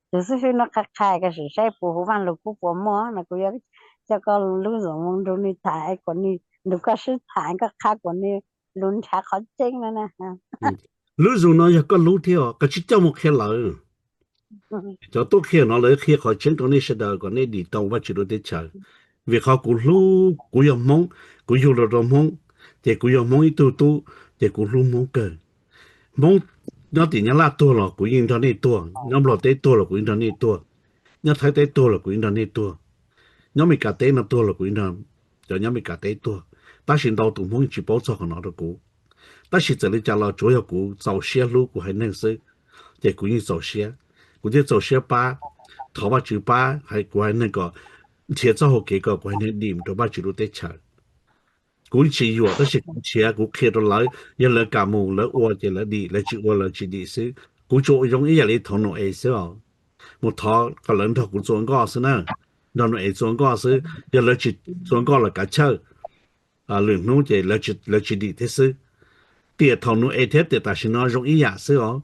tus xib hwb no qha qha koj sim saib puas huv Vaaj Lug Kub puas muaj no, kuv yuav coj koj lub Zoom mus nrug nws tham kom nws nrug koj sib tham, koj qha kom nws lug nrhav qhov tseeb no na. Lub Zoom no yog koj lub thiab, koj tsis coj mus qhia lawv. Cov tub qhia no lawv qhia qhov tseeb rau nej sawv daws kom nej dim tau Vajtswv lub teb chaws. Vim qhov kuv hlub, kuv yog Hmoob, kuv yug los rau Hmoob, ces kuv yog Hmoob ib tug tub, ces kuv hlub Hmoob kawg. Hmoob nyob tim Nyab Laj tuag los kuv yeej nrog nej tuag, nyob Nplog teb tuag los kuv yeej nrog nej tuag, nyob Thaib teb tuag los kuv yeej nrog nej tuag, nyob Meskas teb no tuag los kuv yeej nrog cov nyob Meskas teb tuag. Tab sis ntau tus Hmoob yeej tsis paub txog qhov no rau kuv. Tab sis txawm li cas los tsuav yog kuv txaus siab hlub kuv haiv neeg xwb, ces kuv yeej txaus siab. Kuv thiaj txaus siab pab, thov Vajtswv pab kuv haiv neeg kom nrhiav txoj hau kev kom kuv haiv neeg dim rau Vajtswv lub teb chaws. Kuv tsis yuam tab sis kuv nrhiav, kuv qhia rau lawv, yog lawv kam mus lawv ua ces lawv dim, lawv tsis ua lawv tsis dim xwb. Kuv tsuas ua zoo ib yam li thov Nau-es xwb os. Mus thov kom lawv nrog kuv txua nkoj xwb na, nrog Nau-es txua nkoj xwb. Yog lawv tsis txua nkoj los kav chawj, lwm hnub ces lawv tsis dim thiab xwb. Tiam thaum Nau-es thiab tiam tam sim no zoo ib yam xwb os.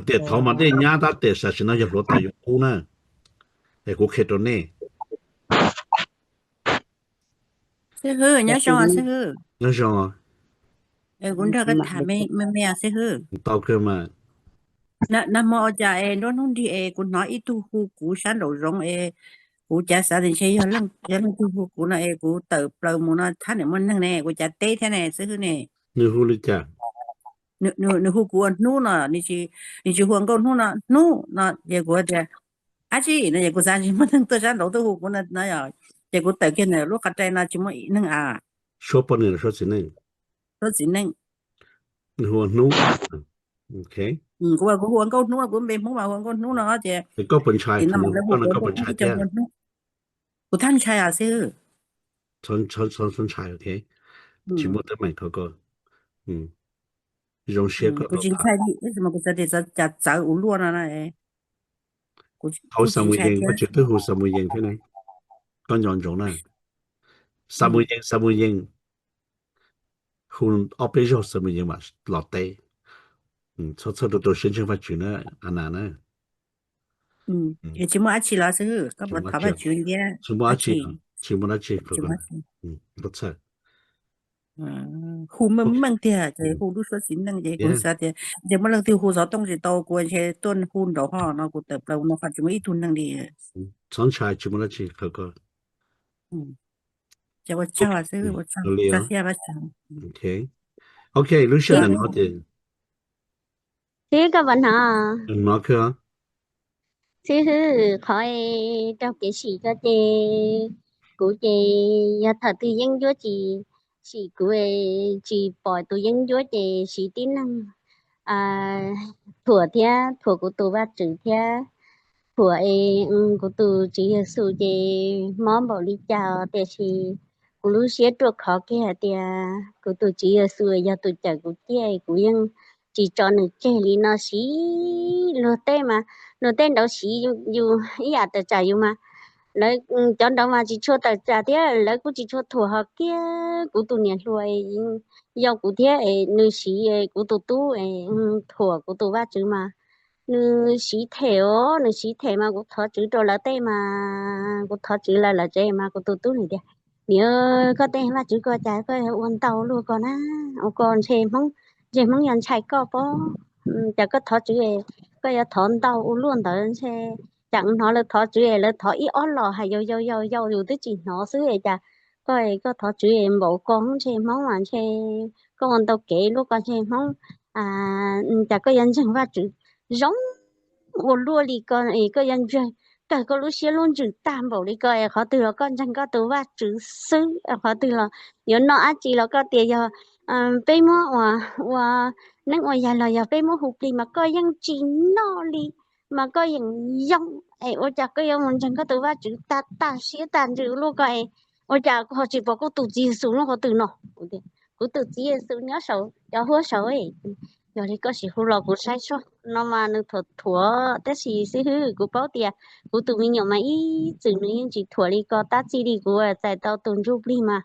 Tiam thaum mas dej nyab tab tiam tam sim no yog hluav taws yuav kub na. Es kuv qhia rau nej. Xib hwb, nyob zoo xib hwb. Nyob zoo. Kuv nrog koj tham me me xib hwb. Tau kawg mas. Nag hmo ua cas es nruab hnub nrig es kuv hnov ib tug hu kuv sab nraum zoov es kuv cav xav tias ntshe yog leej twg hu kuv no es kuv tawm plaws mus no thab niam muaj neeg ne, kuv cav teb thiab ne xib hwb ne. Nws hu li cas? Nws hu kuv ua hnub no, nws tsis hu ua nkauj hnub no, hnub no ces kuv tias, ab tsi no ces kuv xav ntshe muaj neeg tuaj sab nraud tuaj hu kuv no no, ces kuv tawm kiag ntawm lub qhov rai no tsis muaj neeg a. Suab poj niam los suab txiv neej? Suab txiv neej. Nws hu ua hnub. Kuv hu ua nkauj hnub, kuv npe Hmoob mas hu ua nkauj hnub no ces. Koj puas ntshai, koj no koj puas ntshai thiab? Kuv thab ntshai os xib hwb. Txhob ntshai, tsis muaj teeb meem, koj zoo siab koj tsis ntshai li, tab sis mas kuv xav tias cas txawv ua luaj no. Thaum Xamuyees, Vajtswv twb hu Xamuyees thiab ne, koj nco ntsoov na. Xamuyees, Xamuyees, hu ob peb zaug Xamuyees mam los teb. Txhob txhawj rau rau siab ntseeg Vajtswv na, Anas na. Tsis muaj dab tsi los xwb, koj puas thov Vajtswv thiab? Tsis muaj dab tsi, tsis muaj dab tsi, txhob txhawj. Hu meej meej tiag, ces hu lub suab txiv neej ces kuv xav tias ntshe muaj leej twg hu xov tooj tsis tau kuv ntshe tuaj hu nraud ho no kuv tawm plaws no qhov tsis muaj ib tug neeg li. Txhob ntshai, tsis muaj dab tsi, qhawv koj. Ua tsaug xwb, ua tsaug li. Ok, lub sij hawm no ces Xib koj puas hnov? Hnov kawg. Xib hwb, qhov raug kev sim ko ces kuv ces yog thaum tus yeeb ncuab tsis sim kuv, tsis pom tus yeeb ncuab ces siv tib neeg thuam thiab thuam kuv tus Vajtswv thiab thuam kuv tus Tswv Yexus ces mob npaum li cas tiam sis kuv lub siab ruaj khov kiag hais tias kuv tus Tswv Yexus yog tus cawm kuv ciaj, kuv yeej tsis tso nws tseg li no. Siv luag tej mas, luag tej nraud siv yus ib yam tawm tsam yus mas, lawv cov nraud mas tsis tshua tawm tsam thiab lawv kuj tsis tshua thuam hos kiag kuv tus niam hluas yau kuv thiab es nws siv kuv tus tub es thuam kuv tus Vajtswv mas nws siv them os, nws siv them mas kuv thov Tswv rau lawv tej mas, kuv thov Tswv lawm lawm tsev mas kuv tus tub nws tias, niam, koj tej Vajtswv ko cas koj ua ntau luaj ko na, ua ko ntshe Hmoob, ntshe Hmoob yuav ntshai koj pob, cas koj thov Tswv, koj yuav thov ntau ua luaj ntawd ntshe, cas hnov lawv thov Tswv lawv thov ib ob los hais yau yau yau yau yus twb tsis hnov xwb es cas koj, koj thov Tswv npaum ko ntshe Hmoob mas ntshe koj ua ntau kev luaj ko ntshe Hmoob, cas koj yuav ntseeg Vajtswv zoo ua luaj li ko, koj yuav ntseeg, kawg koj lub siab lub ntsws tag npaum li ko es qhov twg los koj ntseeg koj tus Vajtswv xwb, qhov twg los yuav noj dab tsi los koj tias yog peb muab ua, ua neeb ua yaig los yog peb muab hu plig mas koj yeej tsis noj li, mas koj yeej yoo es ua cas koj yuav mus ntseeg koj tus Vajtswv tag tag siab tag ntsws luaj ko es ua cas koj ho tsis pom koj tus Txiv Yexus nyob qhov twg no? Kuv tus Txiv Yexus nyob saum cov huab saud. Yog li koj sim hu los kuv saib soj no mas nws thuam thuam tab sis xib hwb kuv paub tias kuv tus me nyuam mas ib txwm nws yeej tsis thuam li ko tab txij li kuv txais tau tus ntsuj plig mas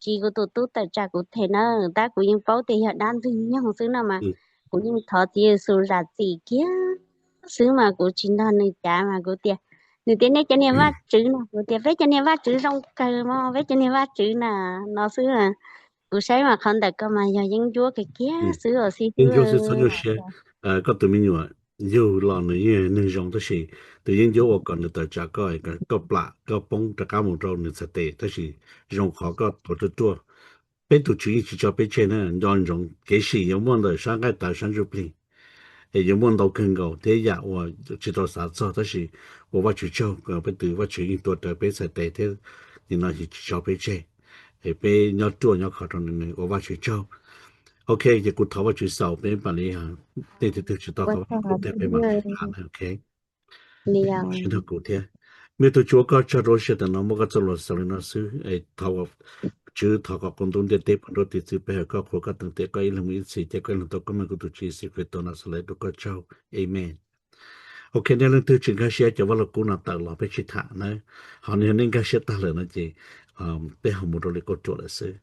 tsis kuv tus tub tawm tsam kuv them na, tab kuv yeej paub tias yog dab ntxwg nyoog xwb no mas kuv yeej thov Txiv Yexus zam txim kiag xwb mas kuv tsis nrog nws cav mas kuv tias, nws tias nej cov niag Vajtswv no, kuv tias peb cov niag Vajtswv zoo kawg mog, peb cov niag Vajtswv na no xwb. Kuv saib mas qhov ntawm ko mas yog yeeb ncuab kiag kiag xwb os xib hwb. Yeeb ncuab xwb txhob nyuaj siab. Koj tus me nyuam yug los nws yeej yog neeg zoo tab sis tus yeeb ncuab ua kom nws tawm tsam koj, koj plam koj poob rov qab mus rau nws txhais tes tab sis zoo qhov koj tuav ruaj ruaj. Peb tus Tswv yeej tsis tso peb tseg na, nco ntsoov kev sim yuav muaj ntawm sab nqaij tawv sab ntsuj plig es yuav muaj ntau kawg nkaus thiab yam uas tsis tau xav txog tab sis ua Vajtswv tsaug, peb tus Vajtswv yeej tuav rawv peb txhais tes thiab nim no yeej tsis tso peb tseg. Es peb nyob ruaj nyob khov rau nws, ua Vajtswv tsaug. Ok, ces kuv thov Vajtswv xaus peb mam li, tej tus twg tsis tau thov Vajtswv kuv tej peb mam li tham na, ok. Sib nrog kuv thiab. Me tug Tswv, ua koj tsaug rau lub sij hawm tam no muab koj txoj lus xaus li no xwb. Thov Tswv thov kom koj ntuj ntiaj teb puag nruab tiv txwv peb hawm koj qhuas koj teem tiam koj ib leeg mus ib txhis ces koj ib leeg tau koj meej kuv tus Tswv Yexus Khetos Naxales rau koj tsaug. Amen. Ok, nej leej twg tsis nkag siab cov vaj lug kub no tawm los peb tsis tham na. Ho nej nkag siab tag lawm no ces peb ho mus rau li kauj ruam lawm xwb.